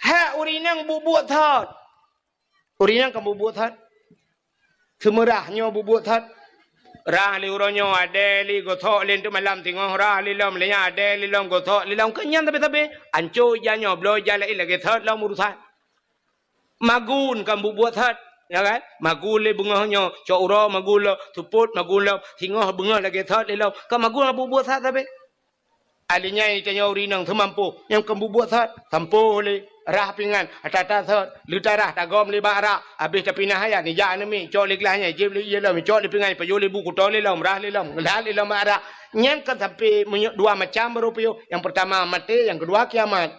Hék ureueng inong buet-buet that. Ureueng inong ka buet-buet that. Seumeurah nyoe buet-buet that. Rhah lé uroe nyoe, adèe lé gosok lé teuk malam singoh, rhah lé lom lé nyan, adèe lé lom gosok lé lom. Keu nyan sabe-sabe, anco ija nyoe, bloe ija laén lagèe that lom urusan. Magun ka buet-buet that, ya kan? Magun lé beungoh nyoe, cok uroe magun lom, seupôt magun lom, singoh beungoh lagèe that lé lom. Ka magun ka buet-buet that sabe. Alinyan tanyoe ureueng inong seumampoh, nyang keu bubuet sot, sampoh lé, rhah pingan, ata-ata sot, leuta rhah tagom lé bak rak, abéh tapinah ayat, nijak aneumi, cok lé glah nyan, jieb lé ié lom, cok lé pingan, pajoh lé bu, kuto lé lom, rhah lé lom, lhat lé lom bak rak. Nyan kan sampoe meunyoe dua macam baru piôh, nyang peurtama maté, nyang keudua kiamat.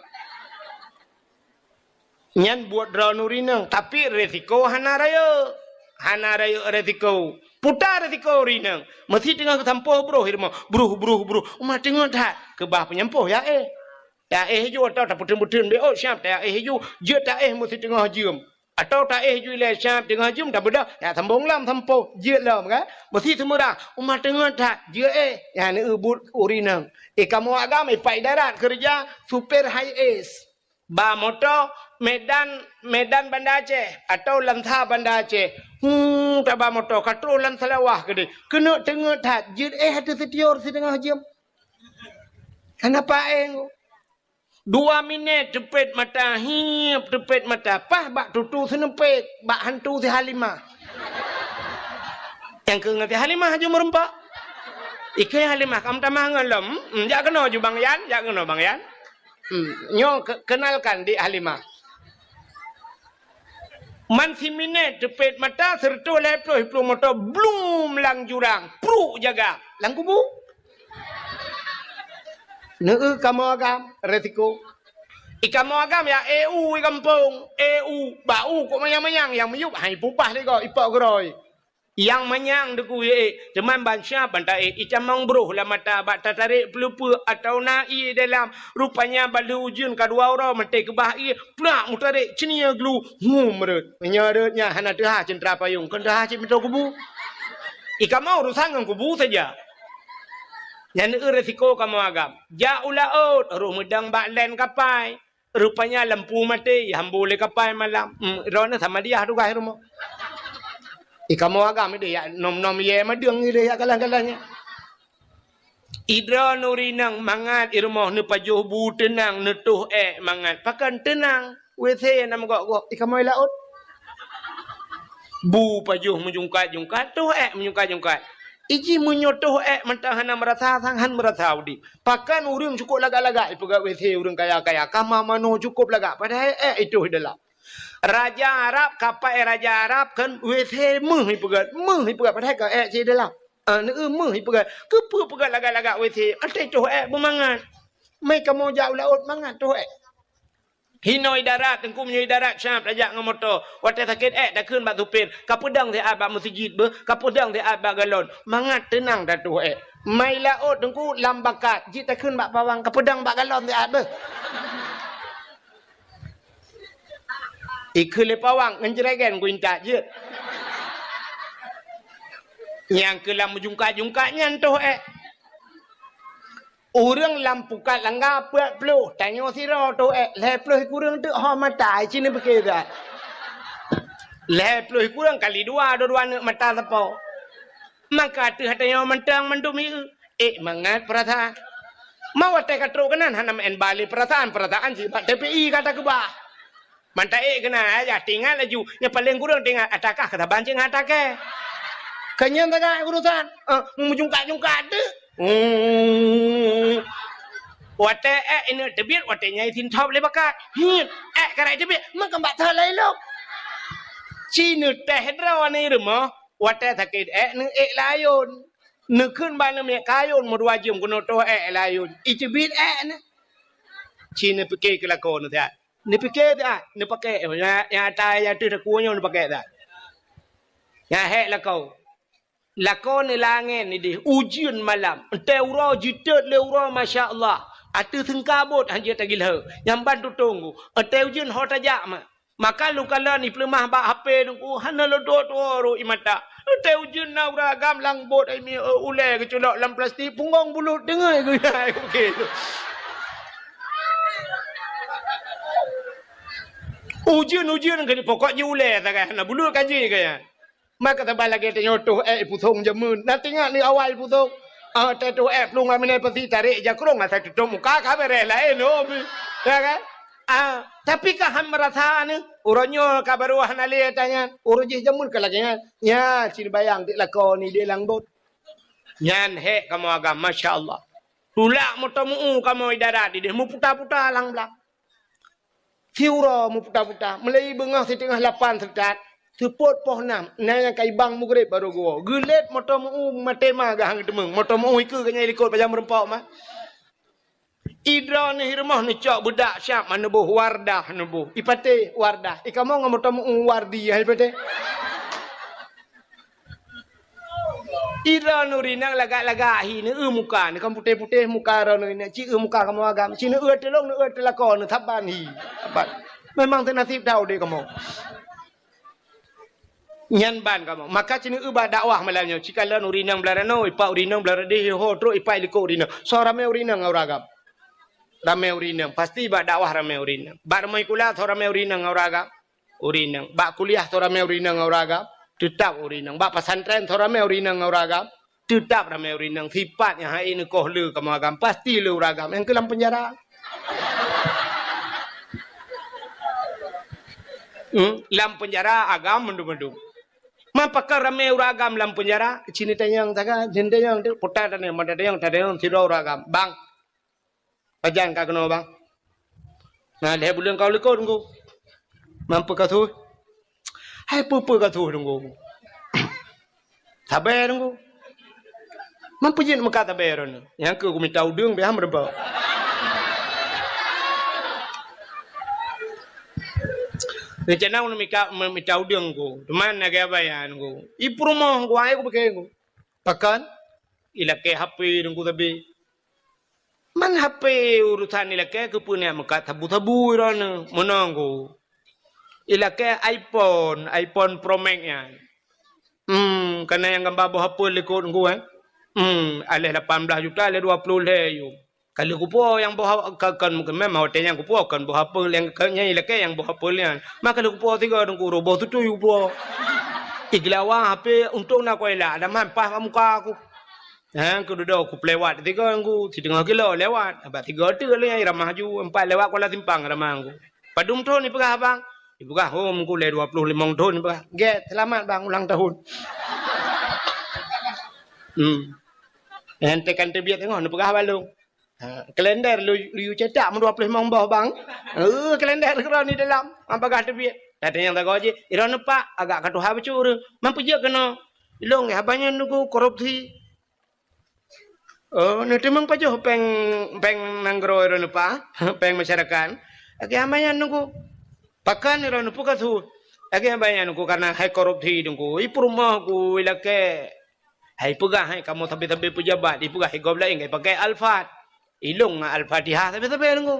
Nyan buet droeneuh ureueng inong, tapi resiko hana rayeuk. Hana rayeuk resiko. Puta resiko ureueng inong. Meusi teungoh geusampoh broh i rumoh. Broh, broh, broh. Uma teungoh that. Keubah peunyampôh ya éh. Ya éh ju atau tapeuteun-peuteun bé ôt siab ta éh ju. Jeuet ta éh meusi teungoh jeuem. Atau ta éh ju ilèe siab teungoh jeuem tabeudôh. Ya sambông lom sampoh. Jeuet lom kan. Meusi seumeurah. Uma teungoh that. Jeuet éh. Ya neu buet ureueng inong. Éh kamoe agam, éh pat idarat keureuja. Supir high S. Ba moto Medan, Medan Banda Aceh atau Lansa Banda Aceh. Hu, taba moto ka troh lam Seulawah keudéh. Keuneuk teungeut that, jeuet éh ateueh sitior siteungoh jeuem. Hana paéng. Dua minèt teupet mata, hiep teupet mata, paih bak tutu seuneupet, bak hantu si Halimah. Nyang keu ngon si Halimah ju meureumpok. Ikeu Halimah ka meutamah ngon lom. Hmm, jak keunoe ju Bang Yan, jak keunoe Bang Yan. Hmm, nyoe ke-, kenalkan Dek Halimah. Man siminét teupet mata, seureutôh lhèe ploh iplueng moto, blum lam jurang, pruk jaga, lam kubu. Neu kamoe agam, resiko. I kamoe agam ya, eu i gampông, eu, bak u kok manyang-manyang, nyang miyueb hai pubah lé goe, ipok geurôi. Nyang manyang deuk u ék, teuma ban siap ban taék, icamong broh lam mata bak tatarek peuleupeue atawa na ié dalam. Rupanya bak lheueh ujeuen ka dua uroe maté keubah ié, plak meutarek ceunie glu, hum rhot. Meunyoe rhot nyan hana teuhah ceuntra payong, kon teuhah cit meutoe kubu. I kamoe urusan ngon kubu saja. Nyan eu resiko kamoe agam. Jak u laôt, roh meudang bak lén kapai. Rupanya lampu maté, ihambo lé kapai malam. Hmm, droeneuh sama dia tugaih rumoh. I kamoe agam ideh yak nom-nom yé madeueng ideh yak galan-galan nyan. Idroeneuh ureueng inong mangat i rumoh neupajoh bu teunang, neutoh ék mangat. Pakon teunang? W C na meugok-gok. I kamoe laôt. Bu pajoh meujungkat-jungkat, toh ék meujungkat-jungkat. Iji meunyoe toh ék mantong hana meurasa, sang han meurasa udeb. Pakon ureueng cukôp lagak-lagak ipeugah W C ureueng kaya-kaya, kama manoe cukôp lagak, padahai ék itoh i dalam. Raja Arab, kapai raja Arab kan W C meuh ipeugah, meuh ipeugah, padahai ka ék cit i dalam. Ah, neu meuh ipeugah, keupeue peugah lagak-lagak W C, até toh ék beumangat. Mei kamoe jak u laôt mangat toh ék. Hinoe i darat, Teungku, meunyoe i darat siap tajak ngon moto. Watée sakét ék takheun bak supir, "Kapeudong siat bak meuseujid beuh, kapeudong siat bak galon." Mangat teunang tatoh ék. Mai laôt, Teungku, lam bakat, jeuet takheun bak pawang, "Kapeudong bak galon siat beuh." Ikheun lé pawang, ngon jregen kuintat jeuet. Nyang keu lam meujungkat-jungkat nyan toh ék. Ureuëng lam pukat langga peuet ploh, tanyoe sidroe toh ék, lhée ploh kureueng teuk ho mata, ci neupiké that. Lhée ploh kureueng kali dua, dua-dua neuk mata sapo. Maka ateueh tanyoe mantong mandum ié, ék mangat peurasaan. Ma watée ka trok keunan hana meu'en bale peurasaan, peurasaan jih bak T P I ka takeubah. Mantong ék keunan, ayah teuingat laju. Nyang paleng kureueng teuingat, atakah keusaban cit ngon atakée. Keu nyan sagai urusan, eh, meujungkat-jungkat teuk. Hmm. Watée ék ineuk teubiet, watée nyan isinthop lé bakat. Hiet, ék karai teubiet, meukeubak that laén lom. Ci neutéh droe ni rumoh, watée sakét ék neuék layôn. Neukheun bak neumiet kayôn meudua jeuem keunoe toh ék layôn. Iteubiet ék nyan. Ci neupiké keu lakoe neusiat. Neupiké siat, neupakék, nyang, nyang ata nyang ateueh takue nyoe neupakék siat. Nyang hék lakoe. Lakoe neulangén ideh, ujeuen malam. Entée uroe jiteuet lé uroe, masya Allah. Ateueh seungkabot han jeuet tagilhée. Nyang ban tutong ku. Entée ujeuen ho tajak ma. Maka lôn kalon ipeuleumah bak H P Teungku, hana lôn tuwoe-tuwoe rot ie mata. Entée ujeuen na uroe agam lam bot ai mi, eh, ulée geuculok lam plastik, punggong bulut deungoe geuya ai kukée. Ujeuen-ujeuen keu pokok jih ulée sagai hana bulut ka jih kaya. Maka saban lagée tanyoe toh ék ipusong jameun. Na teuingat lé awai ipusong. Ah, teutoh ék plueng lam iné pasi tarek jakrong asai tutup muka ka beres laén, oh, bi. Ya kan? Ah, tapi ka han meurasa ni, uroe nyoe ka barô hana lé ata nyan. Uroe jih jameun ka lagée nyan. Nya, ci neubayang dik lakoe ni di lam bot. Nyan hék kamoe agam, masya Allah. Tulak moto meu-u kamoe i darat ideh, meuputa-puta lam blang. Siuroe meuputa-puta, meulai beungoh siteungoh lapan seutôt, seupôt poh nam, na nyang ka ibang mugreb barô geuwoe. Geulet moto meu-u maté ma geuhang teumeueng, moto meu-u ikeue geuh nyan ilikot pajan meureumpok ma. Idroe neuh i rumoh neucok beudak siab ma neuboh Wardah neuboh. Ipatéh Wardah, ikamoe ngon moto meu-u Wardi hai patéh. Idroe neuh rinang lagak-lagak hi, neueu muka, neuh kan putéh-putéh muka droe neuh rinang, ci eu muka kamoe agam, ci neueu tulông, neueu teulako, neusaban hi. Saban. Memang teunasib that udeb kamoe. Nyan ban kamoe. Maka ci neueu bak dakwah malam nyoe, ci kalon ureueng inong blah ranoe, ipak ureueng inong blah radeh, ho trok ipak ilikot ureueng inong. Soe ramé ureueng inong ngon ureueng agam? Ramé ureueng inong. Pasti bak dakwah ramé ureueng inong. Bak rumoh sikula soe ramé ureueng inong ngon ureueng agam? Ureueng inong. Bak kuliah soe ramé ureueng inong ngon ureueng agam? Teutap ureueng inong. Bak pesantren soe ramé ureueng inong ngon ureueng agam? Teutap ramé ureueng inong. Sipat nyang hai neukoh le kamoe agam, pasti le ureueng agam. Nyang keu lam penjara. Hmm, lam penjara agam mandum-mandum. Man pakon ramé ureueng agam lam penjara, ci neutanyong sagai, ci neutanyong tu, puta tanyong, mata tanyong, tatanyong sidroe ureueng agam. Bang, pajan ka keunoe, Bang? Nah, lhèe buleuen ka likot, Teungku. Mampu ka tuh. Hai peue-peue ka tuh, Teungku. Sabe, Teungku. Mampu jeuet meukat sabe droeneuh. Nyang keu kumita udeueng, beh, ham reubah. Rencana ulôn mika-, me-, mita udeueng, Teungku. Teuma lagèe abaya, Teungku. I peurumoh, Teungku, ai kupike, Teungku. Pakon? Ilakèe H P, Teungku, sabe. Man H P urusan ilakèe keupeue neuk meukat sabu-sabu droeneuh, meunan, Teungku. Ilakèe iPhone, iPhone Pro Max nyan. Hmm, kana nyang gamba boh apel likot, Teungku, eh. Hmm, aléh lapan blah juta, aléh dua ploh lhèe yum. Ka lheueh kupuwoe nyang boh ha-, ka, kon, memang watèe nyan kupuwoe kon boh apel nyang ka, nyang ilakèe nyang boh apel nyan. Ma ka lheueh kupuwoe sigoe, Teungku, roh boh tutui kupuwoe. Igeulawa H P untông na kuela, ada man paih bak muka aku. Ha, keududoe kupeuliwat sigoe, Teungku, siteungoh kilo lewat. Bak sigoe teuk lé nyang ramah ju, empat lewat Kuala Simpang ramah, Teungku. Padum thon ipeugah, Bang? Ipeugah, "Oh, Teungku, lé dua ploh limong thon," ipeugah. "Gèt, seulamat, Bang, ulang tahun." Hmm. Nyang tekan teubiet teungoh neupeugah bak lôn. Ha, kalender lu, lu cetak meudua ploh limong boh, Bang. Eh, kalender keudroe di dalam, han peugah teubiet. Datang nyang sagoe jih, "Droeneuh, Pak, agak ka tuha bacut." "Man peue jeuet keunoe?" "Ilôn, haba nyan, Teungku, korupsi." "Oh, neuteumeung pajoh péng, péng nanggroe droeneuh, Pak, péng masyarakat?" Lagèe haba nyan, Teungku. "Pakon droeneuh, peue ka su?" Lagèe haba nyan, Teungku, karena hai korupsi, Teungku. I peurumoh ku ilakèe. Hai peugah, hai kamoe sabe-sabe pejabat, ipeugah igob laén, ipakai Alphard. Ilôn ngon Al-Fatihah sabe-sabe, Teungku.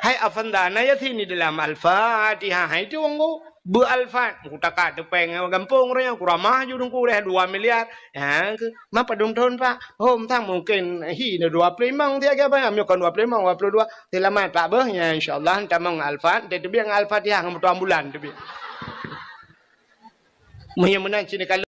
Hai Avanda na Yasin di dalam Al-Fatihah, hai tu, Teungku. Beu Alphard, Teungku, taka teupeng gampông raya, kuramah ju, Teungku, deh dua miliar. Ha, ke, ma padum thon, Pak? Hom sang mungkin hi na dua ploh limong, tiga ke apa? Nyoe kon dua ploh limong, dua puluh dua. Seulamat, Pak, beuh. Ya, insya Allah, tamong Alphard, teubiet ngon Al-Fatihah ngon moto ambulan teubiet. Meunyoe meunan sini kalau